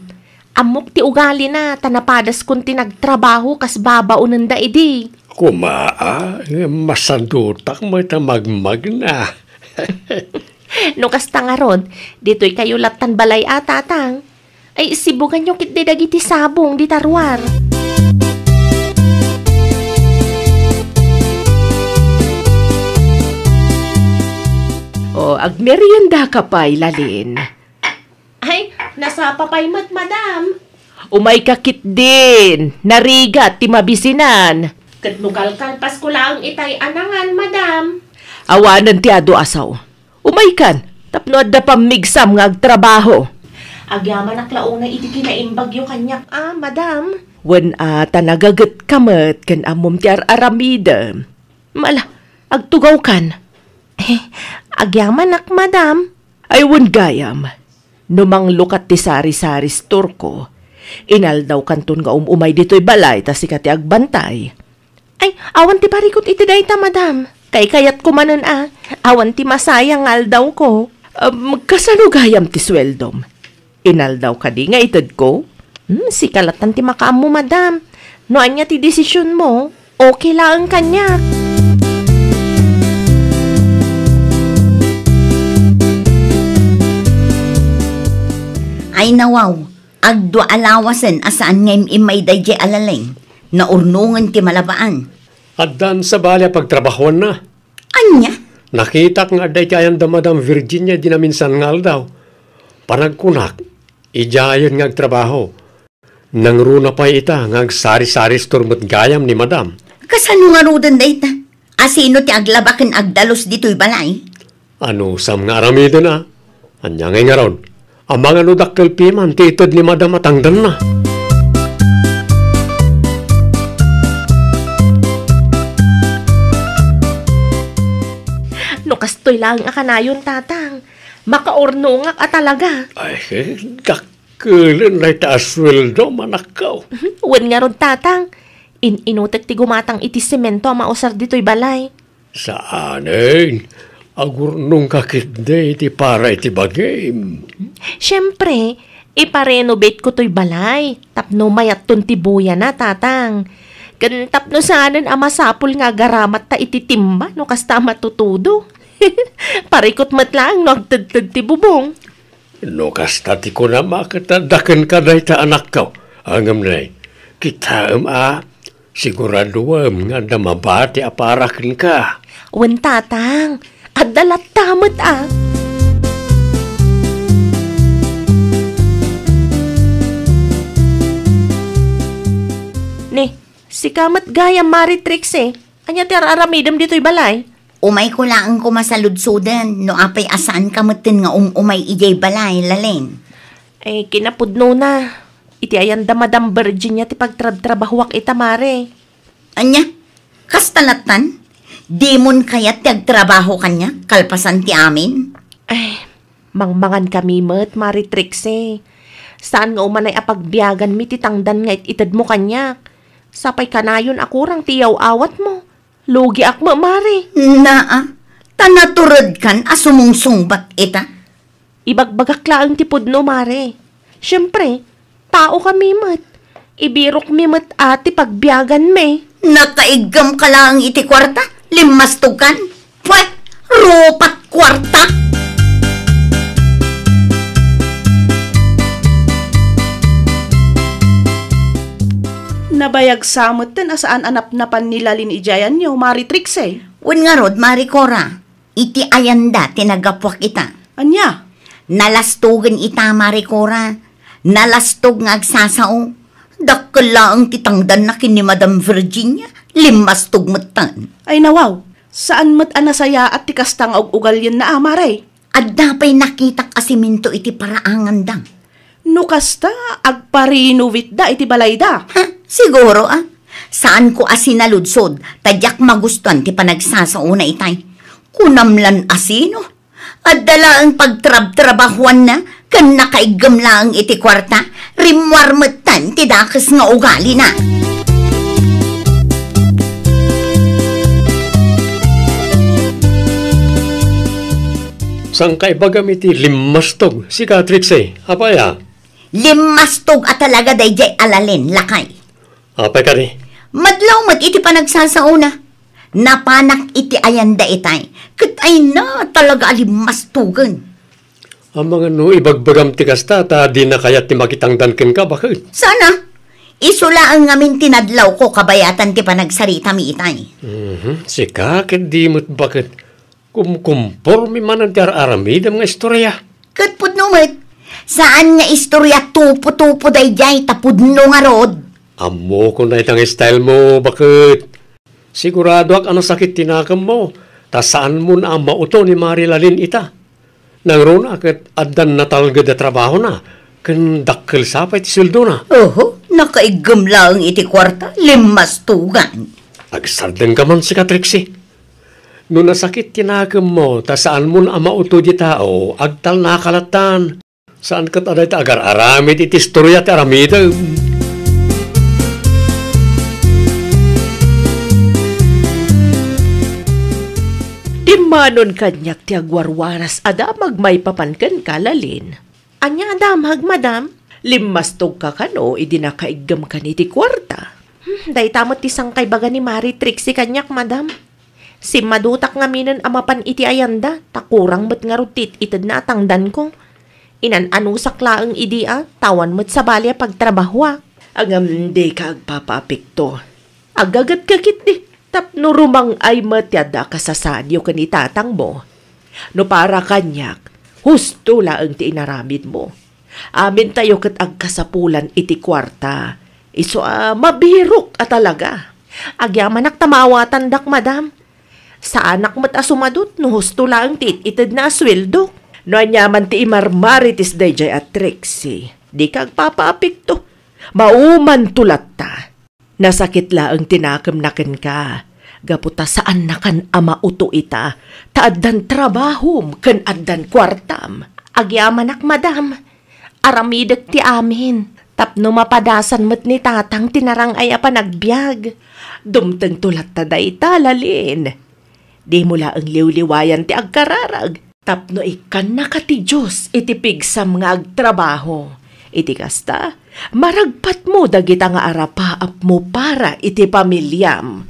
Ammok ti ugalina, ta napadaskon ti nagtrabaho kas babaonenda idi. Koma, a, ngem masadutak met a magmagna. No kasta ngarud, ditoykayo lattan balay a, Tatang. Ay, sibuganyo ketdi dagiti sabong dita ruar. O, agmeriendaka pay, Lalin. Ay, nasapa pay met, madam. Umayka ketdin, narigat ti mabisinan. Ket no kalkalpasko laeng itay a nangan, madam. Awanen ti adu a sao. Umaykan, tapno adda pammigsam nga agtrabaho. Agyamanak la unay iti kinaimbagyo kaniak a, madam. Wen a, ta nagagetka met ken ammom ti ar-aramidem. Mala, agtugawkan. Eh, agyamanak, madam. Ay, wen gayam. No manglukat ti sari-sari store ko, inaldawkanton nga um-umay ditoy balay ta sika ti agbantay. Ay, awan ti parikut iti dayta, madam. Kaykayatko manen a, awan ti masayang nga aldawko. Um, kasano gayam ti sueldom? Inaldaw kadi nga itedko? Hmm, sika lattan ti makaammo, madam. No ania ti desisionmo, okay laeng kaniak. Ay, nawaw, agdua a lawasen a saan nga im-immay daydiay a Lalin. Naurnongen ti malabaan. Addan sabali a pagtrabahoanna. Ania? Nakitak nga adda iti ayan da Madam Virginia idi naminsan nga aldaw. Panagkunak, idiayen nga agtrabaho. Nangruna pay ita nga agsari-sari store met gayam ni Madam. Kasano ngaruden dayta? Asino ti aglaba ken agdalus ditoy balay? Anusam nga aramiden a? Ania ngay ngarud? Amangan no dakkel piman ti ited ni Madam a tangdanna. No kastoy laeng a kanayon, Tatang, makaurnongak a talaga. Ay, eh, dakkel dayta a sueldo, manakkaw. Wen ngarud, Tatang, in-inutek ti gumatang iti semento a mausar ditoy balay. Saanen, agurnongka ketdi iti para iti bagim. Siempre, iparenovateko toy balay tapno mayatton ti buyana, Tatang. Ken tapno saanen a masapul nga agaramatta iti timba no kasta a matutudo. Parikut met laeng no agtedted ti bubong. No kasta ti kunam a ket adda kenka dayta anakko. Ngem ne, kitaem a, Siguraduem nga adda mabati a para kenka. Wen, Tatang. Adda latta met a. Ni, sika met gayam, Mari Trixie. Ania ti ar-aramidem ditoy balay? Umayko laeng koma saludsoden, no apay a saanka metten nga um-umay idiay balay, Lalin. Eh, kinapudnona. Iti ayan da Madam Virginia ti pagtrabtrabahuak ita, Mare. Ania? Kasta lattan? Dimon kayat ti agtrabaho kaniak kalpasan ti amin? Ay, mangmangan kami met, Mari Trixie. Saan nga umanay a pagbiaganmi ti tangdan nga it-itedmo kaniak. Sapay kanayon a kurang ti iyaw-awatmo. Lugiak met, Mari. Naa, ta naturedkan a sumungsungbat ita. Ibagbagak laeng ti pudno, Mare. Siempre, tao kami met. Ibirokmi met a ti pagbiaganmi. Nakaiggem ka laeng iti kuarta, limmastogkan. Pwet, rupat kuarta! Nabayag sa metten a saan a napnapan ni Lalin idiayanyo, Mari Trixie. Wen ngarud, Mari Cora. Iti ayanda ti naggapuak ita. Ania? Nalastogen ita, Mari Cora. Nalastog nga agsasao. Dakkel laeng ti tangdanna ken ni Madam Virginia. Limmastog metten. Ay, nawaw. Saan met a nasayaat ti kasta nga ug-ugalyenna a, Mare? Adda pay nakitak a simento iti paraanganda. No kasta, agpa-renovate da iti balayda. Ha, siguro, a. Saanko a sinaludsod, ta diak magustuan ti panagsasaona itay. Kunam lan a sino? Adda laeng pagtrabtrabahuanna, ken nakaiggem laeng iti kuarta, rimmuar metten ti dakes nga ugalina. Saan ka ibagam iti limmastog, sika, Trixie? Apay a? Limmastog a talaga daydiay a Lalin, lakay. Apay kadi? Madlaw met iti panagsasaona. Napanak iti ayanda itay, ket ayna talaga a limmastogen. Amangan no ibagbagam ti kasta, ta dina kayat ti makitangdan kenka, baket? Sana. Isu laeng ngamin ti nadlawko kabayatan ti panagsaritami itay. Mhm. Sika ket di met baket. Kumkumporme manen ti ar-aramidem nga istoria. Ket pudno met, saan nga istoria tupo-tupo daydiay ta pudno ngarud. Ammokon dayta nga style mo, baket. Siguradoak a nasakit ti nakemmo, ta saanmon a mauto ni Mari Lalin ita. Nangruna ket addan natalged a trabahona, ken dakkel sa pay ti sueldona. Oho, nakaiggem laeng iti kuarta, limmastogan. Agsardengka man, sika, Trixie. No nasakit ti nakemmo ta saanmon a mauto di tao, agtalnaka lattan. Saan ket a dayta agar-aramid iti istoria ti aramidem. Dimmanon kaniak ti agwarwaras a damag maipapan kenka, Lalin. Ania a damag, madam? Limmastogka kano idi nakaiggemkan iti kuarta? Hmm, dayta met ti sangkaibaga ni Mari Trixie kaniak, madam. Simmadutak ngaminen a mapan iti ayanda, ta kurang met ngarud ti it-itedna a tangdanko. Inan-anusak laeng idi a, ta awan met sabali a pagtrabahoak. Ngem dika agpapaapekto. Aggagetka ketdi, tapno rumang-ay met ti adda a kasasaadyo ken ni tatangmo. No para kaniak, husto laeng ti inaramidmo. Amintayo ket agkasapulan iti kuarta. Isu a mabirok a talaga. Agyamanak ta maawatandak, madam. Saanak met a sumadut no husto laeng ti it-itedna a sueldok. No aniaman ti imarmarites daydiay a Trixie, dika agpapaapekto. Maumanto latta. Nasakit laeng ti nakemna kenka, gapu ta saannakan a mauto ita, ta addan trabahom ken addan kuartam. Agyamanak, madam. Aramidek ti amin, tapno mapadasan met ni tatang ti narang-ay a panagbiag. Dumtengto latta dayta, Lalin. Dimo laeng liwliwayan ti agkararag, tapno ikkannaka ti Dios iti pigsam nga agtrabaho. Iti kasta, maragpatmo dagita nga arapaapmo para iti pamiliam.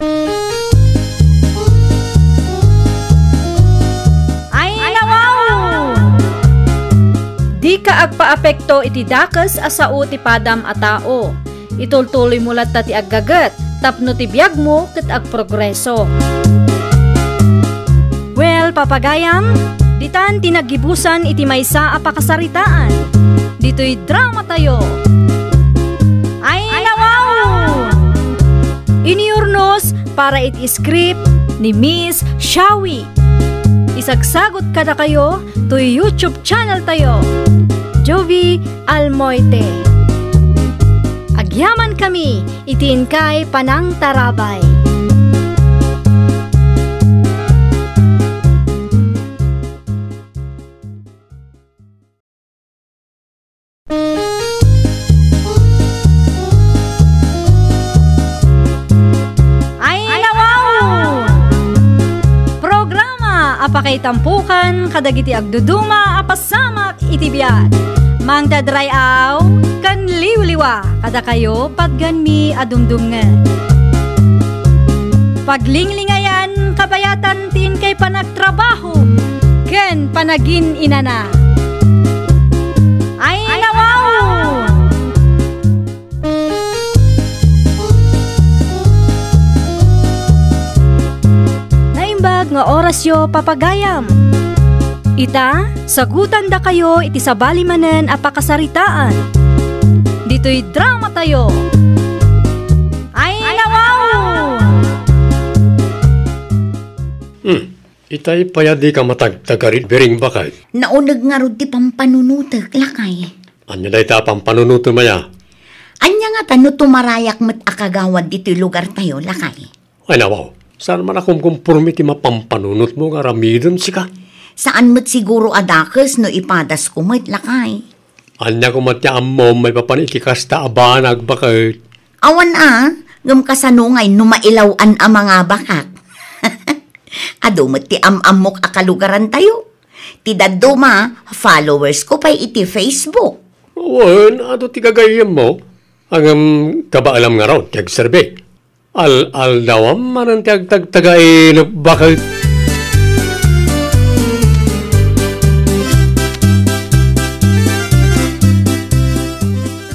Ay, nawaw! Dika agpaapekto iti dakes a sao ti padam a tao. Itultuloymo latta ti aggaget. tapno ti biagmo ket agprogreso. Well, papagayam, ditan ti naggibusan iti maysa a pakasaritaan. Ditoy dramatayo. Ay, nawaw! Inurnos para iti script ni Miss Shawi. Isagsagot kadakayo toy YouTube channel tayo, Jovie Almoite. Agyamankami iti inkay panangtarabay. Ay, nawaw! Programa a pakaitampukan kadagiti agduduma a pasamak iti biag. Mangted ray-aw ken liwliwa kadakayo patganmi a dumdumngen. Paglinglingayan kabayatan ti inkay panagtrabaho ken panagin-inana. Ay, nawaw! Naimbag nga orasyo, papagayam. Ita, sagutandakayo iti sabali manen a pakasaritaan. Ditoy dramatayo. Ay, nawaw! Hmm. Itay pay a dika matagtagari, Biring, baket? Nauneg ngarud ti pampanunotek, lakay. Ania dayta a pampanunotem aya? Ania ngata no tumarayak met a kagawad ditoy lugartayo, lakay? Ay, nawaw. Saan man a kumkumporme ti mapampanunotmo nga aramiden, sika? Saan met siguro a dakes no ipadasko met, lakay. Ania koma ti ammom maipapan iti kasta a banag, baket? Awan a, ngem kasano ngay no mailaw-an a mangabakak? Adu met ti am-ammok a kalugarantayo. Ti dadduma, followers ko pay iti Facebook. Wen, adu ti gagayyemmo. Ngem kabaelam ngarud ti agserbi. Al-aldawam manen ti agtagtagainep, baket.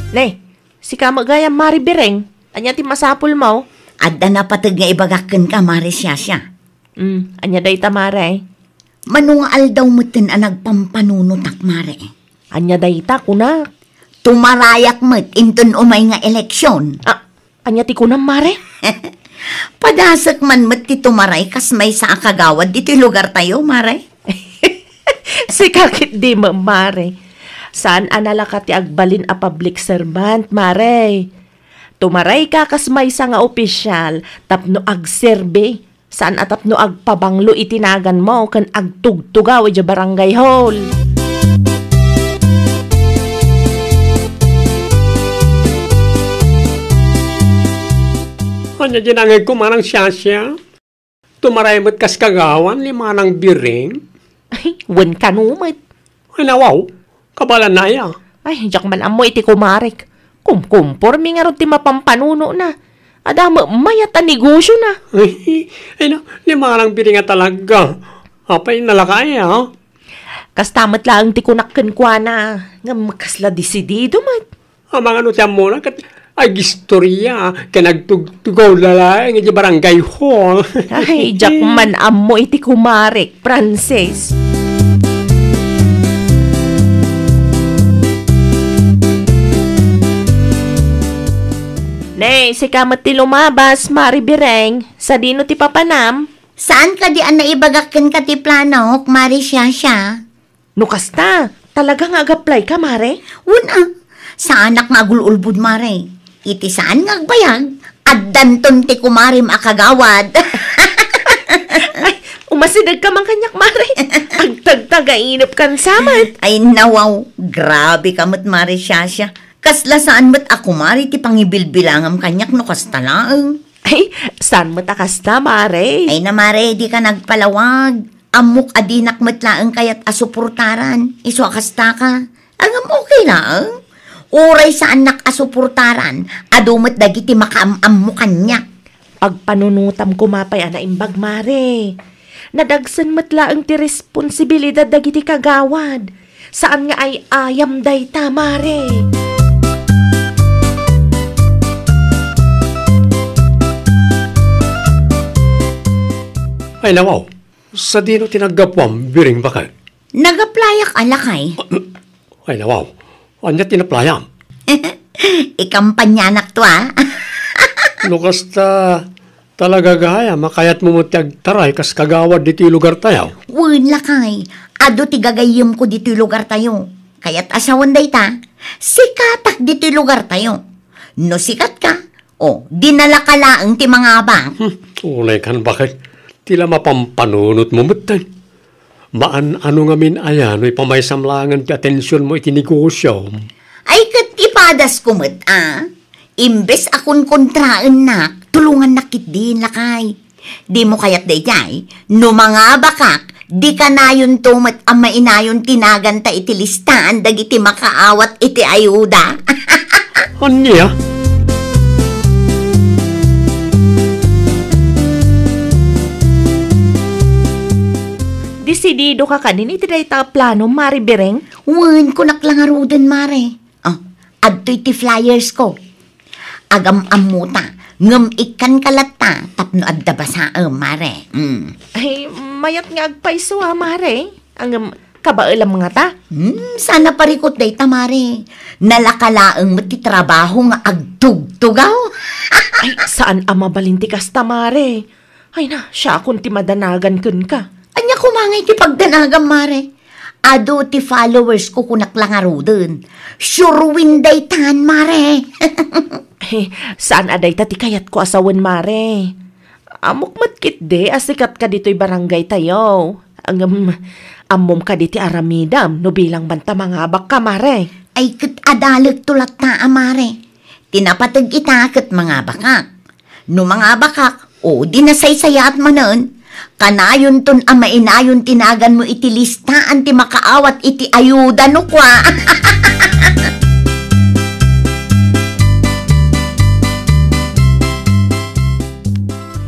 Ne, sika met gayam, Mare Bireng, ania ti masapulmo? Adda napateg nga ibagak kenka, Mare Siasia. Mm, ania dayta, Mare? Mano nga aldaw metten a nagpampanunotak, Mare? Ania dayta, kunak? Tumarayak met inton umay nga eleksyon. Ah, ania ti kunam, Mare? Padasek man met ti tumaray kas maysa a kagawad ditoy lugartayo, Mare. Sika ketdi, Mare. Saan a nalaka ti agbalin a public servant, Mare. Tumarayka kas maysa nga opisyal tapno agserbi. Saan a tapno agpabanglo iti naganmo ken agtugtugaw idiay barangay hall. Ania di nangegko, Manang Siasia? Tumaray met kas kagawan ni Manang Biring? Ay, wen kano met. Ay, nawaw. Kabaelanna aya? Ay, diak man ammo iti kumarek. Kumkumpormi ngarud ti mapampanuno na. Adda met mayat a negosyo na. Ay, ay na, ni Manang Biring a talaga. Apay, nalaka aya? Kasta met laeng ti kunak kenkuana. Ngem kasla desidido met. Amangan no ti ammona ket agistorya ken agtugtugaw laeng iti barangay hall. Ay, diak man ammo iti kumarek, Francis. Ne, sika met ti lumabas, Mare Bireng. Sadino ti papanam? Saan kadi a naibagak kenka ti planok, Mare Siasia? No kasta, talaga nga ag-apply ka, Mare? Wen a, saanak nga agul-ulbod, Mare. Iti saan nga agbayag, addanton ti kumarem a kagawad. Ay, umasideg ka man kaniak, Mare. Agtagtagainep kan samet. Ay, nawaw. Grabe ka met, Mare Siasia. Kasla saan met a kumare ti pangibilbilangam kaniak no kasta laeng. Ay, saan met a kasta, Mare? Ay na, Mare, di ka nagpalawag. Ammok a dinak met laeng kayat a suportaran, isu a kasta ka. Ngem okay laeng. Uray saannak a suportaran, adu met dagiti makaam-ammo kaniak. Pagpanunotam koma pay a naimbag, Mare. Nadagsen met laeng ti responsibilidad dagiti kagawad. Saan nga ay-ayam dayta, Mare. Ay, nawaw. Sadino ti naggapuam, Biring, baket? Nag-applyak a, lakay. Ay, nawaw. Ania ti naplayam? Ikampanyanak to, a. No kasta, talaga gayam a kayatmo met ti agtaray kas kagawad ditoy lugartayo? Wen, lakay. Adu ti gagayyemko ditoy lugartayo. Kayat a sawen dayta, sikatak ditoy lugartayo. No sikatka, o, dinalaka laeng ti mangabak. Hmm, unay kan, baket. Ti la mapampanunotmo metten. Maan-ano ngamin aya no ipamaysam laengen ti atensionmo iti negosiom? Ay, ket ipadasko met, a. Imbes a konkontraennak, tulongannak ketdin, lakay. Dimo kayat daydiay? No mangabakak, di kanayonto met a mainayon ti naganta iti listaan dagiti makaawat iti ayuda. Ania? Desididoka kadin iti dayta a plano, Mare Biring? Wen, kunak la ngaruden, Mare. O, adtoy ti flyersko. Agam-ammota, ngem ikkanka latta tapno adda basaem, Mare. Mm. Ay, mayat nga agpayso a, Mare. Ngem, kabaelam ngata? Hmm, saan a parikut dayta, Mare. Nalaka laeng met ti trabaho nga agtugtugaw. Ay, saan a mabalin ti kasta, Mare. Ay na, siakon ti madanagan kenka. Ania koma ngay ti pagdanagam, Mare? Adu ti followersko kunak la ngaruden. Sure win daytan, Mare. Eh, saan a dayta ti kayatko a sawen, Mare. Ammok met ketdi a sikatka ditoy barangaytayo. Ngem, ammom kadi ti aramidem no bilang man ta mangabakka, Mare. Ay, ket adalekto latta a, Mare. Ti napateg ita ket mangabakak. No mangabakak, o di nasaysayaat manen, kanayonton a mainayon ti naganmo iti listaan ti makaawat iti ayuda no kua.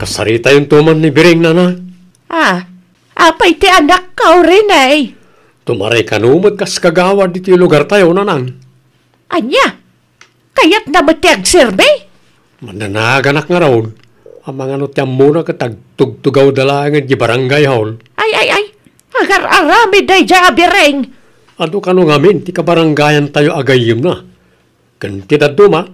Kasaritayonto man ni Biring, Nanang. Ah, apay ti anakko, Rene? Tumaray kano met kas kagawad iti lugartayo, Nanang. Ania? Kayatna met ti agserbi? Mandanaganak ngarud. Amangan no ti ammona ket agtugtugawda laengen di barangay hall. Ay, ay, ay. Agar-aramid daydiay a Biring. Adu kano ngamin ti kabarangayantayo a gayyemna. Ken ti dadduma,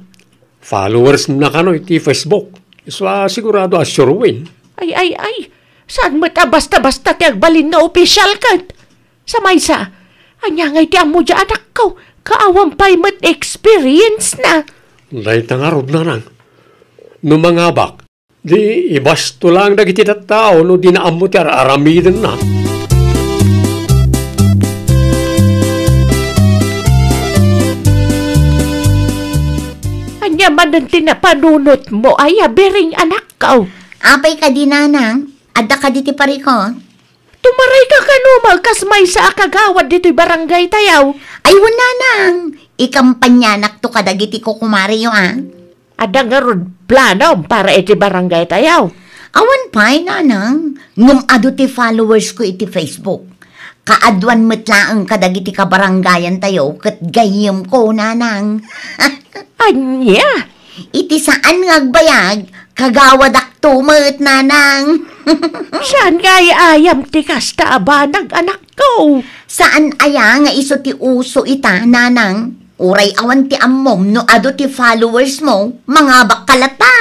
followersna kano iti Facebook. Isu a sigurado a sure win. Ay, ay, ay. Saan met a basta-basta ti agbalin nga opisyal ket? Sa maysa, ania ngay ti ammo di anakko, kaawan pay met experience na. Dayta ngarud, Nanang. No mangabak, di ibasto lang dagiti tattao no di naammo ti ar-aramidenna. Ania manen ti napanunotmo, aya Biring, anakko? Apay kadi, Nanang? Adda kadi ti parikut? Tumaray ka kano, malkas maysa a kagawad ditoy barangay tayaw. Ay, wen, Nanang. Ikampanyanak to kadagiti kukumareyo, a. Adda ngarud planom para iti barangay tayaw? Awan pay, Nanang. Ngem adu ti followers ko iti Facebook. Kaaduan met laeng kadagiti kabarangayan tayo ket gayyemko, Nanang. Ania? Iti saan nga agbayag, kagawadakto met, Nanang. Saan nga ay-ayam ti kasta a banag, anakko? Saan aya nga isu ti uso ita, Nanang? Uray awan ti ammom no adu ti followers mo, mangabakka latta.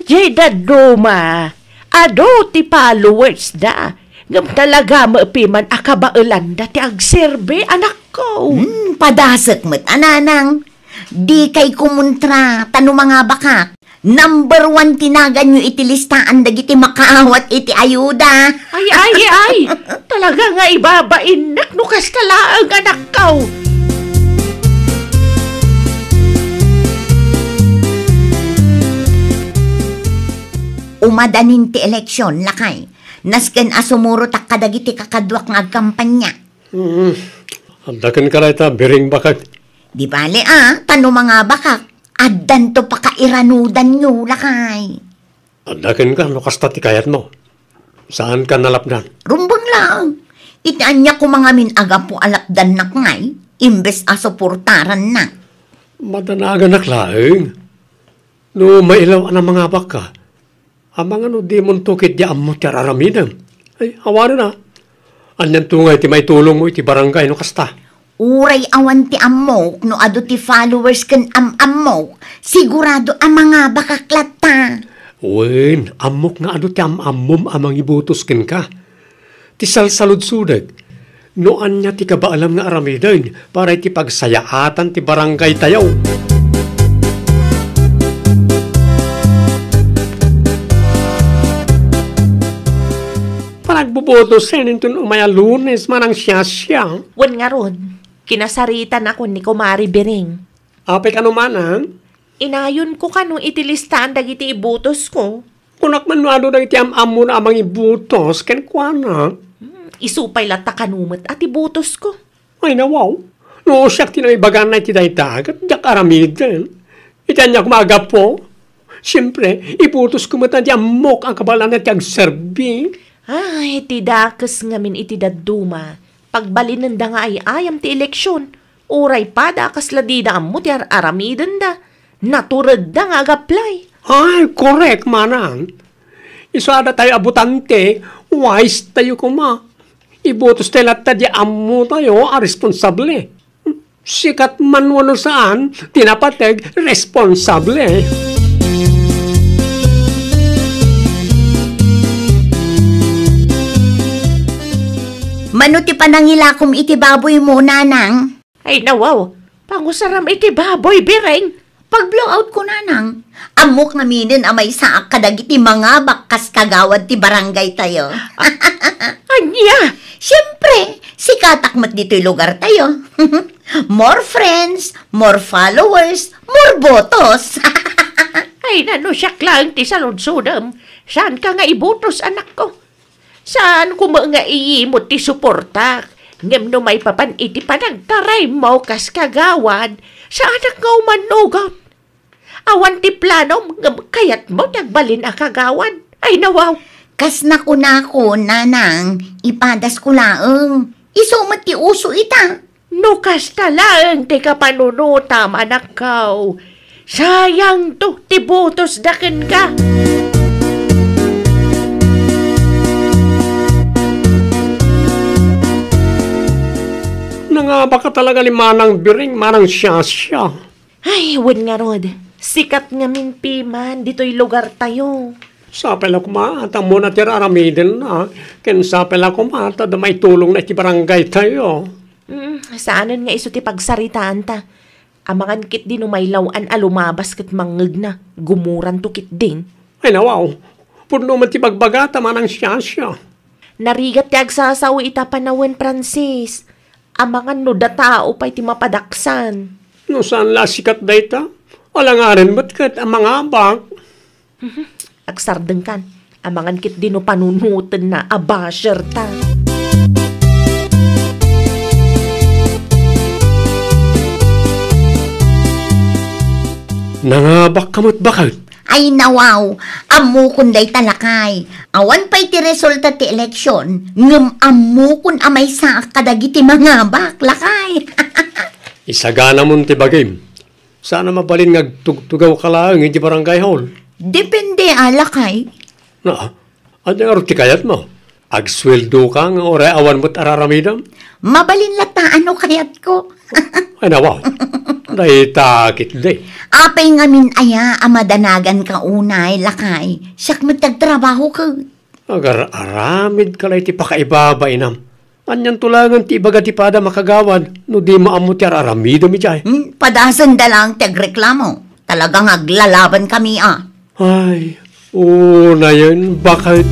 Jay dadduma, adu ti followers da, ngem talaga met piman a kabaelanda ti agserbi, anakko. Hmm, padasek met a, Nanang. Dikay kumontra, ta no mangabakak, number one ti naganyo iti listaan dagiti makaawat iti ayuda. Ay, ay, ay! Talaga nga ibabainnak no kasta laeng, anakko. Umadanin ti eleksyon, lakay. Nasken a sumurotak kadagiti kakaduak nga agkampanya. Hmm. Adda kenka dayta, Biring, baket? Di bale a, ta no mangabakak, addanto pakairanudanyo, lakay. Adda kenka no kasta ti kayatmo. Saanka nalapdan? Rumbeng laeng. Iti ania koma ngamin a gapu a lapdannak ngay, imbes a suportarannak. Madanaganak laeng. No mailaw a mangabakka, Amangan no dimonto ketdi ammo ti ar-aramidem. Ay, awanen a. Anianto ngay ti maitulongmo iti barangay no kasta? Uray awan ti ammok no adu ti followers ken am-ammok, sigurado a mangabakak latta. Wen, ammok nga adu ti am-ammom a mangibotos kenka. Ti salsaludsodek, no ania ti kabaelam nga aramiden para iti pagsayaatan ti barangaytayo. Panagbobotosen inton umay a Lunes, Manang Siasia. Wen ngarud, kinasaritanakon ni Kumare Biring. Apay kano, Manang? Inayonko kano iti listaan dagiti ibotosko. Kunak man no adu dagiti am-ammona a mangibotos kenkuana. Hmm, isu pay latta kano met a ti botosko. Ay, nawaw. No siak ti nangibagana iti dayta, ket diak aramiden. Iti aniak nga gapu, siempre, ibotosko met a di ammok a kabaelanna ti agserbi. Ay, ti dakes ngamin iti dadduma. Pagbalinenda nga ay-ayam ti eleksion, uray pada a kasla dida ammo ti ar-aramidenda, naturedda nga agaplay. Ay, korek, Manang. Isu a datayo a botante, wise tayo koma. Ibotos tayo latta di ammo tayo a responsable. Sikat man wenno saan, ti napateg, responsable. Mano ti panangilakom iti baboymo, Nanang? Ay, nawaw, pangusaram iti baboy, Biring. Pag-blowout ko, Nanang, ammok ngaminen a maysaak kadagiti mangabak kas kagawad ti barangay tayo. Ania? Siyempre, sikatak met ditoy lugar tayo. More friends, more followers, more botos. Ay, nano siak laeng ti saludsodem. Saan ka nga ibotos, anakko? Saan koma nga iyimot ti suportak, ngem no maipapan iti panagtaraymo kas kagawad, saanak nga umanugot. Awan ti planom, ngem kayatmo ti agbalin a kagawad. Ay, nawaw. Kas nakunako, Nanang, ipadasko laeng. Isu met ti uso ita. No kasta laeng ti kapanunotam, anakko, sayangto ti botosda kenka. Nangabaka talaga ni Manang Biring, Manang Siasia. Ay, wen ngarud, sikat ngamin piman ditoy lugar tayo. Sapay la koma, ta ammona ti ar-aramiden na, ken sapay la koma, ta adda maitulongna iti barangay tayo. Mm, saanen nga isu ti pagsaritaanta. Amangan ketdi no mailaw-an a lumabas ket mangngegna, gumuranto ketdin. Ay, nawaw, pudno met ti bagbagata, Manang Siasia. Narigat ti agsasao ita panawen, Francis. Amangan no datao pay ti mapadaksan. No saan la a sikat dayta, alangaden met ket a mangabak. Agsardengkan, amangan ketdi no panunotenna a basher ta. Nangabakka met baket. Ay, nawaw, ammokon dayta, lakay. Awan pay ti resulta ti eleksyon, ngem ammokon a maysaak kadagiti mangabak, lakay. Isaganamon ti bagim. Saan a mabalin nga agtugtugawka laeng iti barangay hall? Depende a, lakay. Na, ania ngarud ti kayatmo? Agsueldoka nga uray awan met ar-aramidem? Mabalin latta no kayatko. Ay, nawaw. Dayta ketdi. Apay ngamin aya a madanaganka unay, lakay? Siak met ti agtrabaho ket. Agar-aramidka la iti pakaibabainam. Anianto laengen ti ibaga ti padam a kagawad no dimo ammo ti ar-aramidem idiay? Hmm, padasenda laeng ti agreklamo. Talaga nga aglalabankami a. Ay, unayen, baket.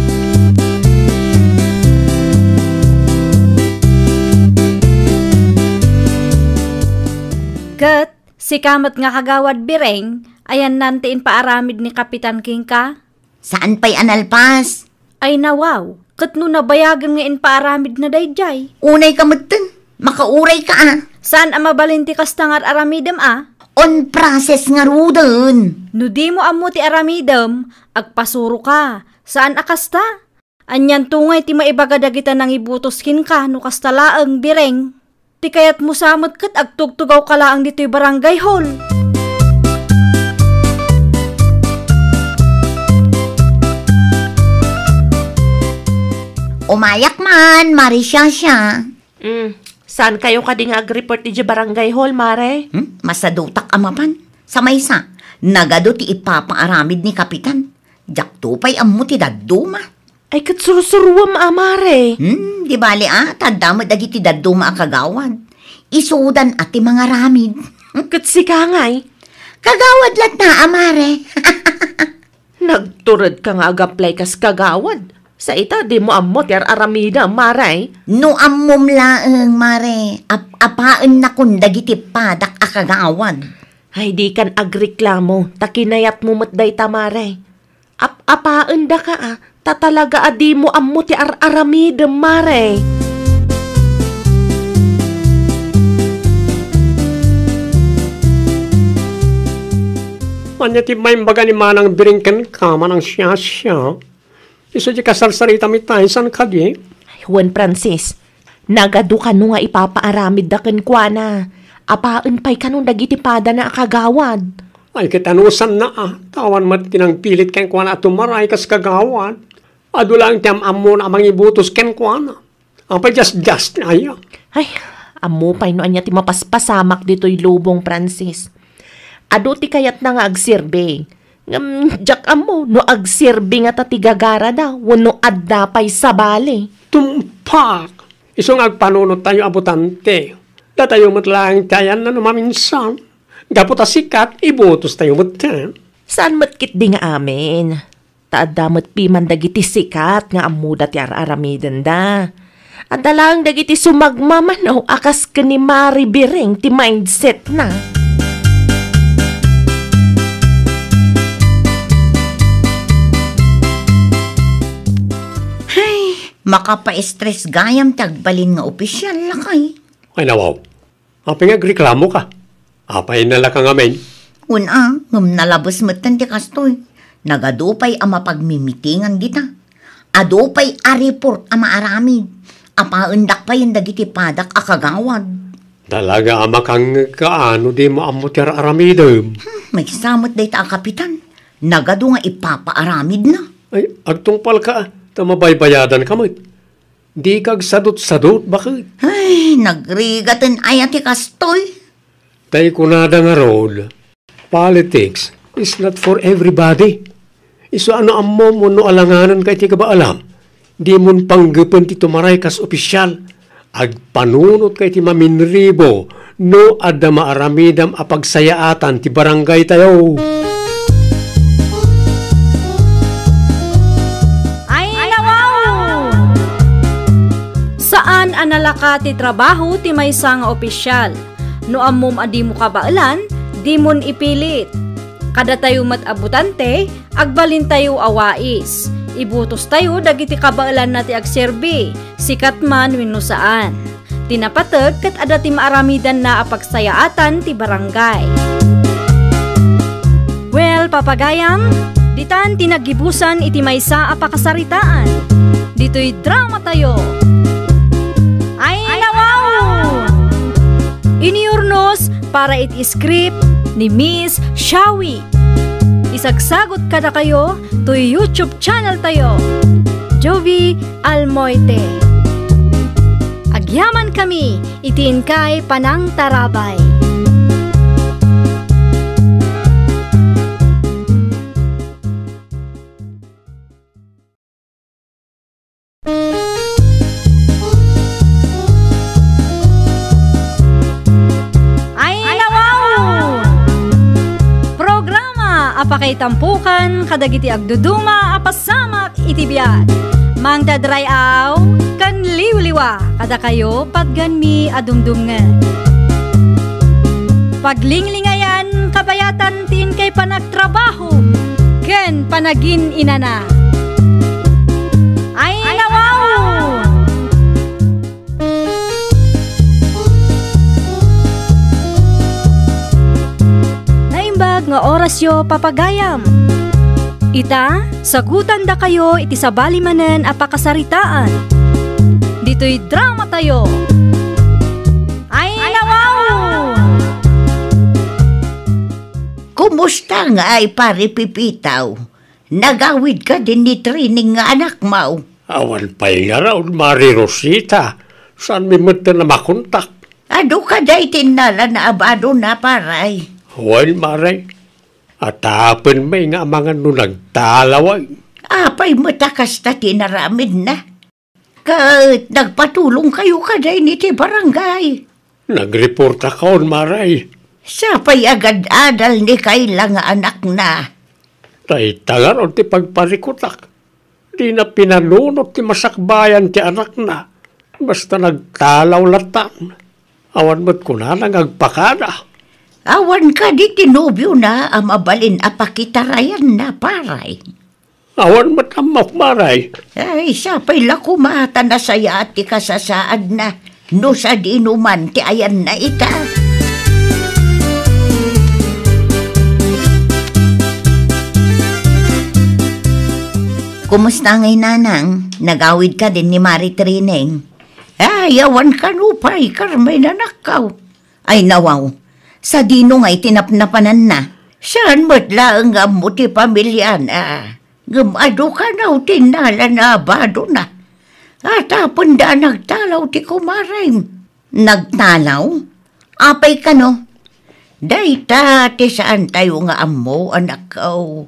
Ket sika met nga kagawad Bireng, ayanna ti impaaramid ni Kapitan kenka? Saan pay a nalpas? Ay, nawaw, ket no nabayagen nga impaaramidna daydiay? Unayka metten, makaurayka a. Saan a mabalin ti kasta nga ar-aramidem a? On process ngaruden. No dimo ammo ti aramidem, agpasuroka. Saan a kasta? Anianto ngay ti maibaga dagita nangibotos kenka no kasta laeng, Bireng? Ti kayatmo sa met ket agtugtugawka laeng ditoy barangay hall. Umayak man, Mare Shasha. Hmm, saan kayo kadi nga ag-report idiay barangay hall, Mare? Hmm? Masadutak a mapan. Sa maysa, nagadu ti ipapaaramid ni Kapitan. Diakto pay ammo ti dadduma. Ay, ket sursuruam a, Mare. Hmm, di bale a, ta adda met dagiti dadduma a kagawad. Isudan a ti mangaramid. Ket sika ngay? Kagawad latta a, Mare. Nagturedka nga ag-apply kas kagawad. Sa ita, dimo ammo ti ar-aramidem, Mare. No ammom laeng, Mare, ap-apaennakon dagiti padak a kagawad. Ay, dikan agreklamo, ta kinayatmo met dayta, Mare. Ap-apaendaka a, ta talaga a dimo ammo ti ar-aramidem, Mare. Ania ti maimbaga ni Manang Biring kenka, Manang Shasha? Isu ti kasarsaritami tay, saan kadi? Ay, wen, Francis, nagadu kano nga ipapaaramidda kenkuana. Apaen pay kano dagiti padana a kagawad. Ay, ket anusanna a, ta awan met ti nangpilit kenkuana a tumaray kas kagawad. Adu laeng ti am-ammona a mangibutos kenkuana. Apay, just, just, aya. Ay, ammo pay no ania ti mapaspasamak ditoy lubong, Francis. Adu ti kayatna nga agserbi. Ngem, diak ammo no agserbi ngata ti gagarada wenno adda pay sabali. Tumpak! Isu nga agpanunottayo a butante. Datayo met laeng ti ayanna no maminsan. Gapu ta sikat, ibutostayo met. Saan met ketdi nga amin. Ta adda met piman dagiti sikat nga ammoda ti ar-aramidenda. Adda laeng dagiti sumagmamano a kas ken ni Mare Biring ti mindsetna. Hay, makapastress gayam ti agbalin nga opisyal, lakay. Ay, nawaw. Apay nga agreklamoka? Apay, nalaka ngamin? Wen a, ngem nalabes metten ti kastoy. Nagadu pay a mapagmimitingan dita. Adu pay a report a maaramid. Apaendak payen dagiti padak a kagawad. Talaga a makangngegka a no dimo ammo ti ar-aramidem. Hmm, maysa met dayta a kapitan. Nagadu nga ipapaaramidna. Ay, agtungpalka, ta mabaybayadanka met. Dika agsadutsadut, baket? Ay, nagrigaten aya ti kastoy? Tay kunada ngarud, politics is not for everybody. Isu a no ammom wenno alanganenka iti kabaelam, dimon panggepen ti tumaray kas opisyal. Agpanunotka iti maminribo no adda maaramidem a pagsayaatan ti barangaytayo. Ay, nawaw! Saan a nalaka ti trabaho ti maysa nga opisyal. No ammom a dimo kabaelan, dimon ipilit. Kadatayo met a butante, agbalintayo a wais. Ibutostayo dagiti kabaelanna ti agserbi, sikat man wenno saan. Ti napateg ket adda ti maaramidanna a pagsayaatan ti barangay. Well, papagayam, ditan ti naggibusan iti maysa a pakasaritaan. Ditoy dramatayo. Ay, nawaw! Iniurnos para iti script ni Miss Shawi. Isagsagot kadakayo toy YouTube channel tayo, Jovi Almoite. Agyamankami iti inkay panangtarabay. Ay, nawaw! Programa a pakaitampokan kadagiti agduduma a pasamak iti biag. Mangted ray-aw ken liwliwa kadakayo patgenmi a dumdumngeg. Paglinglingayan kabayatan ti inkay panagtrabaho ken panagin-inana. Ay, nawaw! Naimbag nga orasyo, papagayam. Ita, sagutandakayo iti sabali manen a pakasaritaan. Ditoy dramatayo. Ay, nawaw! Kumusta ngay, Pare Pipitaw? Nagawidka din ni training nga anakmo? Awan pay ngarud, Mari Rosita. Saanmi metten a makontak? Adu kadi ti innalana a badona, paray? Wen, Mari. Atapenmi nga amangan no nagtalaway. Apay met a kasta ti inaramidna? Ket nagpatulongkayo kadayni ti barangay? Nagreportakon, Mari. Sapay agad-adal ni Kayla nga anakna. Dayta ngarud ti pagparikutak. Dina pinanunot ti masakbayan ti anakna. Basta nagtalaw latta. Awan met kunana nga agpakada. Awan kadi ti nobiona a mabalin a pakitarayanna, paray? Awan met ammok, Mari. Ay, sapay la koma ta nasayaat ti kasasaadna no sadino man ti ayanna ita. Kumusta ngay, Nanang? Nagawidka din ni Mari Trining? Ay, awan kano pay, Carmen, anakko. Ay, nawaw. Sadino ngay ti napnapananna? Saan met laeng nga ammo ti pamiliana? Ngem adu kano ti innalana a badona. Tapenda a nagtalaw ti kumarem. Nagtalaw? Apay kano? Dayta ti saantayo nga ammo, anakko.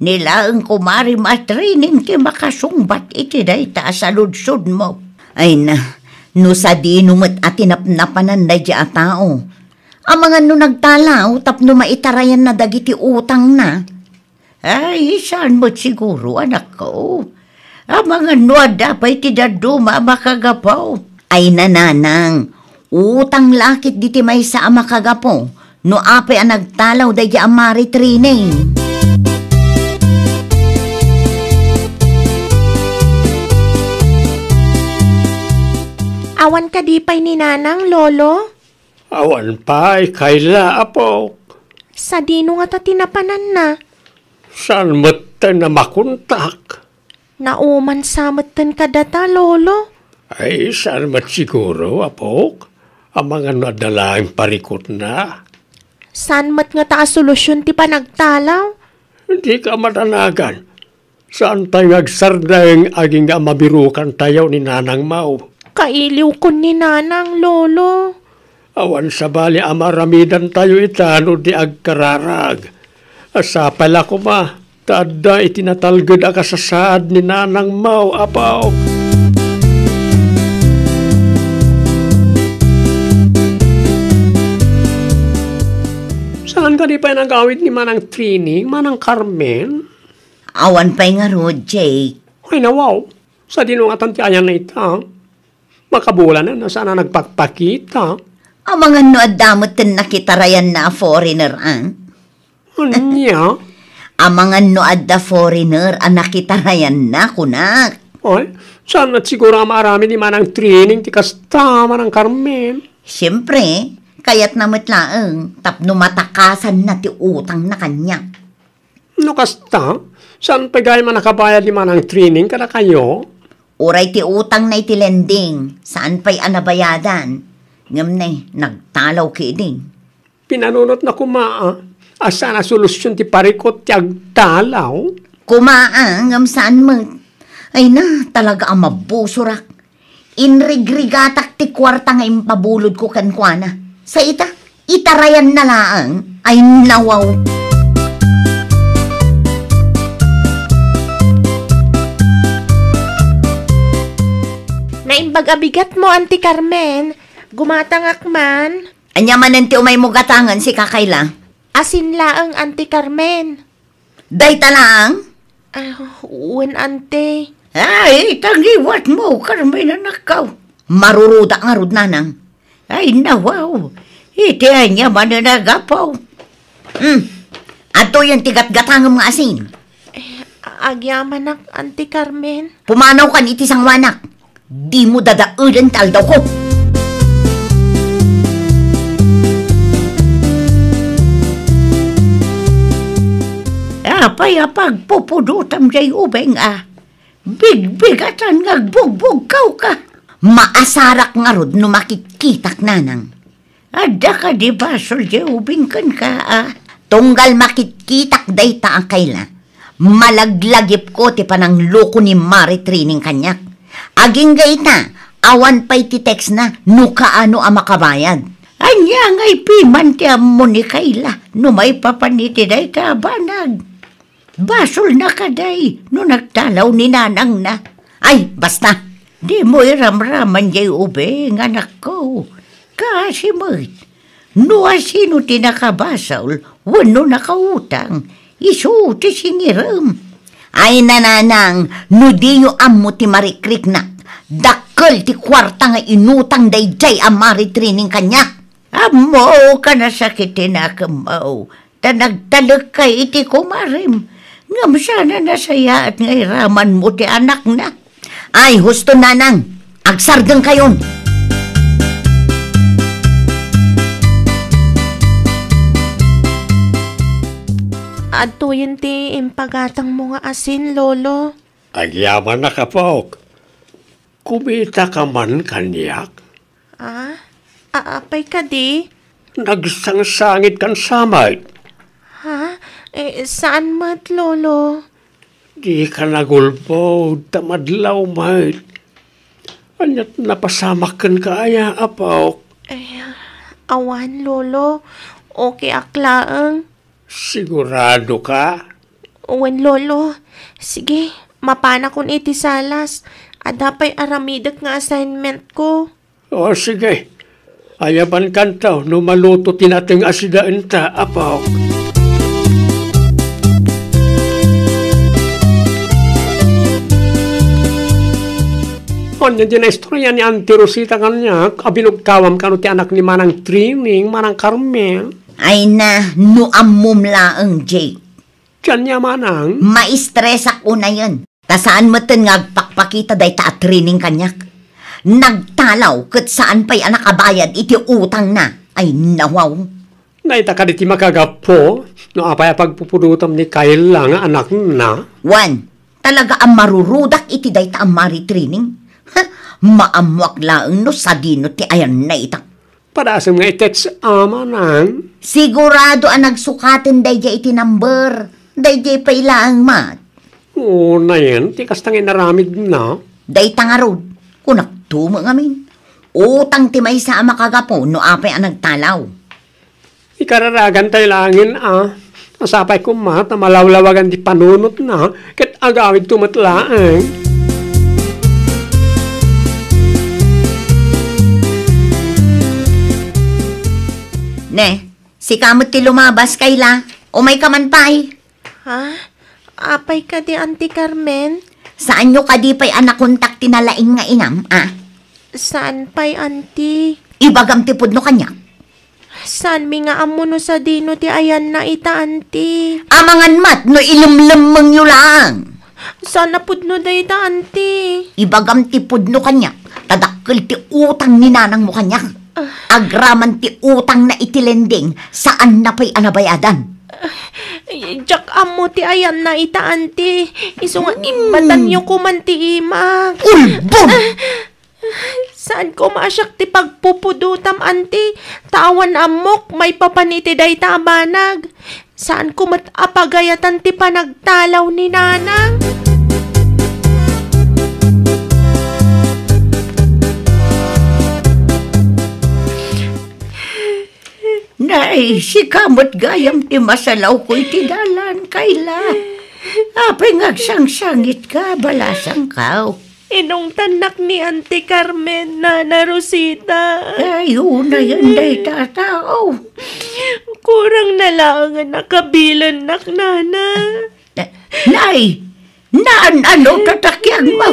Ni laeng kumarem a Trining ti makasungbat iti dayta a saludsodmo. Ay na, no sadino met a ti napnapanan daydiay a tao. Amangan no nagtalaw tapno maitarayanna dagiti utangna. Ay, saan met siguro, anakko. Amangan no adda pay ti dadduma a makagapu. Ay na, Nanang, utang la ketdi ti maysa a makagapu no apay a nagtalaw daydiay a Mari Trining. Awan kadi pay ni Nanang, Lolo? Awan pay, Kayla, apok. Sadino ngata ti napananna? Saan metten a makontak? Naumansa metten kadata, Lolo. Ay, saan met siguro, apok? Amangan no adda laeng parikutna. Saan met ngata a solusion ti panagtalaw? Dika madanagan. Saantayo nga agsardeng agingga a mabirukantayo ni Nanang Mau. Kailiwkon ni Nanang, Lolo. Awan sabali a maaramidantayo ita no di agkararag. A sapay la koma ta adda iti natalged a kasasaad ni Nanang Mau, apok. Saan kadi pay nagawid ni Manang Trining, Manang Carmen? Awan pay ngarud, Jake. Ay, nawaw. Sadino ngatan ti ayanna ita? Makabulanen a saan a nagpakpakita. Amangan no adda met ti nakitarayanna a foreigner, a? Ania? Amangan no adda foreigner a nakitarayanna, kunak. Ay, saan met siguro a maaramid ni Manang Trining ti kasta, Manang Carmen? Siempre, kayatna met laeng tapno matakasanna ti utangna kaniak. No kasta, saan pay gayam a nakabayad ni Manang Trining kadakayo? Uray ti utangna iti lending, saan pay a nabayadan. Ngem ne, nagtalaw ketdi. Pinanunotna koma a, a saan a solusion ti parikut ti agtalaw? Koma a, ngem saan met. Ay na, talaga a mabusorak. Inrigrigatak ti kuarta nga impabulodko kenkuana. Sa ita, itarayanna laeng. Ay, nawaw. Naimbag a bigatmo, Auntie Carmen. Gumatangak man. Ania manen ti umaymo gatangen, sika, Kayla? Asin laeng, Auntie Carmen. Dayta laeng? Ah, wen, ante. Ay, ta ngiwatmo, Carmen, anakko. Marurudak ngarud, nanang. Ay, nawaw. Iti ania manen a gapu? Hmm. Adtoyen ti gatgatangem nga asin. Eh, agyamanak, Auntie Carmen. Pumanawkan iti sangoanak. Dimo dadaelen ti aldawko. Apay a pagpupudotam diay ubing a? Bigbigatan nga agbugbugkawka. Maasarak ngarud no makitkitak, nanang. Adda kadi basol diay ubing kenka a? Tunggal makitkitak dayta a Kayla, Malaglagipko ti panangloko ni Mari Trining kaniak. Agingga ita, awan pay ti textna no kaano a makabayad. Ania ngay piman ti ammo ni Kayla no maipapan iti dayta a banag? Basolna kadi no nagtalaw ni nanangna? Ay, basta! Dimo iramraman jay ubing, anakko. Kaasi met. No asino ti nakabasol wenno nakautang, isu ti singirem. Ay, nanang, no diyo ammo ti marikriknak, dakkel ti kuarta nga inutang daydiay a Mari Trining kaniak. Ammok a nasakit ti nakemmo, ta nagtalekka iti kumarem. Ngem saan a nasayaat nga iramanmo ti anakna. Ay, husto, nanang. Agsardengkayon. Adtoyen ti impagatangmo nga asin, Lolo. Agyamanak, apok. Kumitaka man kaniak? Ah? A-, apay kadi? Nagsangsangit kan samay. Ha? Eh, saan met, Lolo? Di ka nagulbod, ta madlaw met. Ania't napasamak kenka aya, apok? Eh, awan, Lolo. Okay ak laeng. Sigurado ka? Wen, Lolo. Sige, mapanakon iti salas. Adda pay aramidek nga assignment ko. O, sige. Ayabankanto no maluto ti nateng a sidaenta, apok. Ania diay naistorya ni Auntie Rosita kaniak a binugkawam kano ti anak ni Manang Trining, Manang Carmen? Ay na, no ammom laeng, Jake. Diay ania, Manang? Maistresak unayen. Ta saan metten nga agpakpakita dayta a Trining kaniak. Nagtalaw ket saan pay a nakabayad iti utangna. Ay, nawaw. Dayta kadi ti makagapu no apay a pagpupudotam ni Kayla nga anakna? Wen, talaga a marurudak iti dayta a Mari Trining. Ha, maammoak laeng no sadino ti ayanna ita. Padasem nga i-text a, Manang. Sigurado a nagsukaten daydiay iti number. Daydiay pay laeng met. Unayen ti kasta nga inaramidna. Dayta ngarud, kunakto met ngamin. Utang ti maysa a makagapu no apay a nagtalaw. Ikararagantay laengen a, sapay koma ta malawlawagan ti panunotna ket agawidto met laeng. Ne, sika met ti lumabas, Kayla. Umayka man pay. Ha? Apay kadi, Auntie Carmen? Saanyo kadi pay a nakontak ti nalaing nga inam, a? Saan pay, Auntie? Ibagam ti pudno kaniak. Saanmi nga ammo no sadino ti ayanna ita, Auntie. Amangan met no ilemlemmengyo laeng. Saan a pudno dayta, Auntie? Ibagam ti pudno kaniak, ta dakkel ti utang ni nanangmo kaniak. Ah. Agraman ti utangna iti lending, saanna pay a nabayadan. Ay, diak ammo ti ayanna ita, Auntie. Isu nga, mm, immatanyo koman ti imak. Ulbod! Ah, saan koma a siak ti pagpupudotam, Auntie? Ta awan ammok maipapan iti dayta a banag. Saan ko met a pagayatan ti panagtalaw ni Nanang. Nay, sika met gayam ti masalawko iti dalan, Kayla. Apay nga agsangsangitka, balasangko. Inungtannak ni Auntie Carmen, Nana Rosita. Ay, unayen dayta a tao. Kurang na laengen a kabilennak, Nana. Na-, Nay, naan-ano ti takiagmo?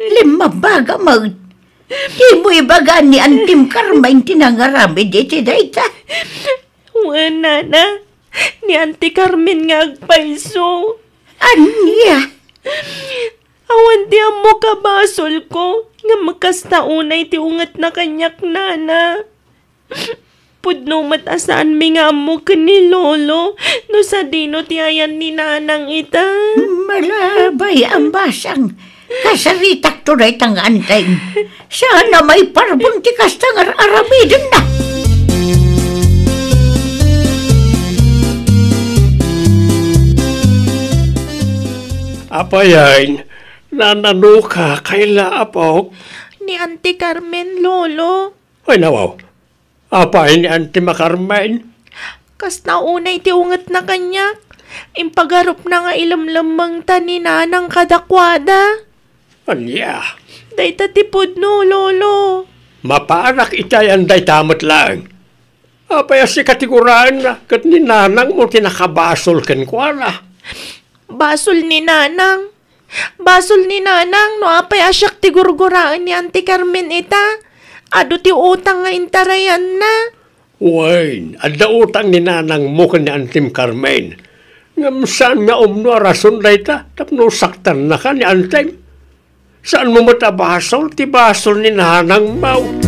Limmabaga met. Dimo ibaga ni Antim Carmen ti nangaramid iti dayta. Wen, Nana, ni Auntie Carmen nga agpayso. Ania? Awan ti ammok a basolko, ngem kasta unay ti ungetna kaniak, Nana. Pudno met a saanmi nga ammo ken ni Lolo no sadino ti ayan ni Nanang ita. Malabay a basang, kasaritakto dayta nga antim. Saan a maiparbeng ti kasta nga ar-aramidenna. Apay, Nana, nano ka, Kayla, apok? Ni Auntie Carmen, Lolo. Ay, nawaw. Apay ni Auntie ma Carmen? Kasta unay ti ungetna kaniak. Impagarupna nga ilemlemmengta ni Nanang kadakuada. Ania? Dayta ti pudno, Lolo. Mapanak iti ayan dayta met laeng. Apay a sika ti guraenna, ket ni Nanangmo ti nakabasol kenkuana? Basol ni Nanang. Basol ni Nanang no apay a siak ti gurguraen ni Auntie Carmen ita. Adu ti utang nga intarayanna. Wen, adda utang ni Nanangmo ken ni Auntiem Carmen. Ngem saan nga umno a rason dayta tapno saktannaka ni Auntiem. Saanmo met a basol ti basol ni Nanangmo.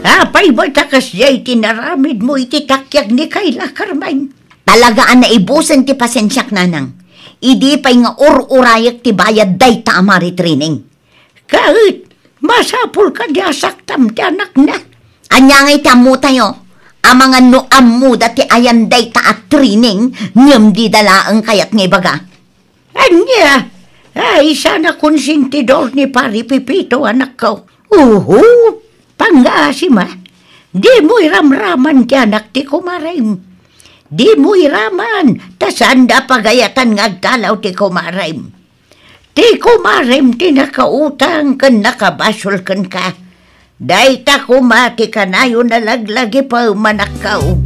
Apay met a kasdiay ti naramidmo iti takiag ni Kayla, Carmen? Talaga a naibusen ti pasensiak, Nanang. Idi pay nga ur-urayek ti bayad dayta a maritrining. Ket, masapul kadi a saktam ti anakna? Ania ngay ti ammotayo? Amangan no ammoda ti ayan dayta a trining, ngem dida laeng kayat nga ibaga. Ania? Ay, saan a konsentidor ni Pari Pepito, anakko. Uhu! Pangngaasim a, dimo iramraman ti anak ti kumarem. Dimo iraman, ta saanda a pagayatan nga agdalaw ti kumarem. Ti kumarem ti nakautang ken nakabasol kenka. Dayta koma ti kanayon a laglagipem, anakko.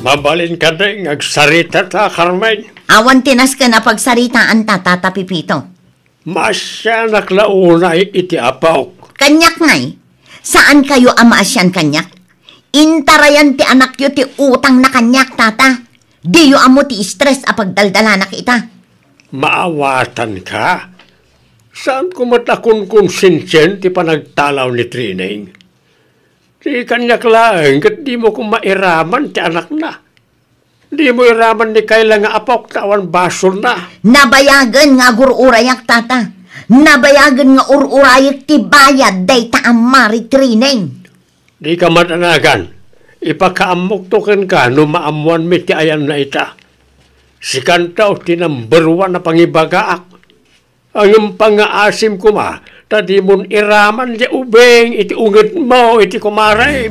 Mabalin kadi nga agsaritata, Carmen? Awan ti nasken a pagsaritaanta, Tata Pepito. Maasianak la unay iti apok. Kaniak ngay, saankayo a maasian kaniak? Intarayan ti anakyo ti utangna kaniak, Tata. Diyo ammo ti stress a pagdaldalanak ita. Maawatanka. Saanko met a konkonsensian ti panagdalaw ni Trining. Ti kaniak laeng ket dimo koma iraman ti anakna. Dimo iraman ni Kayla nga apok ta awan basolna. Nabayagen nga agur-urayak, Tata. Nabayagen nga ur-urayek ti bayad dayta a maritrining. Dika madanagan. Ipakaammokto kenka no maammoanmi ti ayanna ita. Sikanto ti number one a pangibagaak. Ngem pangngaasim koma, ta dimon iraman ti ubing iti ungetmo iti kumarem.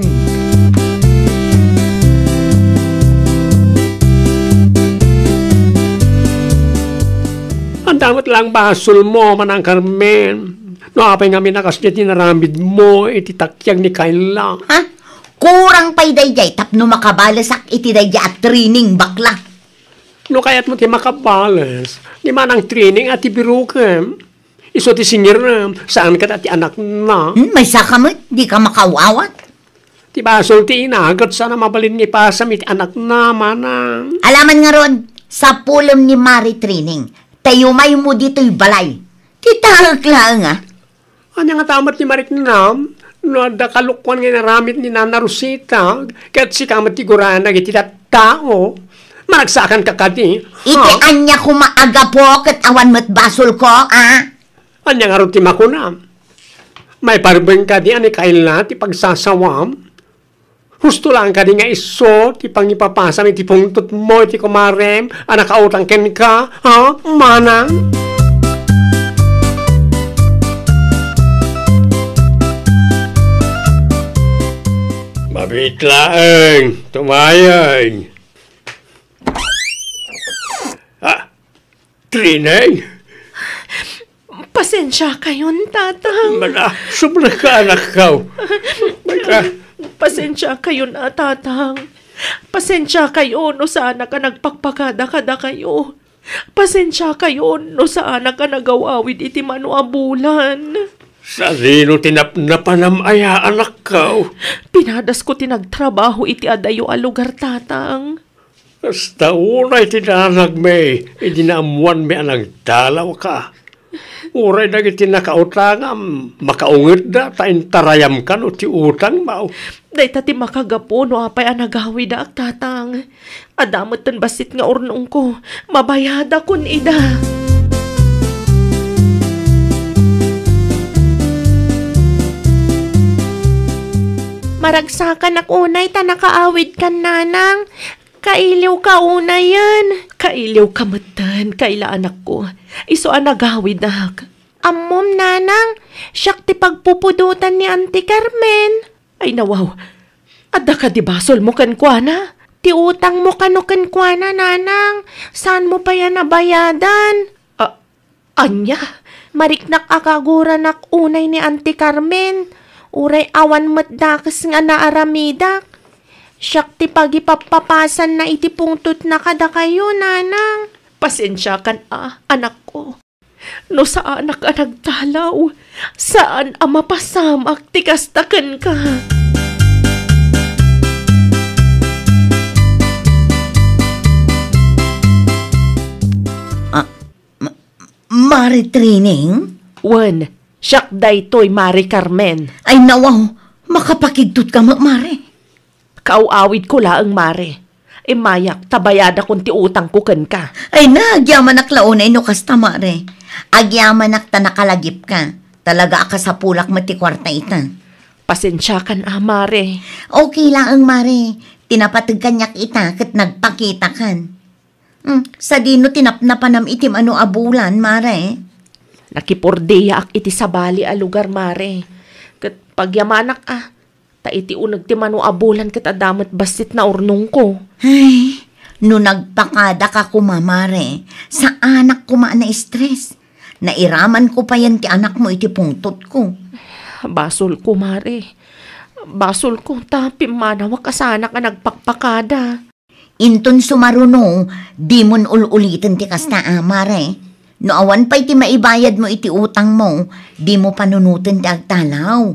Ania met laeng basolmo, Manang Carmen, no apay ngamin a kasdiay ti naramidmo iti takiag ni Kayla? Ha? Kurang pay daydiay tapno makabalesak iti daydiay a trining bakla. No kayatmo ti makabales, ni Manang Trining a ti birokem. Isu ti singirem, saan kadi a ti anakna. Hmm, maysaka met, dika makaawat. Ti basol ti ina, ket saan a mabalin nga ipasam iti anakna, Manang. Alaman ngarud, sapulem ni Mari Trining, ta yumaymo ditoy balay. Ti taek laeng a. Ania ngata met ti mariknam no adda kalokuan nga inaramid ni Nana Rosita, ket sika met ti guraen dagiti tattao? Managsaakanka kadi, ha? Iti ania koma a gapu ket awan met basolko, a? Ania ngarud ti makunam? Maiparbeng kadi a ni Kayla ti pagsasawam? Husto laeng kadi nga isu ti pangipapasam iti pungtotmo iti kumarem a nakautang kenka, ha, Manang? Mabiit laeng, tumayeng. Ah, Trineng? Pasensiakayon, Tatang. Mana, sumrek ka, anakko. Mana. Pasensiakayon a, Tatang. Pasensiakayo no saanak a nagpakpakada kadakayo. Pasensiakayon no saanak a nagaw-awid iti mano a bulan. Sadino ti napnapanam aya, anakko? Pinadasko ti nagtrabaho iti adayo a lugar, Tatang. Kasta unay ti danagmi idi naammoanmi a nagdalawka. Uray dagiti nakautangam, makaungetda ta intarayam kano ti utangmo. Dayta ti makagapu no apay a nagawidak, Tatang. Adda metten bassit nga urnongko, mabayadakon ida. Ragsakanak unay ta nakaawidkan, nanang. Kailiwka unayen. Kailiwka metten, Kayla, anakko. Isu a nagawidak. Ammom, nanang, siak ti pagpupudotan ni Auntie Carmen. Ay, nawaw. Adda kadi basolmo kenkuana? Ti utangmo kano kenkuana, nanang. Saanmo pay a nabayadan? A-, ania? Mariknak a kaguranak unay ni Auntie Carmen. Uray awan met dakes nga naaramidak. Siak ti pagipappapasanna iti pungtotna kadakayo, nanang. Pasensiakan a, anakko. No saanak a nagtalaw, saan a mapasamak ti kasta kenka. Ah, ma-, Mare Trining? Wen, siak daytoy, Mare Carmen. Ay, nawaw, makapakigtot ka met, Mare. Kaaw-awidko laeng, Mare. Immayak, ta bayadakon ti utangko kenka. Ay na, agyamanak la unay no kasta, Mare. Agyamanak ta nakalagipka. Talaga a kasapulak met ti kuarta ita. Pasensiakan a, Mare. Okay laeng, Mare. Ti napateg kaniak ita ket nagpakitakan. Hmm, sadino ti napnapanam iti mano a bulan, Mare? Nakipurdiaak iti sabali a lugar, Mare. Ket pagyamanak a, ta iti uneg ti mano a bulan ket adda met bassit naurnongko. Ay, no nagpakadaka koma, Mare, saanak koma a na-stress. Nairamanko payen ti anakmo iti pungtotko. Basolko, Mare. Basolko, ta pimmanawak a saanak a nagpakpakada. Inton sumaruno, dimon ul-uliten ti kasta a, Mare. No awan pay ti maibayadmo iti utangmo, dimo panunoten ti agtalaw.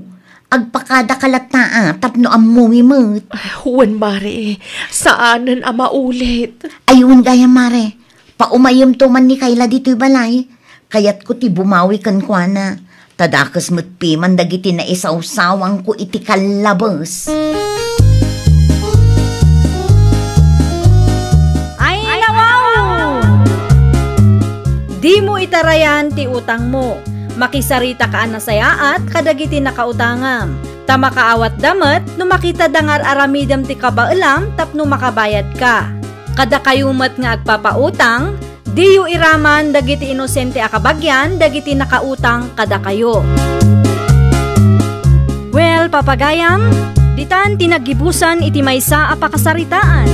Agpakadaka latta a tapno ammomi met. Wen, Mare, saanen a maulit. Ay, wen gayam, Mare. Paumayemto man ni Kayla ditoy balay. Kayatko ti bumawi kenkuana. Ta dakes met piman dagiti naisawsawangko iti kallabes. Ay, nawaw! Dimo itarayan ti utangmo. Makisaritaka a nasayaat kadagiti nakautangam. Ta makaawatda met no makitada nga ar-aramidem ti kabaelam tapno makabayadka. Kadakayo met nga agpapautang, diyo iraman dagiti inosente a kabagian dagiti nakautang kadakayo. Well, papagayam, ditan ti naggibusan iti maysa a pakasaritaan.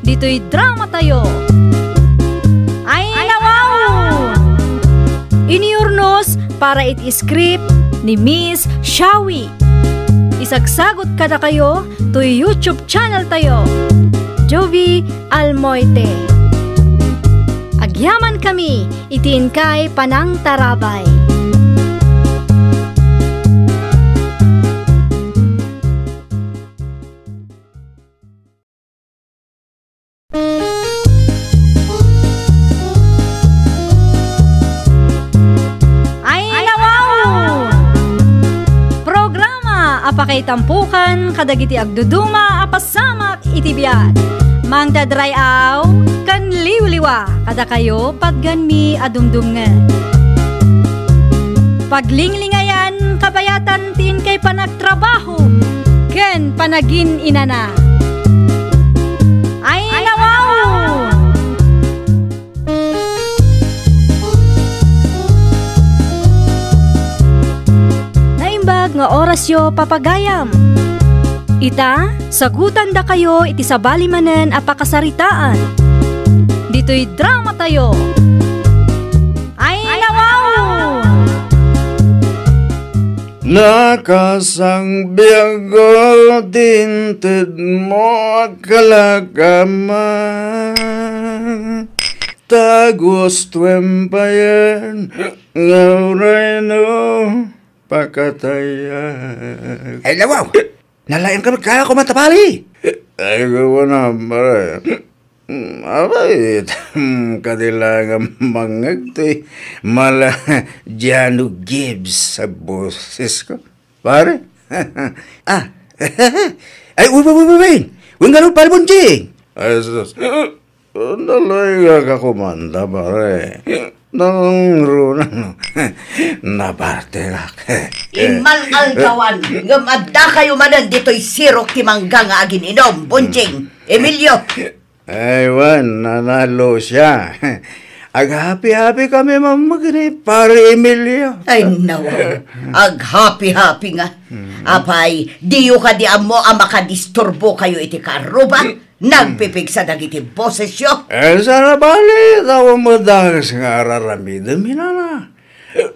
Ditoy dramatayo. Ay, nawaw! Inurnos para iti script ni Miss Shawi. Isagsagot kadakayo toy YouTube channel tayo, Jovi Almoite. Agyamankami iti inkay panangtarabay. Ay, nawaw! Programa a pakaitampokan kadagiti agduduma a pasamak iti biag. Mangted ray-aw ken liwliwa kadakayo patgenmi a dumdumngeg. Paglinglingayan kabayatan ti inkay panagtrabaho ken panagin-inana. Ay, nawaw! Naimbag nga orasyo, papagayam. Ita, sagutandakayo iti sabali manen a pakasaritaan. Ditoy dramatayo. Ay, nawaw! Nakasangbiag ti intedmo a kalakaman, ta gustoem payen nga uray no pakatayak. Ay, nawaw! Nalaingka met kaya, Kumantabali! Ay, gawana, pare. Apay, kadi la nga mangngeg ti mala Jano Gibbs a bosesko, pare? Ah. Ay, uy, uy, uy, uy, uy. Uy, ngarud, pare Bonjing. Ay, sus. Nalaingka, Kumanda, pare. Nang runa, no? Nabartengak. Immal-aldawan, ngem adda kayo manen ditoy sirok ti mangga nga agin-inom, Bonjing, Emilio. Ay, wen, Nana Lucia. Aghapi-hapi kami mamagni, Pare Emilio. Ay, nawaw. Aghapi-hapi nga. Apay, diyo kadi ammo a makadisturbo kayo iti karuba? Nagpipigsa dagiti bosesyo? Eh, saan a bali, ta awan met dakes nga ar-aramidem, nana.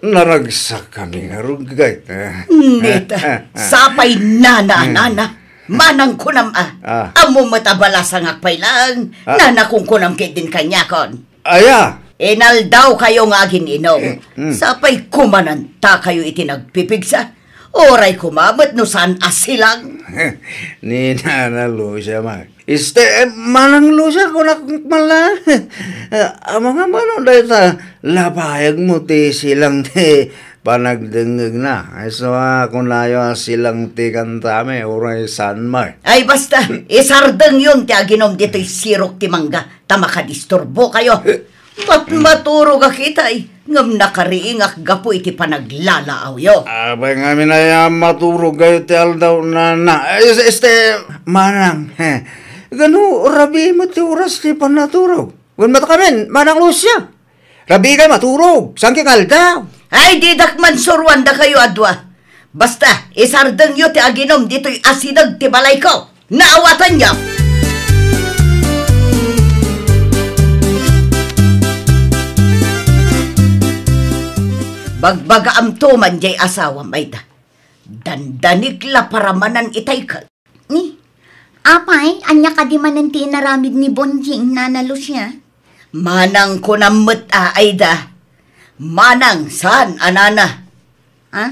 Naragsak kami nga ruggay. Neta, sapay nana, nana. Manang kunam a. Ah. Ammo met a balasangak pay laeng. Ah. Nana kunkunam ketdin kaniakon. Aya? Inaldaw kayo nga agin-inom. Mm. Sapay kumananta kayo iti nagpipigsa. Uray koma met no saan a silang. Ni Nana Lucia man. Este, eh, Manang Lucia, kunak man la. Amangan man no dayta, labayag mo ti silang ti panagdengngegna. Isu a kunayo a silang ti kantami, uray saan man. Ay, basta, isardengyon ti aginom ditoy sirok ti mangga, ta makadisturbo kayo. Mat-, maturogak itay, ngem nakariingak gapu iti panaglalaawyo. Apay ngamin aya a maturog kayo ti aldaw, nana? Eh, este, manang, he. Gano, rabii met ti oras ti pannaturog? Wen met kamin, Manang Lucia. Rabii kayo maturog, saan kay nga aldaw? Ay, didak man suruan dakayo a dua. Basta, isardengyo ti aginom ditoy asideg ti balayko. Naawatanyo! Bagbagaamto man jay asawam, Aida. Dandanig la paramanan itay ket. Ni, apay, ania kadi manen ti inaramid ni Bonjing, Nana Lucia? Manang kunam met a, Aida. Manang saan a nana. Ha?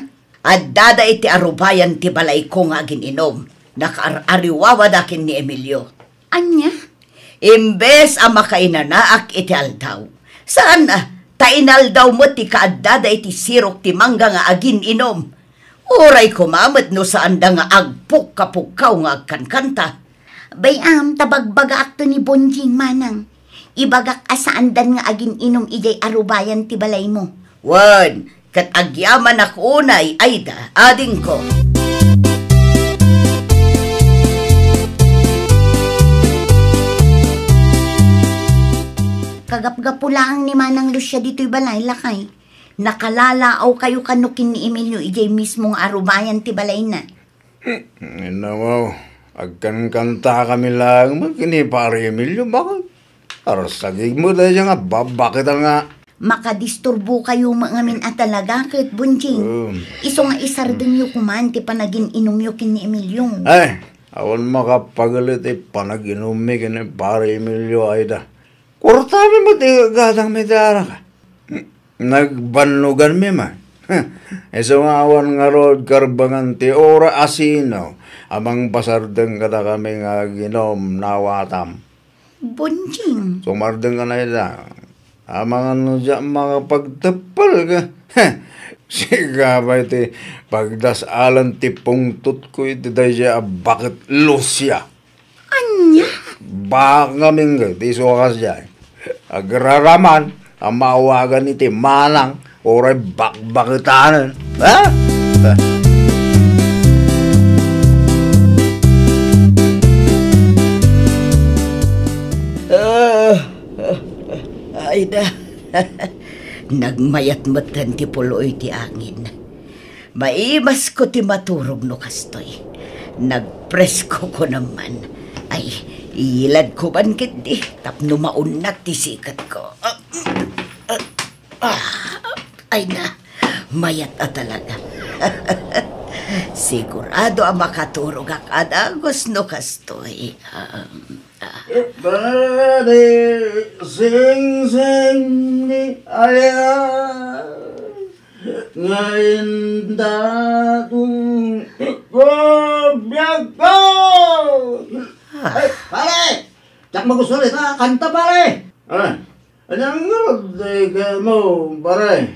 Addada iti arubayan ti balayko nga agin-inom. Nakaar-ariwawada ken ni Emilio. Ania? Imbes a makainanaak iti aldaw, saan a, ta inaldaw met ti kaaddada iti sirok ti mangga nga agin-inom. Uray koma met no saanda nga agpukkapukkaw nga agkankanta. Bay-am ta bagbagaakto ni Bonjing, manang. Ibagak a saandan nga agin-inom idiay arubayan ti balaymo. Wen, ket agyamanak unay, Aida, adingko. Kagapgapu laeng ni Manang Lucia ditoy balay, lakay. Nakalalaawkayo kano ken ni Emilio idiay mismo nga arubayan ti balayna. Nawaw, agkankantakami laeng met ken ni Pare Emilio, baket arsagik met daydiay nga babbaketan nga. Makadisturbokayo met ngamin a talaga ket, Bonjing. Um. Isu nga isardengyo koman ti panagin-inumyo ken ni Emilio. Ay, awan makapagel iti panag-inummi ken ni Pare Emilio, Aida. Kuartami met ti gadangmi ti arak. Nagbannoganmi man. Isu nga awan ngarud karbengan ti uray asino a mangpasardeng kadakami nga aginom, nawatam. Bonjing. Sumardeng ka na ita. Amangan no diak makapagteppel ka. Sika pay ti pagdas-alan ti pungtotko iti daydiay a baket, Lucia. Ania? Baka ngamin nga, ti isu a kasdiay. Agraraman a maawagan iti manang uray bakbaketanen. Ha? Ah, ah, ah, Aida. Nagmayat metten ti puloy ti angin. Maimasko ti maturog no kastoy. Nagpresko ko naman. Ay, iyiladko man ketdi tapno maunat ti siketko. Ah, ah, ah, ay na, mayat a talaga. Sigurado a makaturogak a dagus no kastoy. Ah, ah. Pare, singsing ni Aya. Nga indaton ko biag ko. Ah. Ay, pare! Diak magusto dita kanta, pare! Ah, ania ngarud ti kayatmo, pare?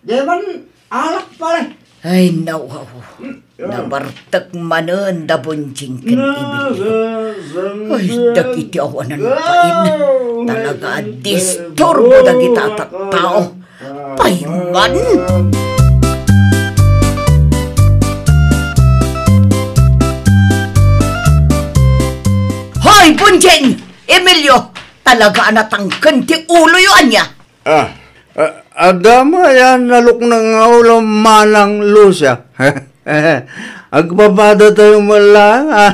Di man alak, pare. Ay, nawaw. Nabartek manen da Bonjing ken Emilio. Ay, dagiti awanan bain. Talaga a disturbo dagita a tattao. Pay man! Hoy, Bonjing! Emilio! Talaga a natangken ti uloyo ania? Ah, ah, adda met aya nalukneng nga ulo, Manang Lucia. Agpapadatayo met laeng, ah,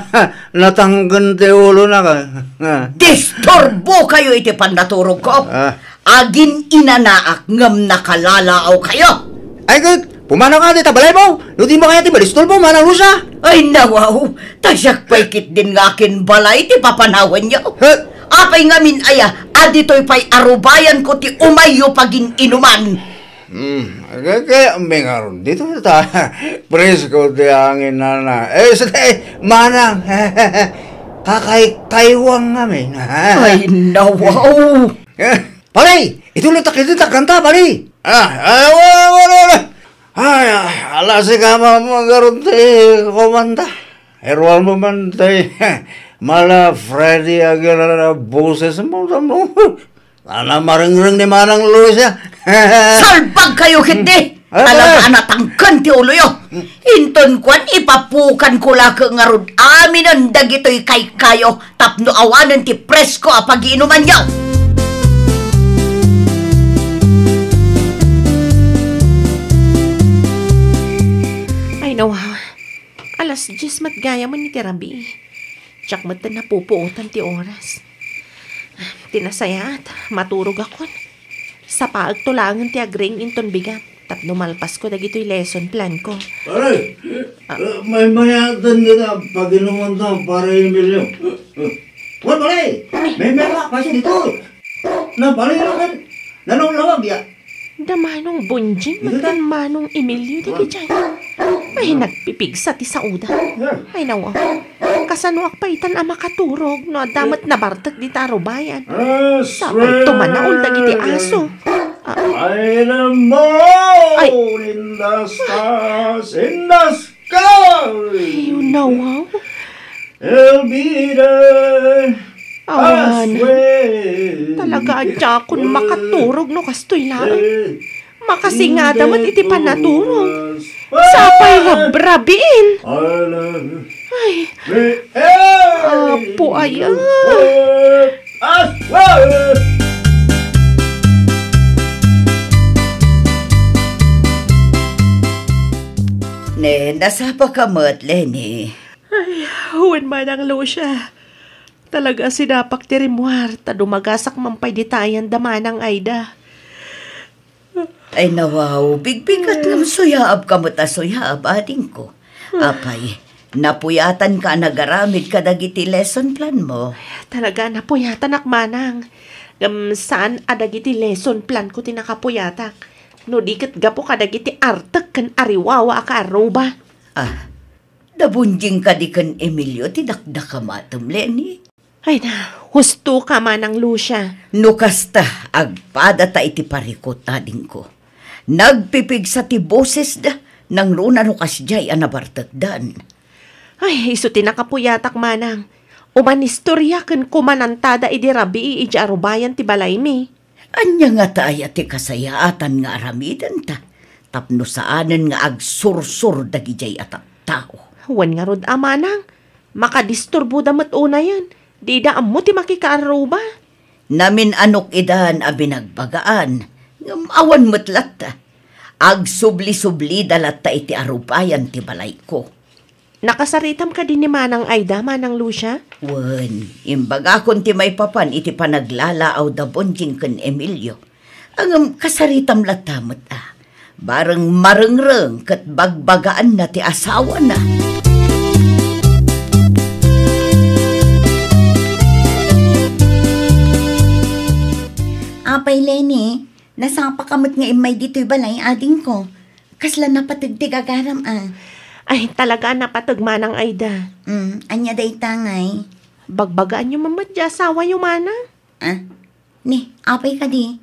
natangken ti ulona ka. Disturbokayo iti pannaturogko. Ah. Agin-inanaak ngem nakalalaawkayo. Ay, ket, pumanaw ka dita balaymo. No dimo kayat ti madisturbo, Manang Lucia. Ay, nawaw. Ta siak pay ketdin nga akinbalay ti papanawanyo. He? Apay ngamin aya a ditoy pay a rubayanko ti umayyo pagin-inuman? Hmm, kay, kay, may ngarud dito ta. Presko ti angin, nana. Eh, sige, manang. Kakay-, kaywang ngamin. Ay, nawaw. Eh, pare, ito lang takit, takanta, pare. Ah, ah, wala, wala, wala. Ay, ah, ala si kama mo, ngarud ti kumanta. Erwal mo man tay, mala Freddy Aguilera boses mo, mo. Ana marengreng ni Manang Lucia. Salbag kayo, kindi! Hmm. Ano, talaga, ano? Natangken ti uloyo. Inton kuan, ipapukan ko lake ngarud aminen dagitoy kaykayo tapno awanen ti presko a pagiinumanyo. Ay, nawaw. Alas dies met gayam iti rabii. Diak met napupuotan ti oras. Ti nasayaat, maturogakon. Sapaekto laengen ti agring inton bigat tapno malpasko dagitoy lesson plan ko. Pare, ah, eh, maymayaten dita paginumanto, pare Emilio. Eh, eh. Wen, pare, maymayat, pasi dito. Na, pare, ken nanunglawag ya. Da Manong Bonjing, ket ken Manong Emilio dagiti ay. Ay, nagpipigsa ti saoda. Ay, nawaw. Kasanoak pay tan a makaturog no adda met nabartek dita a rubayan? Sapay tumanaol dagiti aso. Ah. Ay, naman! Ay. In the stars, in the sky! Ay, nawaw. I'll be there. Awan. Talaga a diakon makaturog no kastoy laeng. Makasingada met iti panaturog. Sapay rabrabiin. Ay. Apo aya. Ne, nasapa ka met, Leni? Ay, wen, Manang Lucia. Talaga a sinapak ti rimmuar, ta dumagasak man pay dita ayan da Manang Aida. Ay, nawaw, bigbigat ngem suyaab ka met a suyaab, adingko. Apay, napuyatanka a nagaramid kadagiti lesson plan mo? Talaga, napuyatanak, Manang. Ngem saan a dagiti lesson plan ko ti nakapuyatak, no di ket gapu kadagiti artek ken ariwawa a kaarruba. Ah, Da Bonjing kadi ken Emilio ti dakdakamatem, Leni? Ay na, husto ka, Manang Lucia. No kasta, agpadata iti parikut, adingko. Nagpipigsa ti bosesda, nangruna no kasdiay a nabartekdan. Ay, isu ti nakapuyatak, Manang. Umanistorya ken kumanantada idi rabii idiay arubayan ti balaymi. Ania ngata aya ti kasayaatan nga aramidenta tapno saanen nga agsursor dagidiay a tattao? Wen ngarud a, Manang, makadisturboda met unayen, dida ammo ti makikaarruba. Namin-anok idan a binagbagaan, ngem awan met latta. Agsubli-sublida latta iti arubayan ti balayko. Nakasaritam kadi ni Manang Aida, Manang Lucia? Wen, imbagakon ti maipapan iti panaglalaaw da Bonjing ken Emilio. Ngem kasaritam latta met a. Bareng marengreng ket bagbagaanna ti asawana. Apay Leni, nasapaka met nga immay ditoy balay, adingko. Kasla napateg ti gagaram a. Ay, talaga a napateg, Manang Aida. Mm, ania dayta ngay? Bagbagaanyo man met ti asawayo, Manang. Ah? Ni, apay kadi?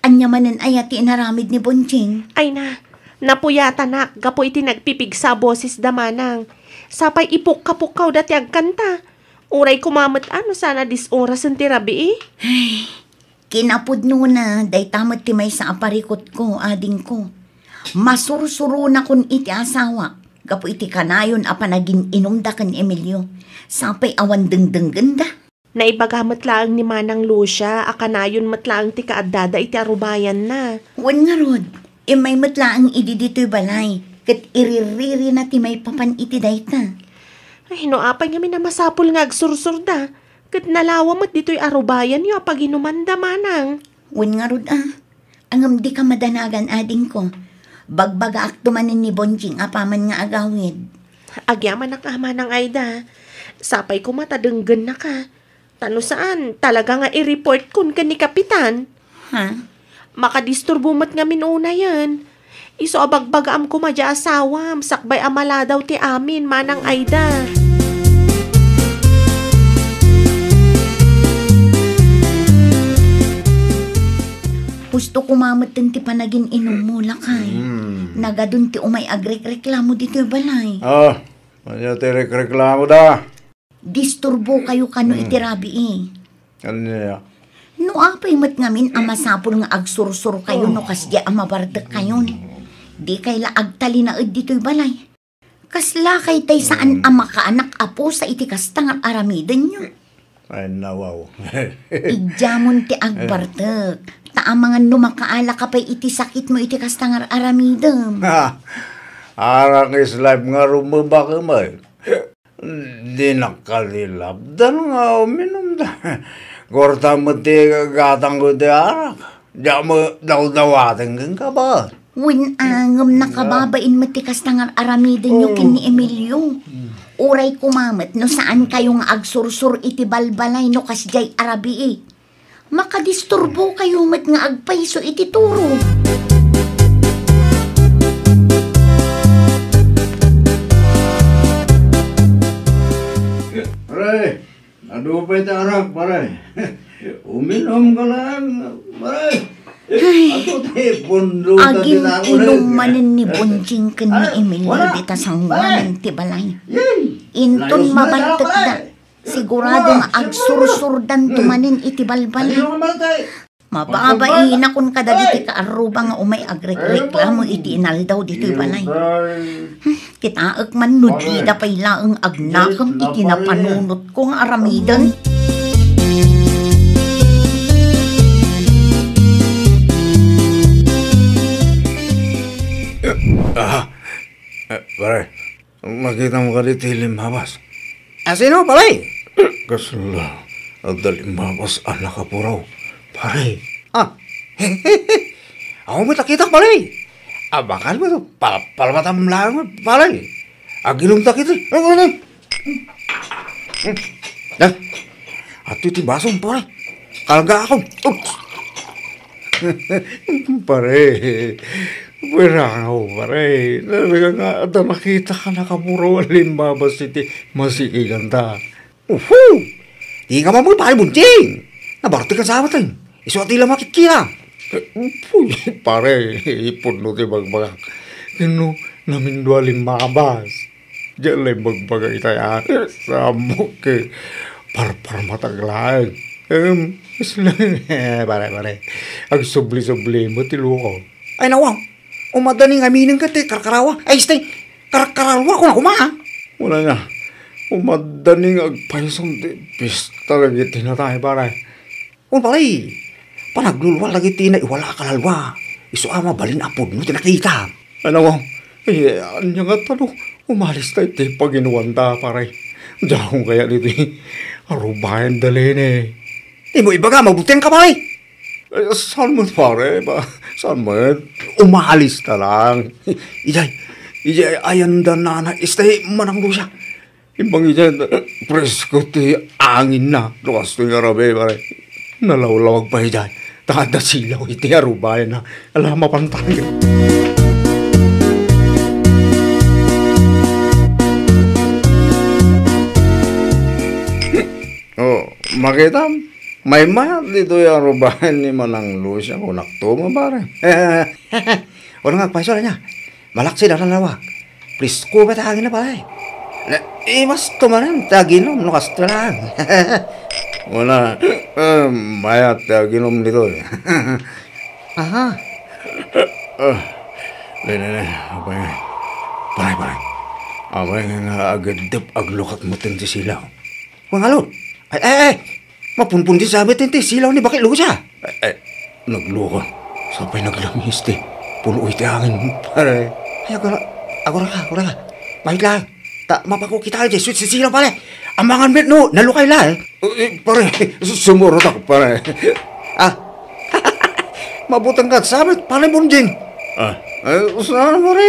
Ania manen aya ti inaramid ni Bonjing? Ay na, Napuyatanak gapu iti nagpipigsa a bosesda, manang. Sapay ipukkapukkawda ti agkanta. Uray koma met a no saan a dis-orasen ti rabii. Ay, kinapudnona, dayta met ti maysa a parikutko, adingko. Masursuronakon iti asawak gapu iti kanayon a panagin-inumda ken Emilio. Sapay awan dengdenggenda. Naibaga met laeng ni Manang Lucia a kanayon met laeng ti kaaddada iti arubayanna. Wen ngarud, immay met laeng idi ditoy balay, ket iriririna ti maipapan iti dayta. Ay, no apay ngamin a masapul nga agsursurda, ket nalawa met ditoy arubayanyo a paginumanda, manang. Wen ngarud a, ngem dika madanagan, adingko. Bagbagaakto manen ni Bonjing apaman nga agawid. Agyamanak a, Manang Aida. Sapay koma ta denggennaka. Ta no saan, talaga nga i-reportkon ken ni Kapitan. Ha? Makadisturbo met ngamin unayen. Isu a bagbagaam koma diay asawam, sakbay a maladaw ti amin, Manang Aida. Husto koma metten ti panagin-inummo, lakay. Hmm. Nagadun ti umay agrekreklamo ditoy balay. Ah, ania ti rekreklamoda? Disturbokayo kano iti rabii. Ania? No apay met ngamin a masapul nga agsursurkayo no kasdiay a mabartekkayon, dikay la agtalinaed ditoy balay. Kaslakay tay saan a makaanak a pusa iti kasta nga ar-aramidenyo? Ay, nawaw. Idiamon ti agbartek. Ta amangan no makaalaka pay iti sakitmo iti kasta nga ar-aramidem. Ha! Arak is life nga rumebak, eh. Di nakalilabdan nga uminumda. Kuarta met ti gatangko iti arak. Diak met dawdawaten kenka, ba? Wen, ngem nakababain met ti kasta nga ar-aramidenyo ken ni Emilio. Uray koma met no saankayo nga agsursur iti balbalay no kasdiay a rabii. Makadisturbokayo met nga agpayso iti turo. Pare, adu pay ti arak, pare. Uminom ka lang, pare. Ay, ato ti pundo ta agin-inom manen ni Bonjing ken ni Emilio dita sangoanan ti balay. Inton mabartekda, sigurado nga agsursurdanto manen iti balbalay. Mababainakon kadagiti kaarruba nga umay agrekreklamo iti inaldaw ditoy balay. Hmm, kitaek man no dida pay laeng agnakem iti napanunotko nga aramiden. Ah, eh, pare. Makitam kadi ti limbabas? A sino, pare? Kasla, adda limbabas a nakapuraw, pare. Ah. Awan met a kitak, pare. Abakan mo to. Pal-, palpatam lang, pare. Aginumtak ito. Ano, ano? Hmm. Ah. Adtoy ti basom, pare. Kalangga ako. Oops. Pare, pwera ako, pare. Talaga nga, adda nakitak a nakapuraw a limbabas iti masikiganta. Uhu! Di ka mamoy, pare Bunting. Nabartek ka sa awaten. Isu a ti la makitkita. Eh, uy, pare, ipunno ti bagbagak. Ken no, namindua limbabas. Diak la imbagbaga itay a samok ket parparmatag laeng. Em, pare, pare. Agsubli-subli mo ti luko. Ay, nawaw. Umadani nga minen ket ti karkarawa. Ay, stay. Karkarawa, kuna kuma, ah. Wala na. Umadani nga agpayson ti pista dagiti natay, pare. Wen, pare, panagluluar dagiti naiwala a kalalua. Isu a mabalin a pudno ti nakita. Ano? Eh, ania nga tano? Umalis ta iti paginuanta, pare. Diakon kaya ditoy arubayan dalene. Dimo ibaga, mabutian ka, pare. Eh, saan met, pare? Ba, saan met? Umalis ta lang. Ijay, ijay, ayan da nana, istay manang Lucia. Imbang idiay, presko ti anginna. No kastoy nga rabii, pare. Nalawlawag pay idiay. Ta adda silaw iti arubayanna. Ala, mapantangin. Oh, makitam? Maymayat ditoy arubayan ni Manang Lucia, kunakto mo, pare. Wala nga, agpayso la niya. Malaksid a nalawag. Presko met ti angin, pare. Na, imas to manen ti aginum no kasta lang. Wala, eh, mayat ti aginum ditoy. Aha. Ah, ne, ne, ne, apay. Pare, pare. Apay nga agaddep aglukat metten ti silaw. Pangalon. Ay, ay, ay. Mapunpun ti sabit ti silaw ni Bakit Lucia. Ay, ay, nagluka. Sapay naglamis ti puloy ti angin, pare. Ay, agura, agura ka, agura ka. Mahit lang. Ta, mapakukita ka, Jesuit, si silaw, pare. Amangan met no, nalukay la, eh. Eh, pare, sumurotak, pare. Ah. Mabutang ka, sabit, pare, Bonjing. Ah. Eh, saan, pare?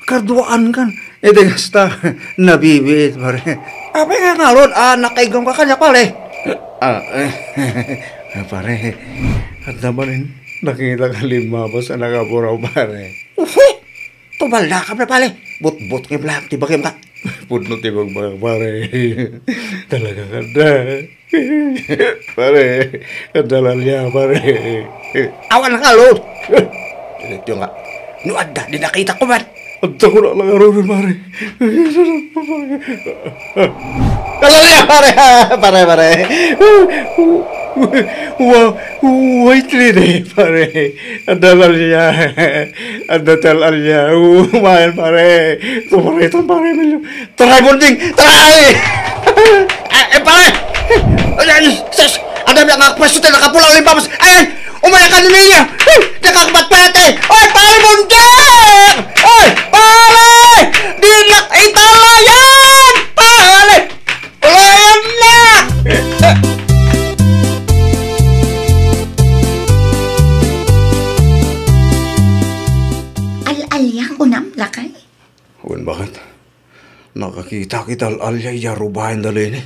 Kaduaan kan. Iti kasta, nabibiit, pare. Apay nga ngarud a nakaigam ka kaniak, pare? Ah, eh, pare, adda manen nakita ka limmabas a nakapuraw, pare. Uhu! Tubal na ka, pare. Butbut nga blang ti bagim ka. Pudno ti bagbaga, pare. Talaga ka da. Pare, adda lalia, pare. Awan nga, Lord. Diretso nga. No adda, di nakita ko man. Adda ko na lang arunon, pare. Alalia, pare. Pare, pare. Wa-, white lady, pare. Adda lalia. Adda ti al-alia. Umayan, pare. Tumaritan, pare. Taray, Bonding! Taray! Ay, ay, pare! Ay, ay, sus! Adda mi nga akpas ti nakapulaw limbabas! Ay, ay! Umaya ka ni Lilia! Ay, nakakapatpete! Ay, pare, Bonding! Ay, pare! Di nak italayan! Pare! Pulayan na! Al-alia, kunam, lakay? Wen, bakit? Nakakitak iti al-alia idiay arubayan da Leni.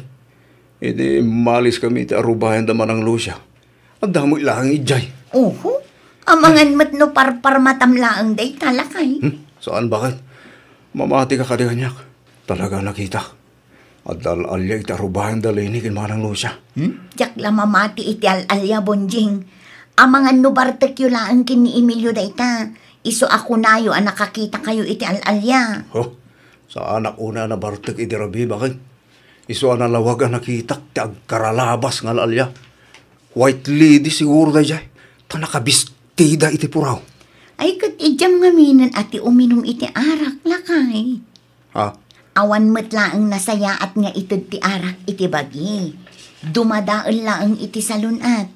Idi immalis kami iti arubayan da Manang Lucia, adda met laeng idiay. Oho. Amangan met no parparmatam laeng dayta, lakay. Hmm? Saan, bakit? Mamati ka kadi kaniak. Talaga nakitak. Adda al-alia iti arubayan da Leni ken Manang Lucia. Hmm? Diak la mamati iti al-alia, Bonjing. Amangan no bartekyo laeng ken ni Emilio dayta. Isu a kunayo a nakakitakayo iti al-alia. Huh? Saanak unay a nabartek idi rabii, bakit? Isu a nalawag a nakitak ti agkaralabas nga al-alia. White lady siguro daydiay, ta nakabistida iti puraw. Ay, ket idiam ngaminen a ti uminum iti arak, lakay. Ha? Awan met laeng nasayaat nga ited ti arak iti bagi. Dumadael laeng iti salun-at.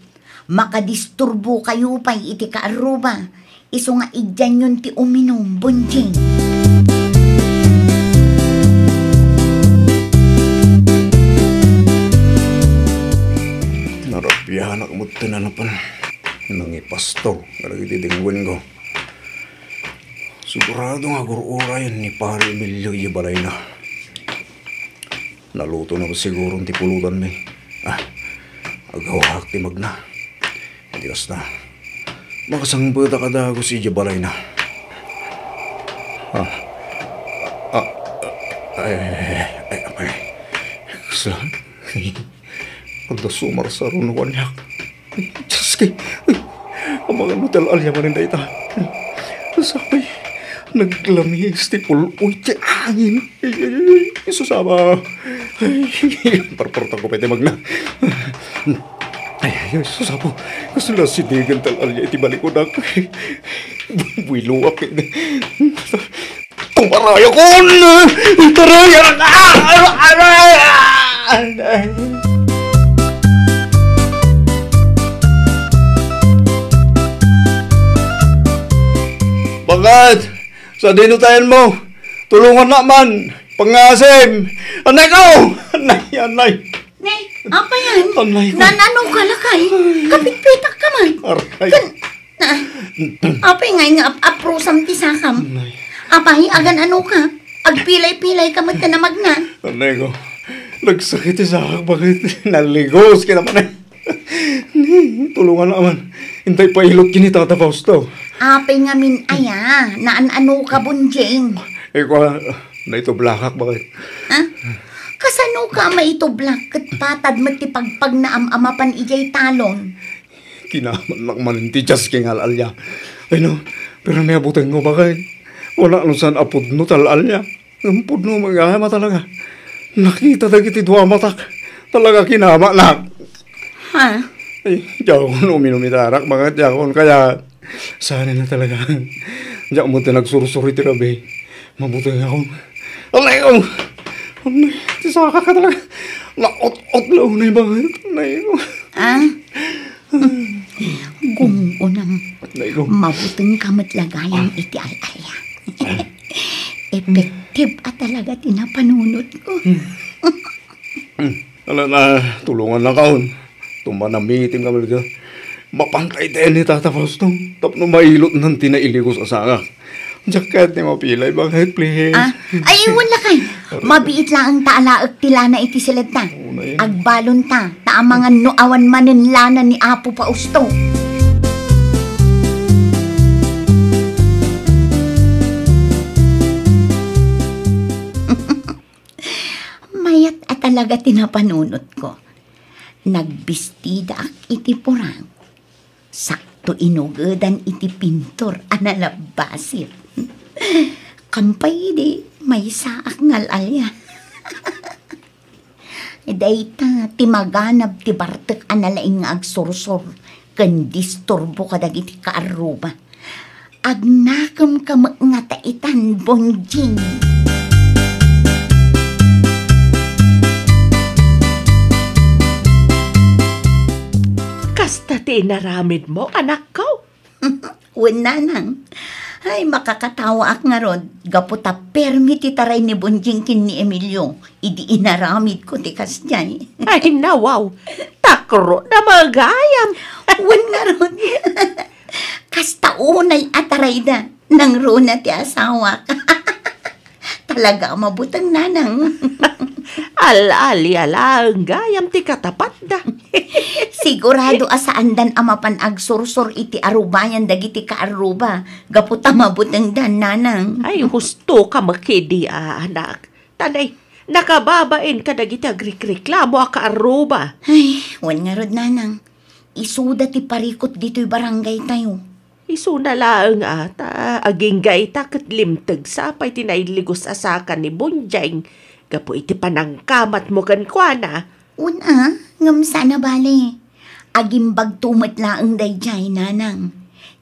Makadisturbokayo pay iti kaarruba. Isu nga idianyon ti uminum, Bonjing. Narabianak met ti nanapan. Nangipastor kadagiti dengguenko. Sigurado nga agur-urayen ni Pare Emilio idiay balayna. Nalutona siguro ti pulutanmi. Ah, agawaak ti magna. Iti kasta, makasangpetak a dagus idiay balayna. Ah, ah, ah, ay, ay, ay, ay, apay. Kasla? Adda sumarsaruno kaniak. Ay, Diyos ko. Ay, amangan no ti al-alia manen dayta. Sapay, naglamis ti pul-oy ti angin. Ay, ay, ay, ay, isusaba. Ay, parparta ko pay ti magna. Ay, ay, ay, isusaba. Kasla sidigan ti al-alia iti balikunak. Builoak. Tumaray akon! Taray! Ah! Ah! Ah! Ah! Bakit? Sadino tayan mo? Tulungan na man! Pangasim! Anay ko! Anay! Anay! Nay, apay yan? Anay ko! Nan-ano ka, lakay? Kapitpitak ka man! Aray! Kan-, Na, apay ngay nga ap-, aprusam ti sakam? Nay. Apay, agan-ano ka? Agpilay-pilay ka met ta namagna. Anay ko, nagsakit ti sakak, bakit? Naligos ka naman, eh. Tulungan na man. Intay pailot kini Tata Fausto. Apay ngamin aya, naan-ano ka, Bonjing? Eh, kwa, naitublakak, bakit? Ha? Kasano ka maitublak ket patad met ti pagpagnaam a mapan idiay talon? Kinamannak manen ti Dios ken al-alia. Ay no, pero may abutengo, bakit? Kunak no saan a pudno ta al-alia. Ngem pudno met gayam a talaga. Nakita dagiti dua a matak. Talaga kinamanak. Ha? Ay, diakon uminum iti arak, bakit diakon kaya? Saan na talaga. Diak mo ti nagsursuri ti rabi. Mabutengakon. Alay ko! Anay, ti saka ka talaga. Naot-ot la unay bakit. Anay ko. Ah? Gung-unam. Anay ko. Mabutengka met la gayam iti al-alia. Effective a talaga ti napanunotko. Hmm. Ala na, tulongannakon. Tumanami ti kabalga. Mapantay tayo ni Tata Fausto. Tapno mailotnan ti nailigos a sangak. Diak kayat ti mapilay, bakit, please? Ah, ay, wen lakay. Mabiit laeng ta alaek ti lana iti siledta. Oo na yan. Agbalonta, ta amangan no awan manen lana ni Apo Fausto. Mayat a talaga ti napanunotko. Nagbistidaak iti purang. Sakto inugedan iti pintor a nalabbasir. Kampay idi, maysaak nga al-alia. Dayta ti maganab ti bartek a nalaing nga agsursor ken disturbo kadagiti kaarruba. Agnakemka met ngata itan, Bonjing. Kasta ti inaramidmo, anakko? Wen, nanang. Ay, makakatawaak ngarud, gapu ta permi ti taray ni Bonjing ken ni Emilio idi inaramidko ti kasdiay. Ay, nawaw. Takro na magayam. Wen ngarud. Kasta unay a tarayda, nangruna ti asawak. Talaga a mabuteng, nanang. Al-alia laeng gayam ti katapatda. Sigurado a saandan a mapan agsursor iti arubayan dagiti kaarruba gapu ta mabutengdan, nanang. Ay, husto ka makidi a anak. Tanay, nakababain kadagiti agrikreklamo a kaarruba. Ay, wen ngarud, nanang. Isuda ti parikut ditoy barangay tayo. Isuna laeng a ta agingga ita ket limtegsa pay ti nailigos a saka ni Bonjing gapu iti panangkamatmo kenkuana. Una, ngem saan a bale. Agimbagto met laeng daydiay, nanang.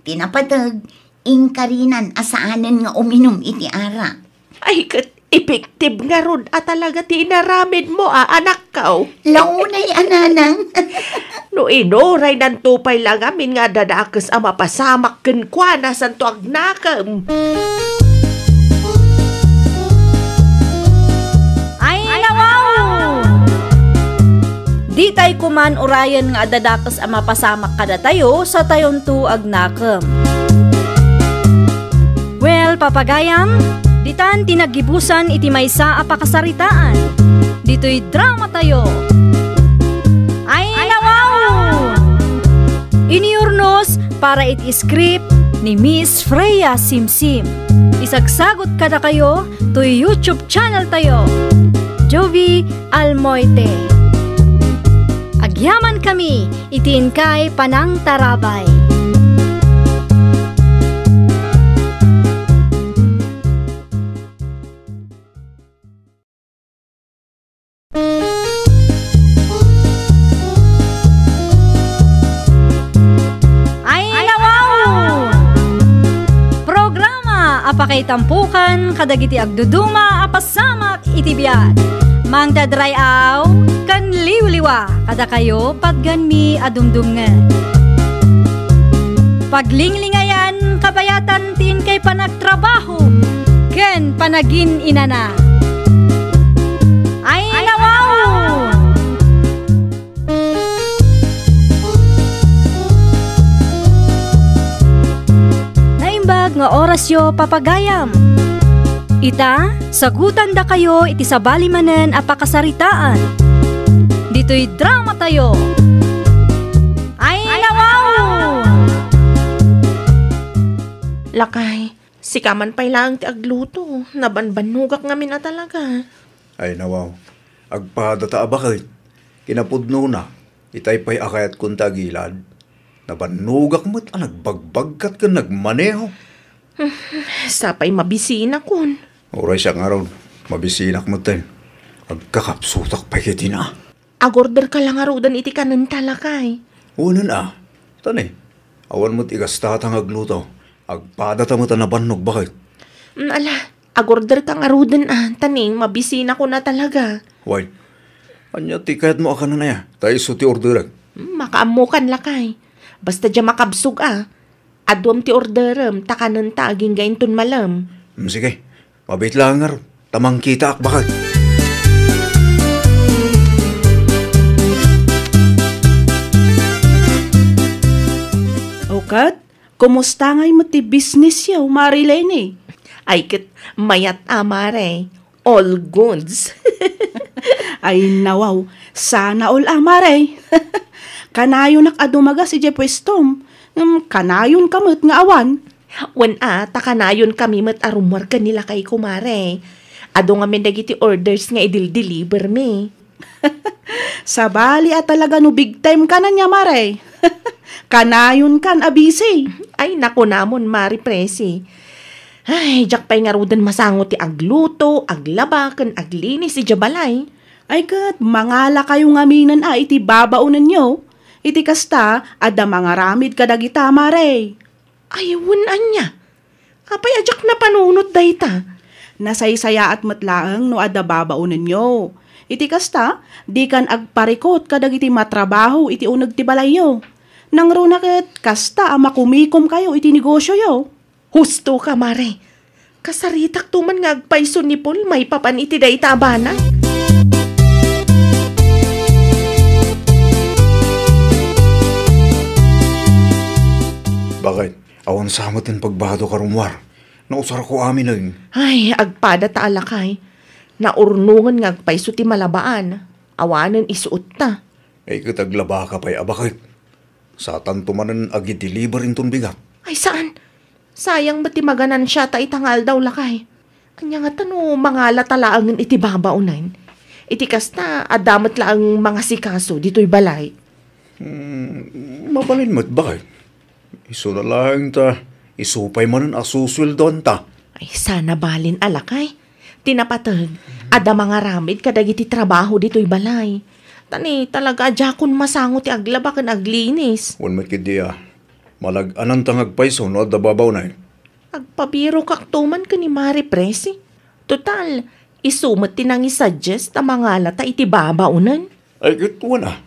Ti napateg, inkarinan a saanen nga uminum iti arak. Ay, ket epektibo ngarud a talaga ti inaramidmo a, anakko. Launay a, nanang. No inuray nanto pay la ngamin nga adadakes a mapasamak kenkuana santo agnakem. Ay, nawaw! Ditay koman urayen nga adadakes a mapasamak kadatayo satayonto agnakem. Well, papagayam, ditan ti naggibusan iti maysa a pakasaritaan. Ditoy drama tayo. Ay, nawaw! Iniurnos para iti script ni Miss Freya Simsim. Isagsagot kadakayo toy YouTube channel tayo, Jovi Almoite. Agyaman kami iti inkay panangtarabay. Ay, nawaw! Programa a pakaitampukan kadagiti agduduma a pasamak iti biag. Mangdadray-aw ken liwliwa kadakayo patgenmi a dumdumngeg. Paglinglingayan kabayatan ti inkay panagtrabaho ken panagin-inana. Ay, nawaw! Naimbag nga orasyo, papagayam. Ita, sagutandakayo iti sabali manen a pakasaritaan. Ditoy drama tayo. Ay, nawaw! Lakay, sika man pay laeng ti agluto. Nabanbannogak ngamin a talaga. Ay, nawaw. Agpadata a baket. Kinapudnona, itay pay a kayatkon ta agilad. Nabannogak met a nagbagbagkat ken nagmaneho. Sapay mabisinakon. Uray siak ngarud, mabisinak metten. Agkakapsutak pay ketdin a. Agorderka la ngaruden iti kanenta, lakay. Unen a. Tani, awan met igastata nga agluto. Agpadata met a nabannog, baket. Mm, ala, agorderka ngaruden a, tani, mabisinakon a talaga. Way, ania ti kayatmo a kanen aya? Ta isu ti orderek. Mm, makaammokan, lakay. Basta dia makabsog a. Aduam ti orderem, ta kanenta agingga inton malem. Mm, sige. Mabiit laeng ngarud, ta mangkitaak, baket. O ket, kumusta ngay met ti business yo, Mare Leni? Ay ket, mayat a, Mare. All goods. Ay, nawaw. Sana all a, Mare. Kanayonak a dumagas idiay puestom. Ngem kanayonka met nga awan. Wen a, ta kanayonkami met a rummuar ken ni lakayko, Mare. Adu ngamin dagiti orders nga idil-deliver mi. Sabali a talaga no big time ka na nia, Mare. Kanayonkan a busy. Ay, nakunamon, Mare Presi. Ay, diak pay ngaruden masango ti agluto, aglaba, ken aglinis idiay balay. Ay ket, mangalakayo ngaminen a iti babaonenyo. Iti kasta, adda mangaramid kadagita, Mare. Ay, wen ania? Apay a diak napanunot dayta? Nasaysayaat met laeng no adda babaonenyo. Iti kasta, dikan agparikut kadagiti matrabaho iti uneg ti balayyo. Nangruna ket kasta a makumikomkayo iti negosioyo. Husto ka, Mare. Kasaritakto man nga agpayso ni Paul maipapan iti dayta a banag. Baket, awan sa met ti pagbadok a rummuar. Nausarko aminen. Ay, agpada ta a lakay. Naurnongen nga agpayso ti malabaan. Awanen isuotta. Ay, ket aglabaka pay a, baket. Satanto manen agi-deliver inton bigat. Ay, saan? Sayang met ti maganansiata ita nga aldaw, lakay. Ania ngata no mangalata laengen iti babaonen? Iti kasta, adda met laeng mangasikaso ditoy balay. Hmm, mabalin met, baket. Isuna laeng ta, isu pay manen a susueldoanta. Ay, sana balin a lakay. Ti napateg, adda mangaramid kadagiti trabaho ditoy balay. Ta ni, talaga a diakon masango ti aglaba ken aglinis. Wen met ketdi a, malag-ananta nga agpayso no adda babaonen. Agpabirokakto man ken ni Mare Presi. Total, isu met ti nangisuggest a mangalata iti babaonen. Ay, ket wen a.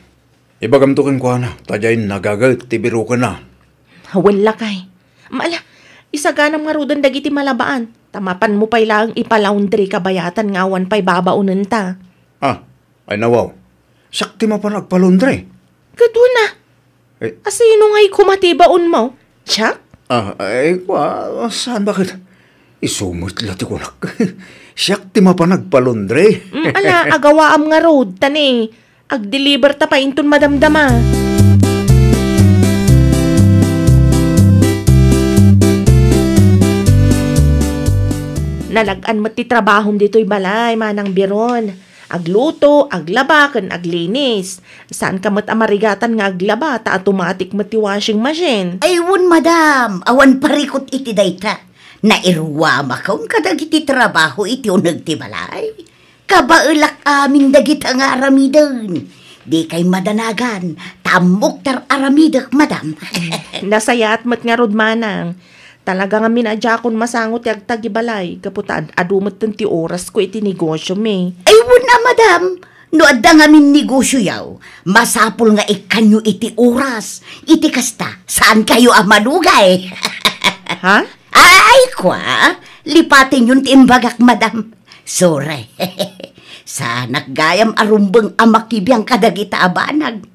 Ibagamto kenkuana, ta diay nagaget ti birokenna. Wen lakay. Ala, isaganam ngaruden dagiti malabaan, ta mapanmo pay laeng ipalaundri kabayatan nga awan pay babaonenta. Ah, ay nawaw. Siak ti mapan agpalaundri. Ket wen a. Eh. Asino ngay koma ti baonmo? Siak? Ah, ay, kua, saan, baket? Isu met la ti kunak. Siak ti mapan agpalaundri. Mm, ala, agawaam ngarud, ta ni, agdeliver ta pay inton madamdama. Nalag-an met ti trabahom ditoy balay, Manang Biron. Agluto, aglaba, ken aglinis. Saanka met a marigatan nga aglaba, ta automatic met ti washing machine. Ay, wen, madam, awan parikut iti dayta. Nairuamakon kadagiti trabaho iti uneg ti balay. Kabaelak amin dagita nga aramiden. Dikay madanagan, ta ammok ti ar-aramidek, madam. Nasayaat met ngarud, manang. Talaga ngamin a diakon masango ti agtagibalay, gapu ta ad-, adu metten ti orasko iti negosio mi. Ay, wen a, madam. No adda ngamin negosioyo, masapul nga ikkanyo iti oras. Iti kasta, saankayo a malugay. Ha? Ay, kua, lipatenyon ti imbagak, madam. Sorry. Saanak gayam a rumbeng a makibiang kadagita a banag.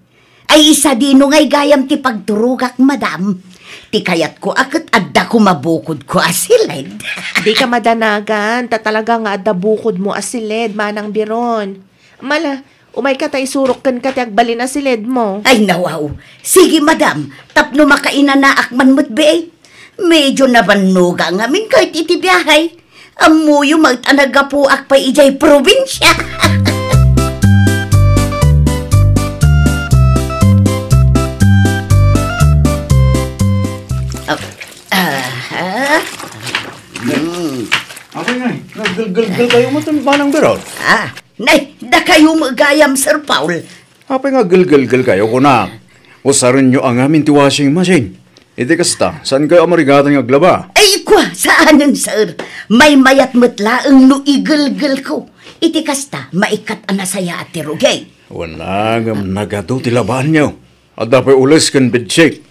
Ay, sadino ngay gayam ti pagturogak, madam? Ti kayatko a ket adda koma bukodko a siled. Dika madanagan, ta talaga nga adda bukodmo a siled, Manang Biron. Mala, umayka ta isurok kenka ti agbalin a siledmo. Ay, nawaw. Sige, madam, tapno makainanaak man met, be. Medyo nabannoga ngamin kayat iti biahe. Ammoyo met a naggapuak pay idiay probinsia. Ah, ah, Gelgel kayo met, Manang Biron. Ah, nay, dakayo met gayam, Sir Paul. Apay nga gelgelgel kayo, kunak? Usarenyo a ngamin ti washing machine. Iti kasta, saan kayo a marigatan nga aglaba? Ay, kwa, saanen, sir. Maymayat met laeng no igelgelko. Iti kasta, maikkat a nasayaat ti rugi. Wen a, ngem nagadu ti labaanyo. Adda pay ules ken bedsheet.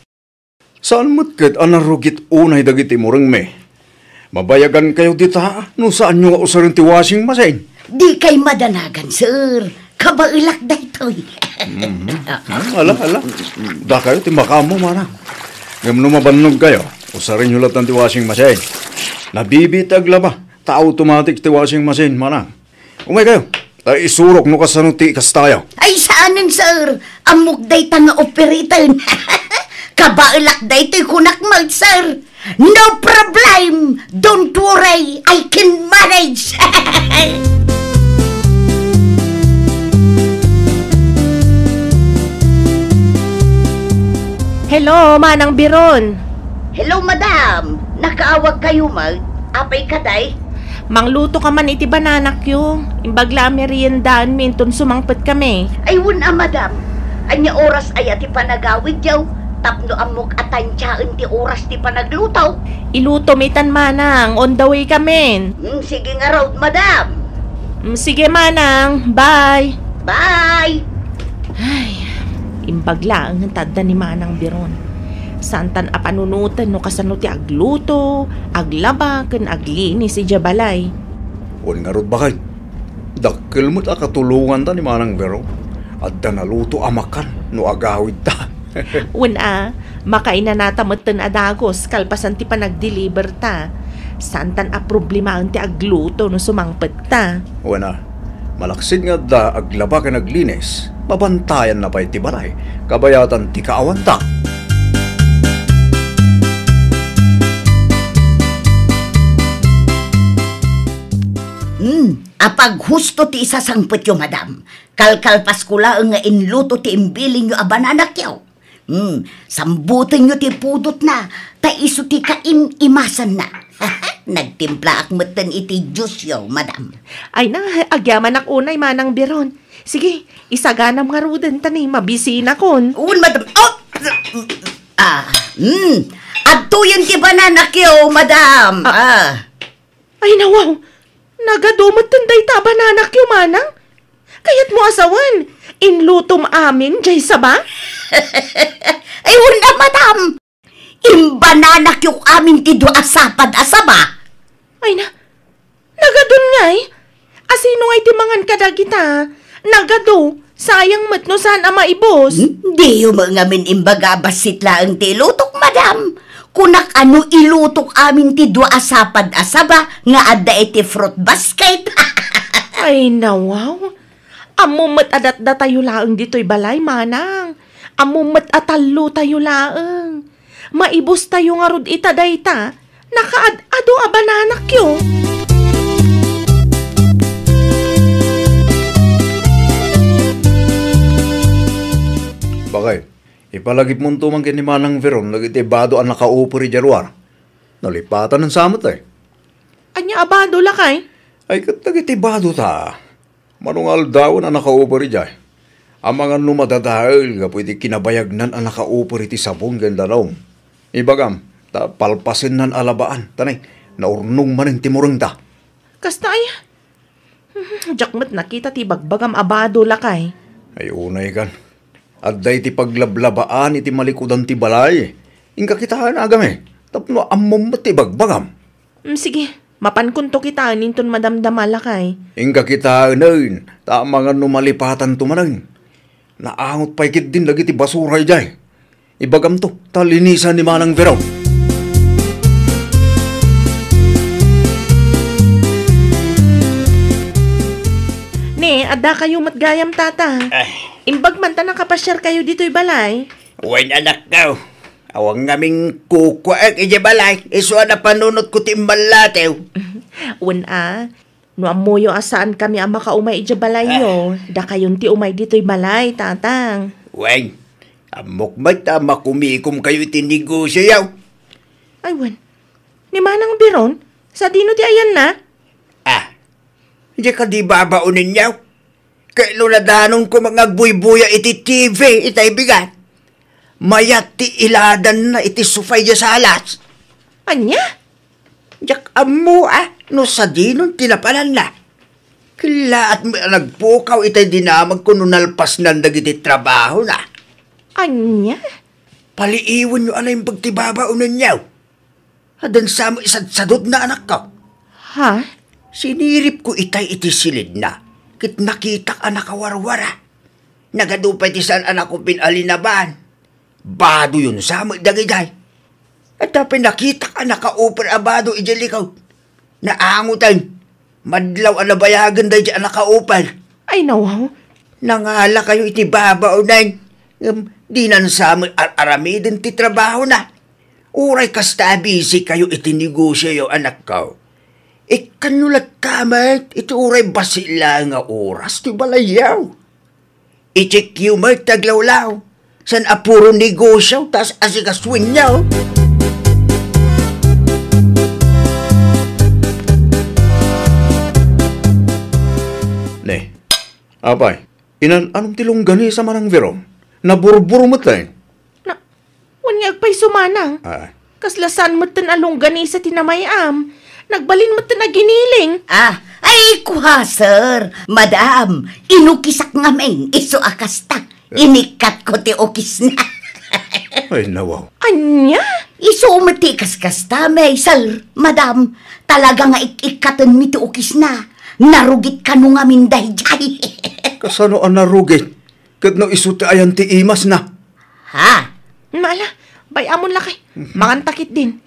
Saan met ket a narugit unay dagiti murengmi? Mabayagankayo dita no saanyo nga usaren ti washing machine. Dikay madanagan, sir. Kabaelak daytoy. Mhm. Ala, ala. Dakayo ti makaammo, manang. Ngem no mabannogkayo, usarenyo latta ti washing machine. Nabibiit ti aglaba, ta automatic ti washing machine, manang. Umaykayo, ta isurok no kasano ti ikastayo. Ay, saanen, sir. Ammok dayta nga operiten. Kabaelak daytoy, kunak met, sir. No problem. Don't worry. I can manage. Hello, Manang Biron. Hello, madam. Nakaawag kayo, mag-, apay ka, day? Mangluto ka man iti bananakyo. Imbag la a meriendaenmi inton sumangpet kami. Ay, wen a, madam. Ania oras aya ti panagawidyo? Tapno ammok a tantiaen ti oras ti panagluto. Ilutom itan, manang. On the way kamin. Hmm, sige ngarud, madam. Mm, sige, manang. Bye. Bye. Ay, imbag laeng ta adda ni Manang Biron. Saantan a panunoten no kasano ti agluto, aglaba, ken aglinis idiay balay. Wen ngarud, baket. Dakkel met a katulonganta ni Manang Biron. Adda naluto a makan no agawidta. Wen a, makainanata metten a dagus kalpasan ti panagdeliverta. Saantan a problemaen ti agluto no sumangpetta. Wen a, malaksid nga adda aglaba ken aglinis, mabantayanna pay ti balay, kabayatan ti kaawanta. Hmm, apaghusto ti isasangpetyo, madam. Kalkalpasko laeng nga inluto ti imbilinyo a bananakyo. Hmm, sambutenyo ti pudotna, ta isu ti kaim-imasanna. Nagtimplaak metten iti juiceyo, madam. Ay na, agyamanak unay, Manang Biron. Sige, isaganam ngaruden ta ni mabisinakon. Wen, madam. Oh! Ah, hmm. Adtoyen ti bananakyo, madam. Ah. Ah. Ay, nawaw! Nagadu metten dayta a bananakyo, manang. Kayatmo a sawen, inlutom amin diay saba? Ay, wen a, madam! Imbananakyo amin ti dua a sapad a saba. Ay na, nagadun ngay? Asino ngay ti mangan kadagita? Nagadu, sayang met no saan a maibus. Hmm? Diyo met ngamin imbaga a bassit laeng ti ilutok, madam. Kunak a no ilutok amin ti dua a sapad a saba nga adda iti fruit basket. Ay, nawaw. Ammom met a datdatayo laeng ditoy balay, manang. Ammom met a tallotayo laeng. Maibustayo ngarud ita dayta. Nakaad-adu a bananakyo. Bakay, ipalagipmonto man ken ni Manang Veron dagiti bado a nakaupor idiay ruar. Nalipatan sa met, eh. Ania a bado, lakay? Ay, ket dagiti bado ta. Mano nga aldawen a nakaupor idiay. Amangan no madadael gapu iti kinabayagnan a nakaupor iti sabon ken danum. Ibagam, ta palpasennan a labaan, ta nay, naurnong manen ti murengda. Kasta aya? Diak met nakita ti ibagbagam a bado, lakay. Ay, unay kan. Adda iti paglablabaan iti malikudan ti balay. Inka kitaen, agami. Tapno ammom met ti ibagbagam. Mm, sige, mapankonto kitaen inton madamdama, lakay. Inka kitaenen, ta amangan no malipatanto manen. Naangot pay ketdin dagiti basura idiay. Ibagamto, ta linisan ni Manang Vero. Ne, adda kayo met gayam, tata. Ay. Imbag man ta nakapasiar kayo ditoy balay. Wen, anakko. Awan ngamin kukuaek idiay balay, isu a napanunotko ti immallatew. Wen a, no ammoyo a saankami a makaumay idiay balayyo, dakayon ti umay ditoy balay, tatang. Wen, ammok met a makumikomkayo iti negosioyo. Ay, wen. Ni Manang Biron, sadino ti ayanna? Ah, Diay kadi babaonenyo? Ket no nadanonko nga agbuybuya iti T V itay bigat, mayat ti iladanna iti sofa idiay salas. Ania? Diak ammo a no sadinon ti napananna. Kellaat met a nagpukaw itay dinamagko no nalpasnan dagiti trabahona. Ania? Paliiwenyo a naimbag ti babaonenyo. Addan sa met isadsadutna, anakko. Ha? Siniripko itay iti silidna, ket nakitak a nakawarwara. Nagadu pay ti saan a nakupin a linaban. Badoyon sa met dagijay. Adda pay nakitak a nakauper a bado idiay likod. Naangoten. Madlaw a nabayagen daydiay a nakauper. Ay, nawaw. Nangalakayo iti babaonen. Ngem dinan sa met ar-aramiden ti trabahona. Uray kasta a busy kayo iti negosioyo, anakko, ikkanyo latta met iti uray bassit laeng nga oras ti balayyo. I-checkyo met ti aglawlaw. Saan a puro negosio ta as-asikasoenyo. Ne, apay, inan-anom ti longganisa, Manang Veron? Naburbur met, eh. Na, wen nga agpayso, Manang. Ah. Kasla saan metten a longganisa ti namay-am. Nagbalin metten a giniling. Ah, ay, kua, sir, madam, inukisak ngamin, isu a kasta. Inikkatko ti ukisna. Ay, nawaw. Ania? Isu met ti kaskasta, may, sir, madam. Talaga nga ik-ikkatenmi ti ukisna. Narugit kano ngamin daydiay. Kasano a narugit? Ket no isu ti ayan ti imasna? Ha? Ala, bay-amon lakay. Manganta ketdin.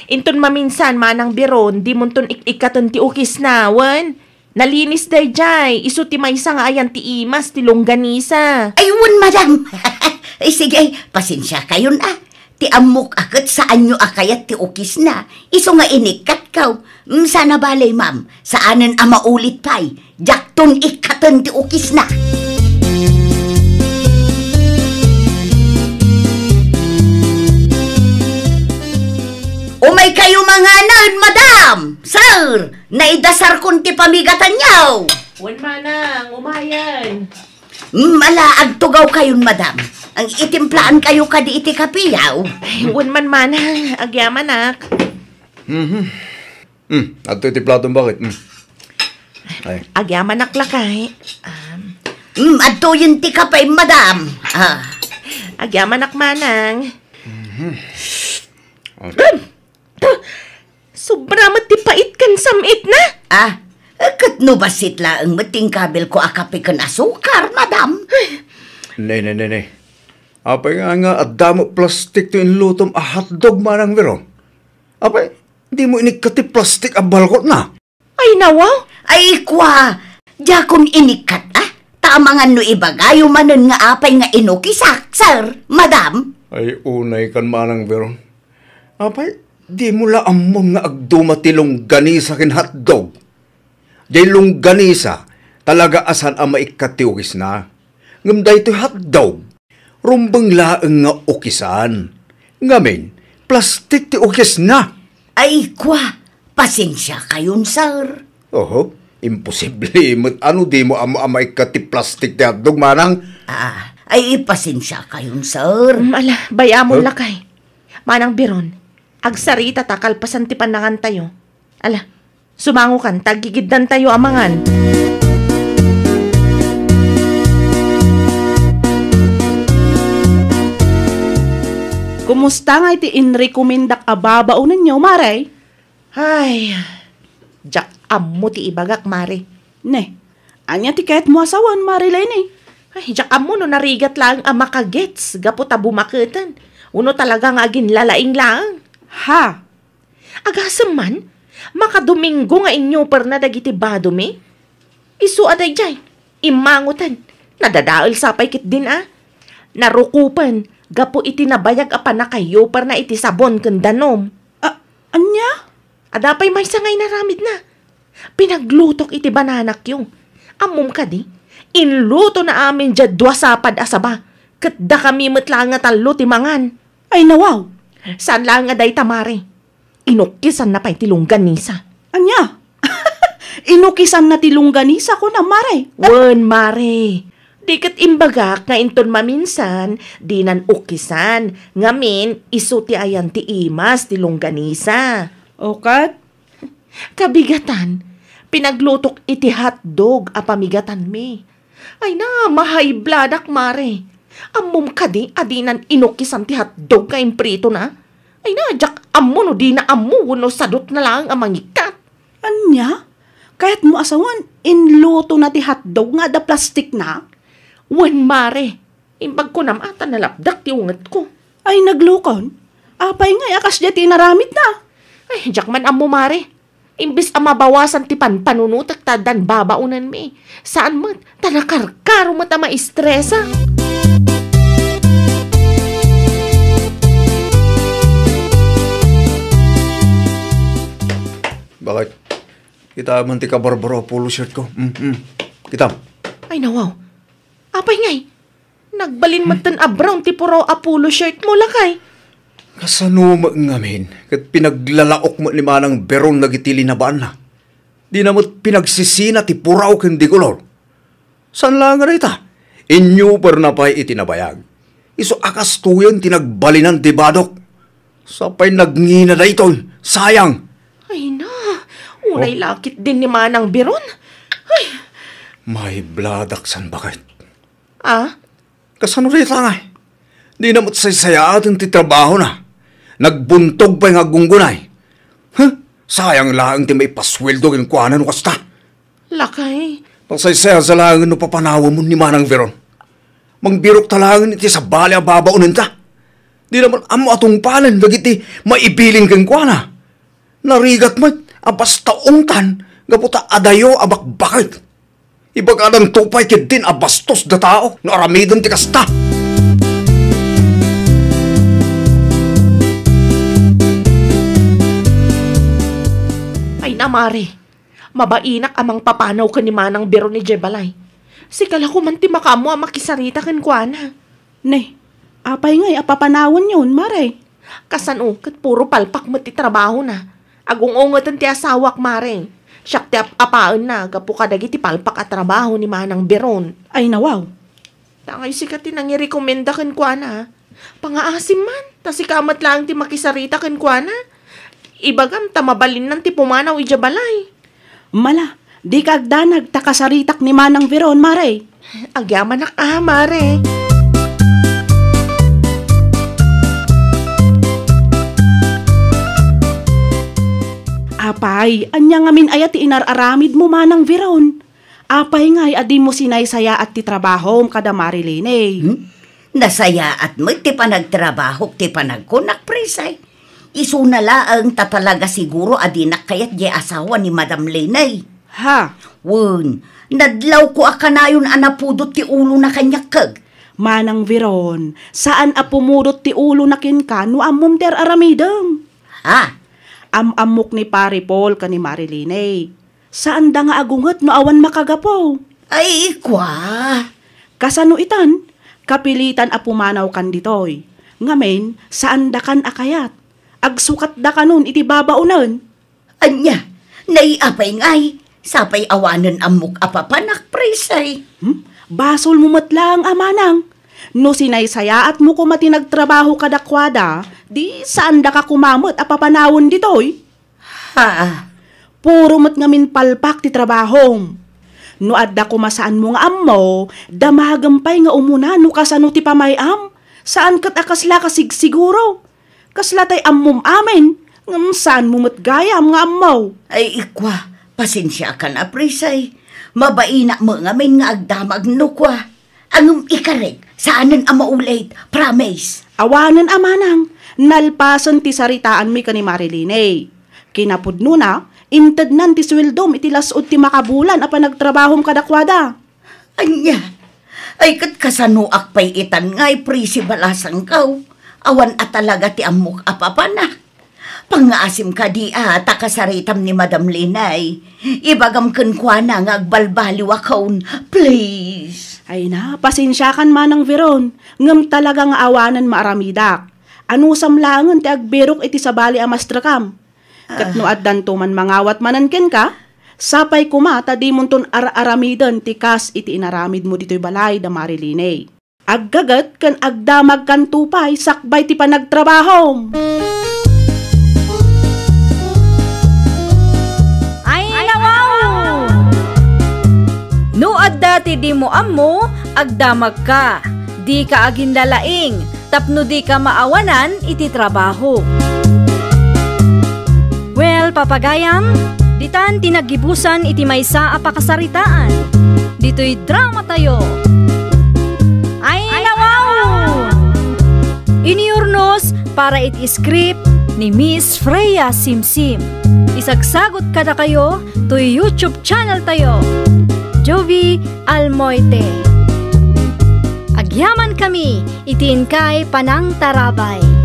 Inton maminsan, Manang Biron, dimonton ik-ikkaten ti ukisna, wen? Nalinis daydiay, isu ti maysa nga ayan ti imas ti longganisa. Ay, wen, madam. Ay, sige, pasensiakayon, a. Ti ammok a ket saanyo a kayat ti ukisna, isu nga inikkatko. Mm, sana bale, ma'am, saanen a maulit pay. Diakton ikkaten ti ukisna. Umaykayo manganen, madam, sir. Naidasarkon ti pamigatanyo. Wen, manang, umayen. Mm, ala, agtugawkayon, madam. Ang itimplaankayo kadi iti kape, yaw. Ay, wen man, manang, agyamanak. Mhm. Mm, adto iti platom, bakit? Mm. Ay. Agyamanak lakay. Um, Mm, adtoyen ti kape, madam. Ah. Agyamanak, manang. Mhm. Okay. Sobra met ti pait ken sam-itna. Ah, ket no bassit laeng met ti inkabilko a kape ken asukar, madam. Ne, ne, ne, ne. Apay nga, nga adda met plastik ti inlutom a hotdog, Manang Veron? Apay, dimo inikkat ti plastik a balkotna? Ay, nawaw? Ay, kua, diakon inikkat, a? Ta amangan no ibagayo manen nga apay nga inukisak, sir, madam. Ay, unay kan, Manang Veron. Apay, dimo la ammom nga agduma ti longganisa ken hotdog? Jay longganisa, talaga a saan a maikkat ti ukisna. Ngem daytoy hotdog, rumbeng laeng nga ukisan. Ngamin, plastik ti ukisna. Ay, kua, pasensiakayon, sir. Oho, imposible met a no dimo ammo a maikkat ti plastik ti hotdog, manang. Ah, ay, pasensiakayon, sir. Um, ala, bay-amon Huh? lakay. Manang Biron, agsarita ta kalpasan ti pannangantayo. Ala, sumangokan ta aggigiddantayo a mangan. Kumusta nga iti inrekomendak a babaonenyo, Mare? Ay, diak ammo ti ibagak, Mare. Ne, ania ti kayatmo a sawen, Mare Leni? Ay, diak ammo no narigat laeng a makagets gapu ta bumaketen, wenno talaga nga aginlalaing laeng. Ha? Agasem man, makadomingo nga inyuperna dagiti badomi. Isu a daydiay, immangoten, nadadael sa pay ketdin a. Narukopen gapu iti nabayag a pannakayuperna iti sabon ken danum. A-, ania? Adda pay maysa nga inaramidna. Pinaglutok iti bananakyo. Ammom kadi, inlutona amin diay dua sapad a saba, ket dakami met laeng nga tallo ti mangan. Ay, nawaw! Saan laeng a dayta, Mare. Inukisanna pay ti longganisa. Ania? Inukisanna ti longganisa, kunam, Mare. Wen, Mare. Di ket imbagak nga inton maminsan, dinan ukisan. Ngamin, isu ti ayan ti imas ti longganisa. O ket? Kabigatan, pinaglutok iti hotdog a pamigatanmi. Ay na, mahaybladak, Mare. Ammom kadi a dinan inukisan ti hotdog nga impritona? Ay na, diak ammo no dina ammo wenno sadutna laeng a mangikkat. Ania? Kayatmo a sawen, inlutona ti hotdog nga adda plastikna? Wen, Mare. Imbag kunam a ta nalapdak ti ungetko. Ay, naglukon? Apay ngay a kasdiay ti inaramidna? Ay, diak man ammo, Mare. Imbes a mabawasan ti panpanunotek ta addan babaonenmi, saan met, ta nakarkaro met a maistresak. Bakit? Kita man ti kabarbaro a polo shirt ko. Mm, mm. Kita. Ay, nawaw. Apay ngay? Nagbalin met ten a brown ti puraw a polo shirt mo, lakay. Kasano met ngamin ket pinaglalaok met ni Manang Veron dagiti linabaanna? Dina met pinagsisina ti puraw ken di kolor. Saan laeng a dayta? Inyuperna pay iti nabayag. Isu a kastoyen ti nagbalinan ti badok. Sapay nagngina daytoy. Sayang! Ay na, unay Oh. lakit din ni Manang Veron. Ay! Maibladak san bakit? Ah? Kasano dayta ngay? Dina met saysayaaten ti trabahona. Nagbuntog pay nga aggunggunay. Huh? Sayang laeng ti maipasueldo kenkuana no kasta. Lakay. Pasaysayasa laeng no papanawemon ni Manang Veron. Mangbirokta laeng iti sabali a babaonenta. Dina met ammo a tungpalen dagiti maibilin kenkuana. Narigat met a basta ungtan gapu ta adayo a bakbakit. Ibagadanto pay ketdin a bastos da tao no aramiden ti kasta. Ay na, Mare. Mabainak a mangpapanaw ken ni Manang Veron idiay balay. Sika la koman ti makaammo a makisarita kenkuana. Ne, apay ngay a papanawenyon, Mare? Kasano ket puro palpak met ti trabahona. Agung-ungeten ti asawak, Mare. Siak ti ap-apaenna gapu kadagiti palpak a trabaho ni Manang Veron. Ay, nawaw. Tangay sika ti nangirekomenda kenkuana. Pangaasim man, ta sika met laeng ti makisarita kenkuana. Ibagam ta mabalinnan ti pumanaw idiay balay. Mala, dika agdanag ta kasaritak ni Manang Veron, Mare. Agyamanak a, Mare. Apay, ania ngamin aya ti inar-aramidmo, Manang Veron? Apay ngay a dimo sinaysayaat ti trabahom kada Marilene? Hmm? Nasayaat met ti panagtrabahok ti panagkunak, Prisay. Isuna laeng ta talaga siguro a dinak kayat diay asawa ni Madam Lenay. Ha? Wen, nadlawko a kanayon a napudot ti ulona kaniak, keg. Manang Veron, saan a pumudot ti ulona kenka no ammom ti ar-aramidem. Ha? Am-ammok ni Pare Paul ken ni Marilene. Saanda nga agunget no awan makagapu. Ay, kua. Kasano itan? Kapilitan a pumanaw kan ditoy. Ngamin, saandakan a kayat. Agsukatdakanon iti babaonen. Ania, naiapay ngay? Sapay awanen ammok a papanak, Prisay. Hmm? Basolmo met laeng a manang. No sinaysayaatmo koma ti nagtrabaho kadakuada, di saandaka koma met a papanawen ditoy. Ha? Puro met ngamin palpak ti trabahom. No adda koma saanmo nga ammo, damagem pay nga umuna no kasano ti pamay-am. Saan ket a kasla kasigsiguro. Kasla tay ammom amin, ngem saanmo met gayam nga ammo. Ay, ikua, pasensiakan a, Prisay. Mabainak met ngamin nga agdamag no kua. Ngem ikarek, saanen a maulit, promise. Awanen a manang, nalpasen ti saritaanmi ken ni Marilene. Kinapudnona, intednan ti sueldom iti las-ud ti makabulan a panagtrabahom kadakuada. Ania? Ay, ket kasanoak pay itan ngay, Prisi, balasangkaw? Awan a talaga ti ammok a papanak. Pangngaasim kadi a ta kasaritam ni Madam Lenay. Ibagam kenkuana nga agbalbaliwakon, please. Ay na, pasensiakan, Manang Veron, ngem talaga nga awanen maaramidak. Anusam laengen ti agbirok iti sabali a mastrekam. Ket no addanto man mangawat manen kenka, Sapay koma ta dimonton ar-aramiden ti kas iti inaramidmo ditoy balay da Marilene. Aggaget ken agdamagkanto pay sakbay ti panagtrabahom. Ay, nawaw! No adda ti dimo ammo, agdamagka. Dika aginlalaing tapno dika maawanan iti trabaho. Well, papagayam, ditan ti naggibusan iti maysa a pakasaritaan. Ditoy drama tayo. Ay, nawaw! Iniurnos para iti script ni Miss Freya Simsim. Isagsagot kadakayo toy YouTube channel tayo, Jovi Almoite. Agyaman kami iti inkay panangtarabay.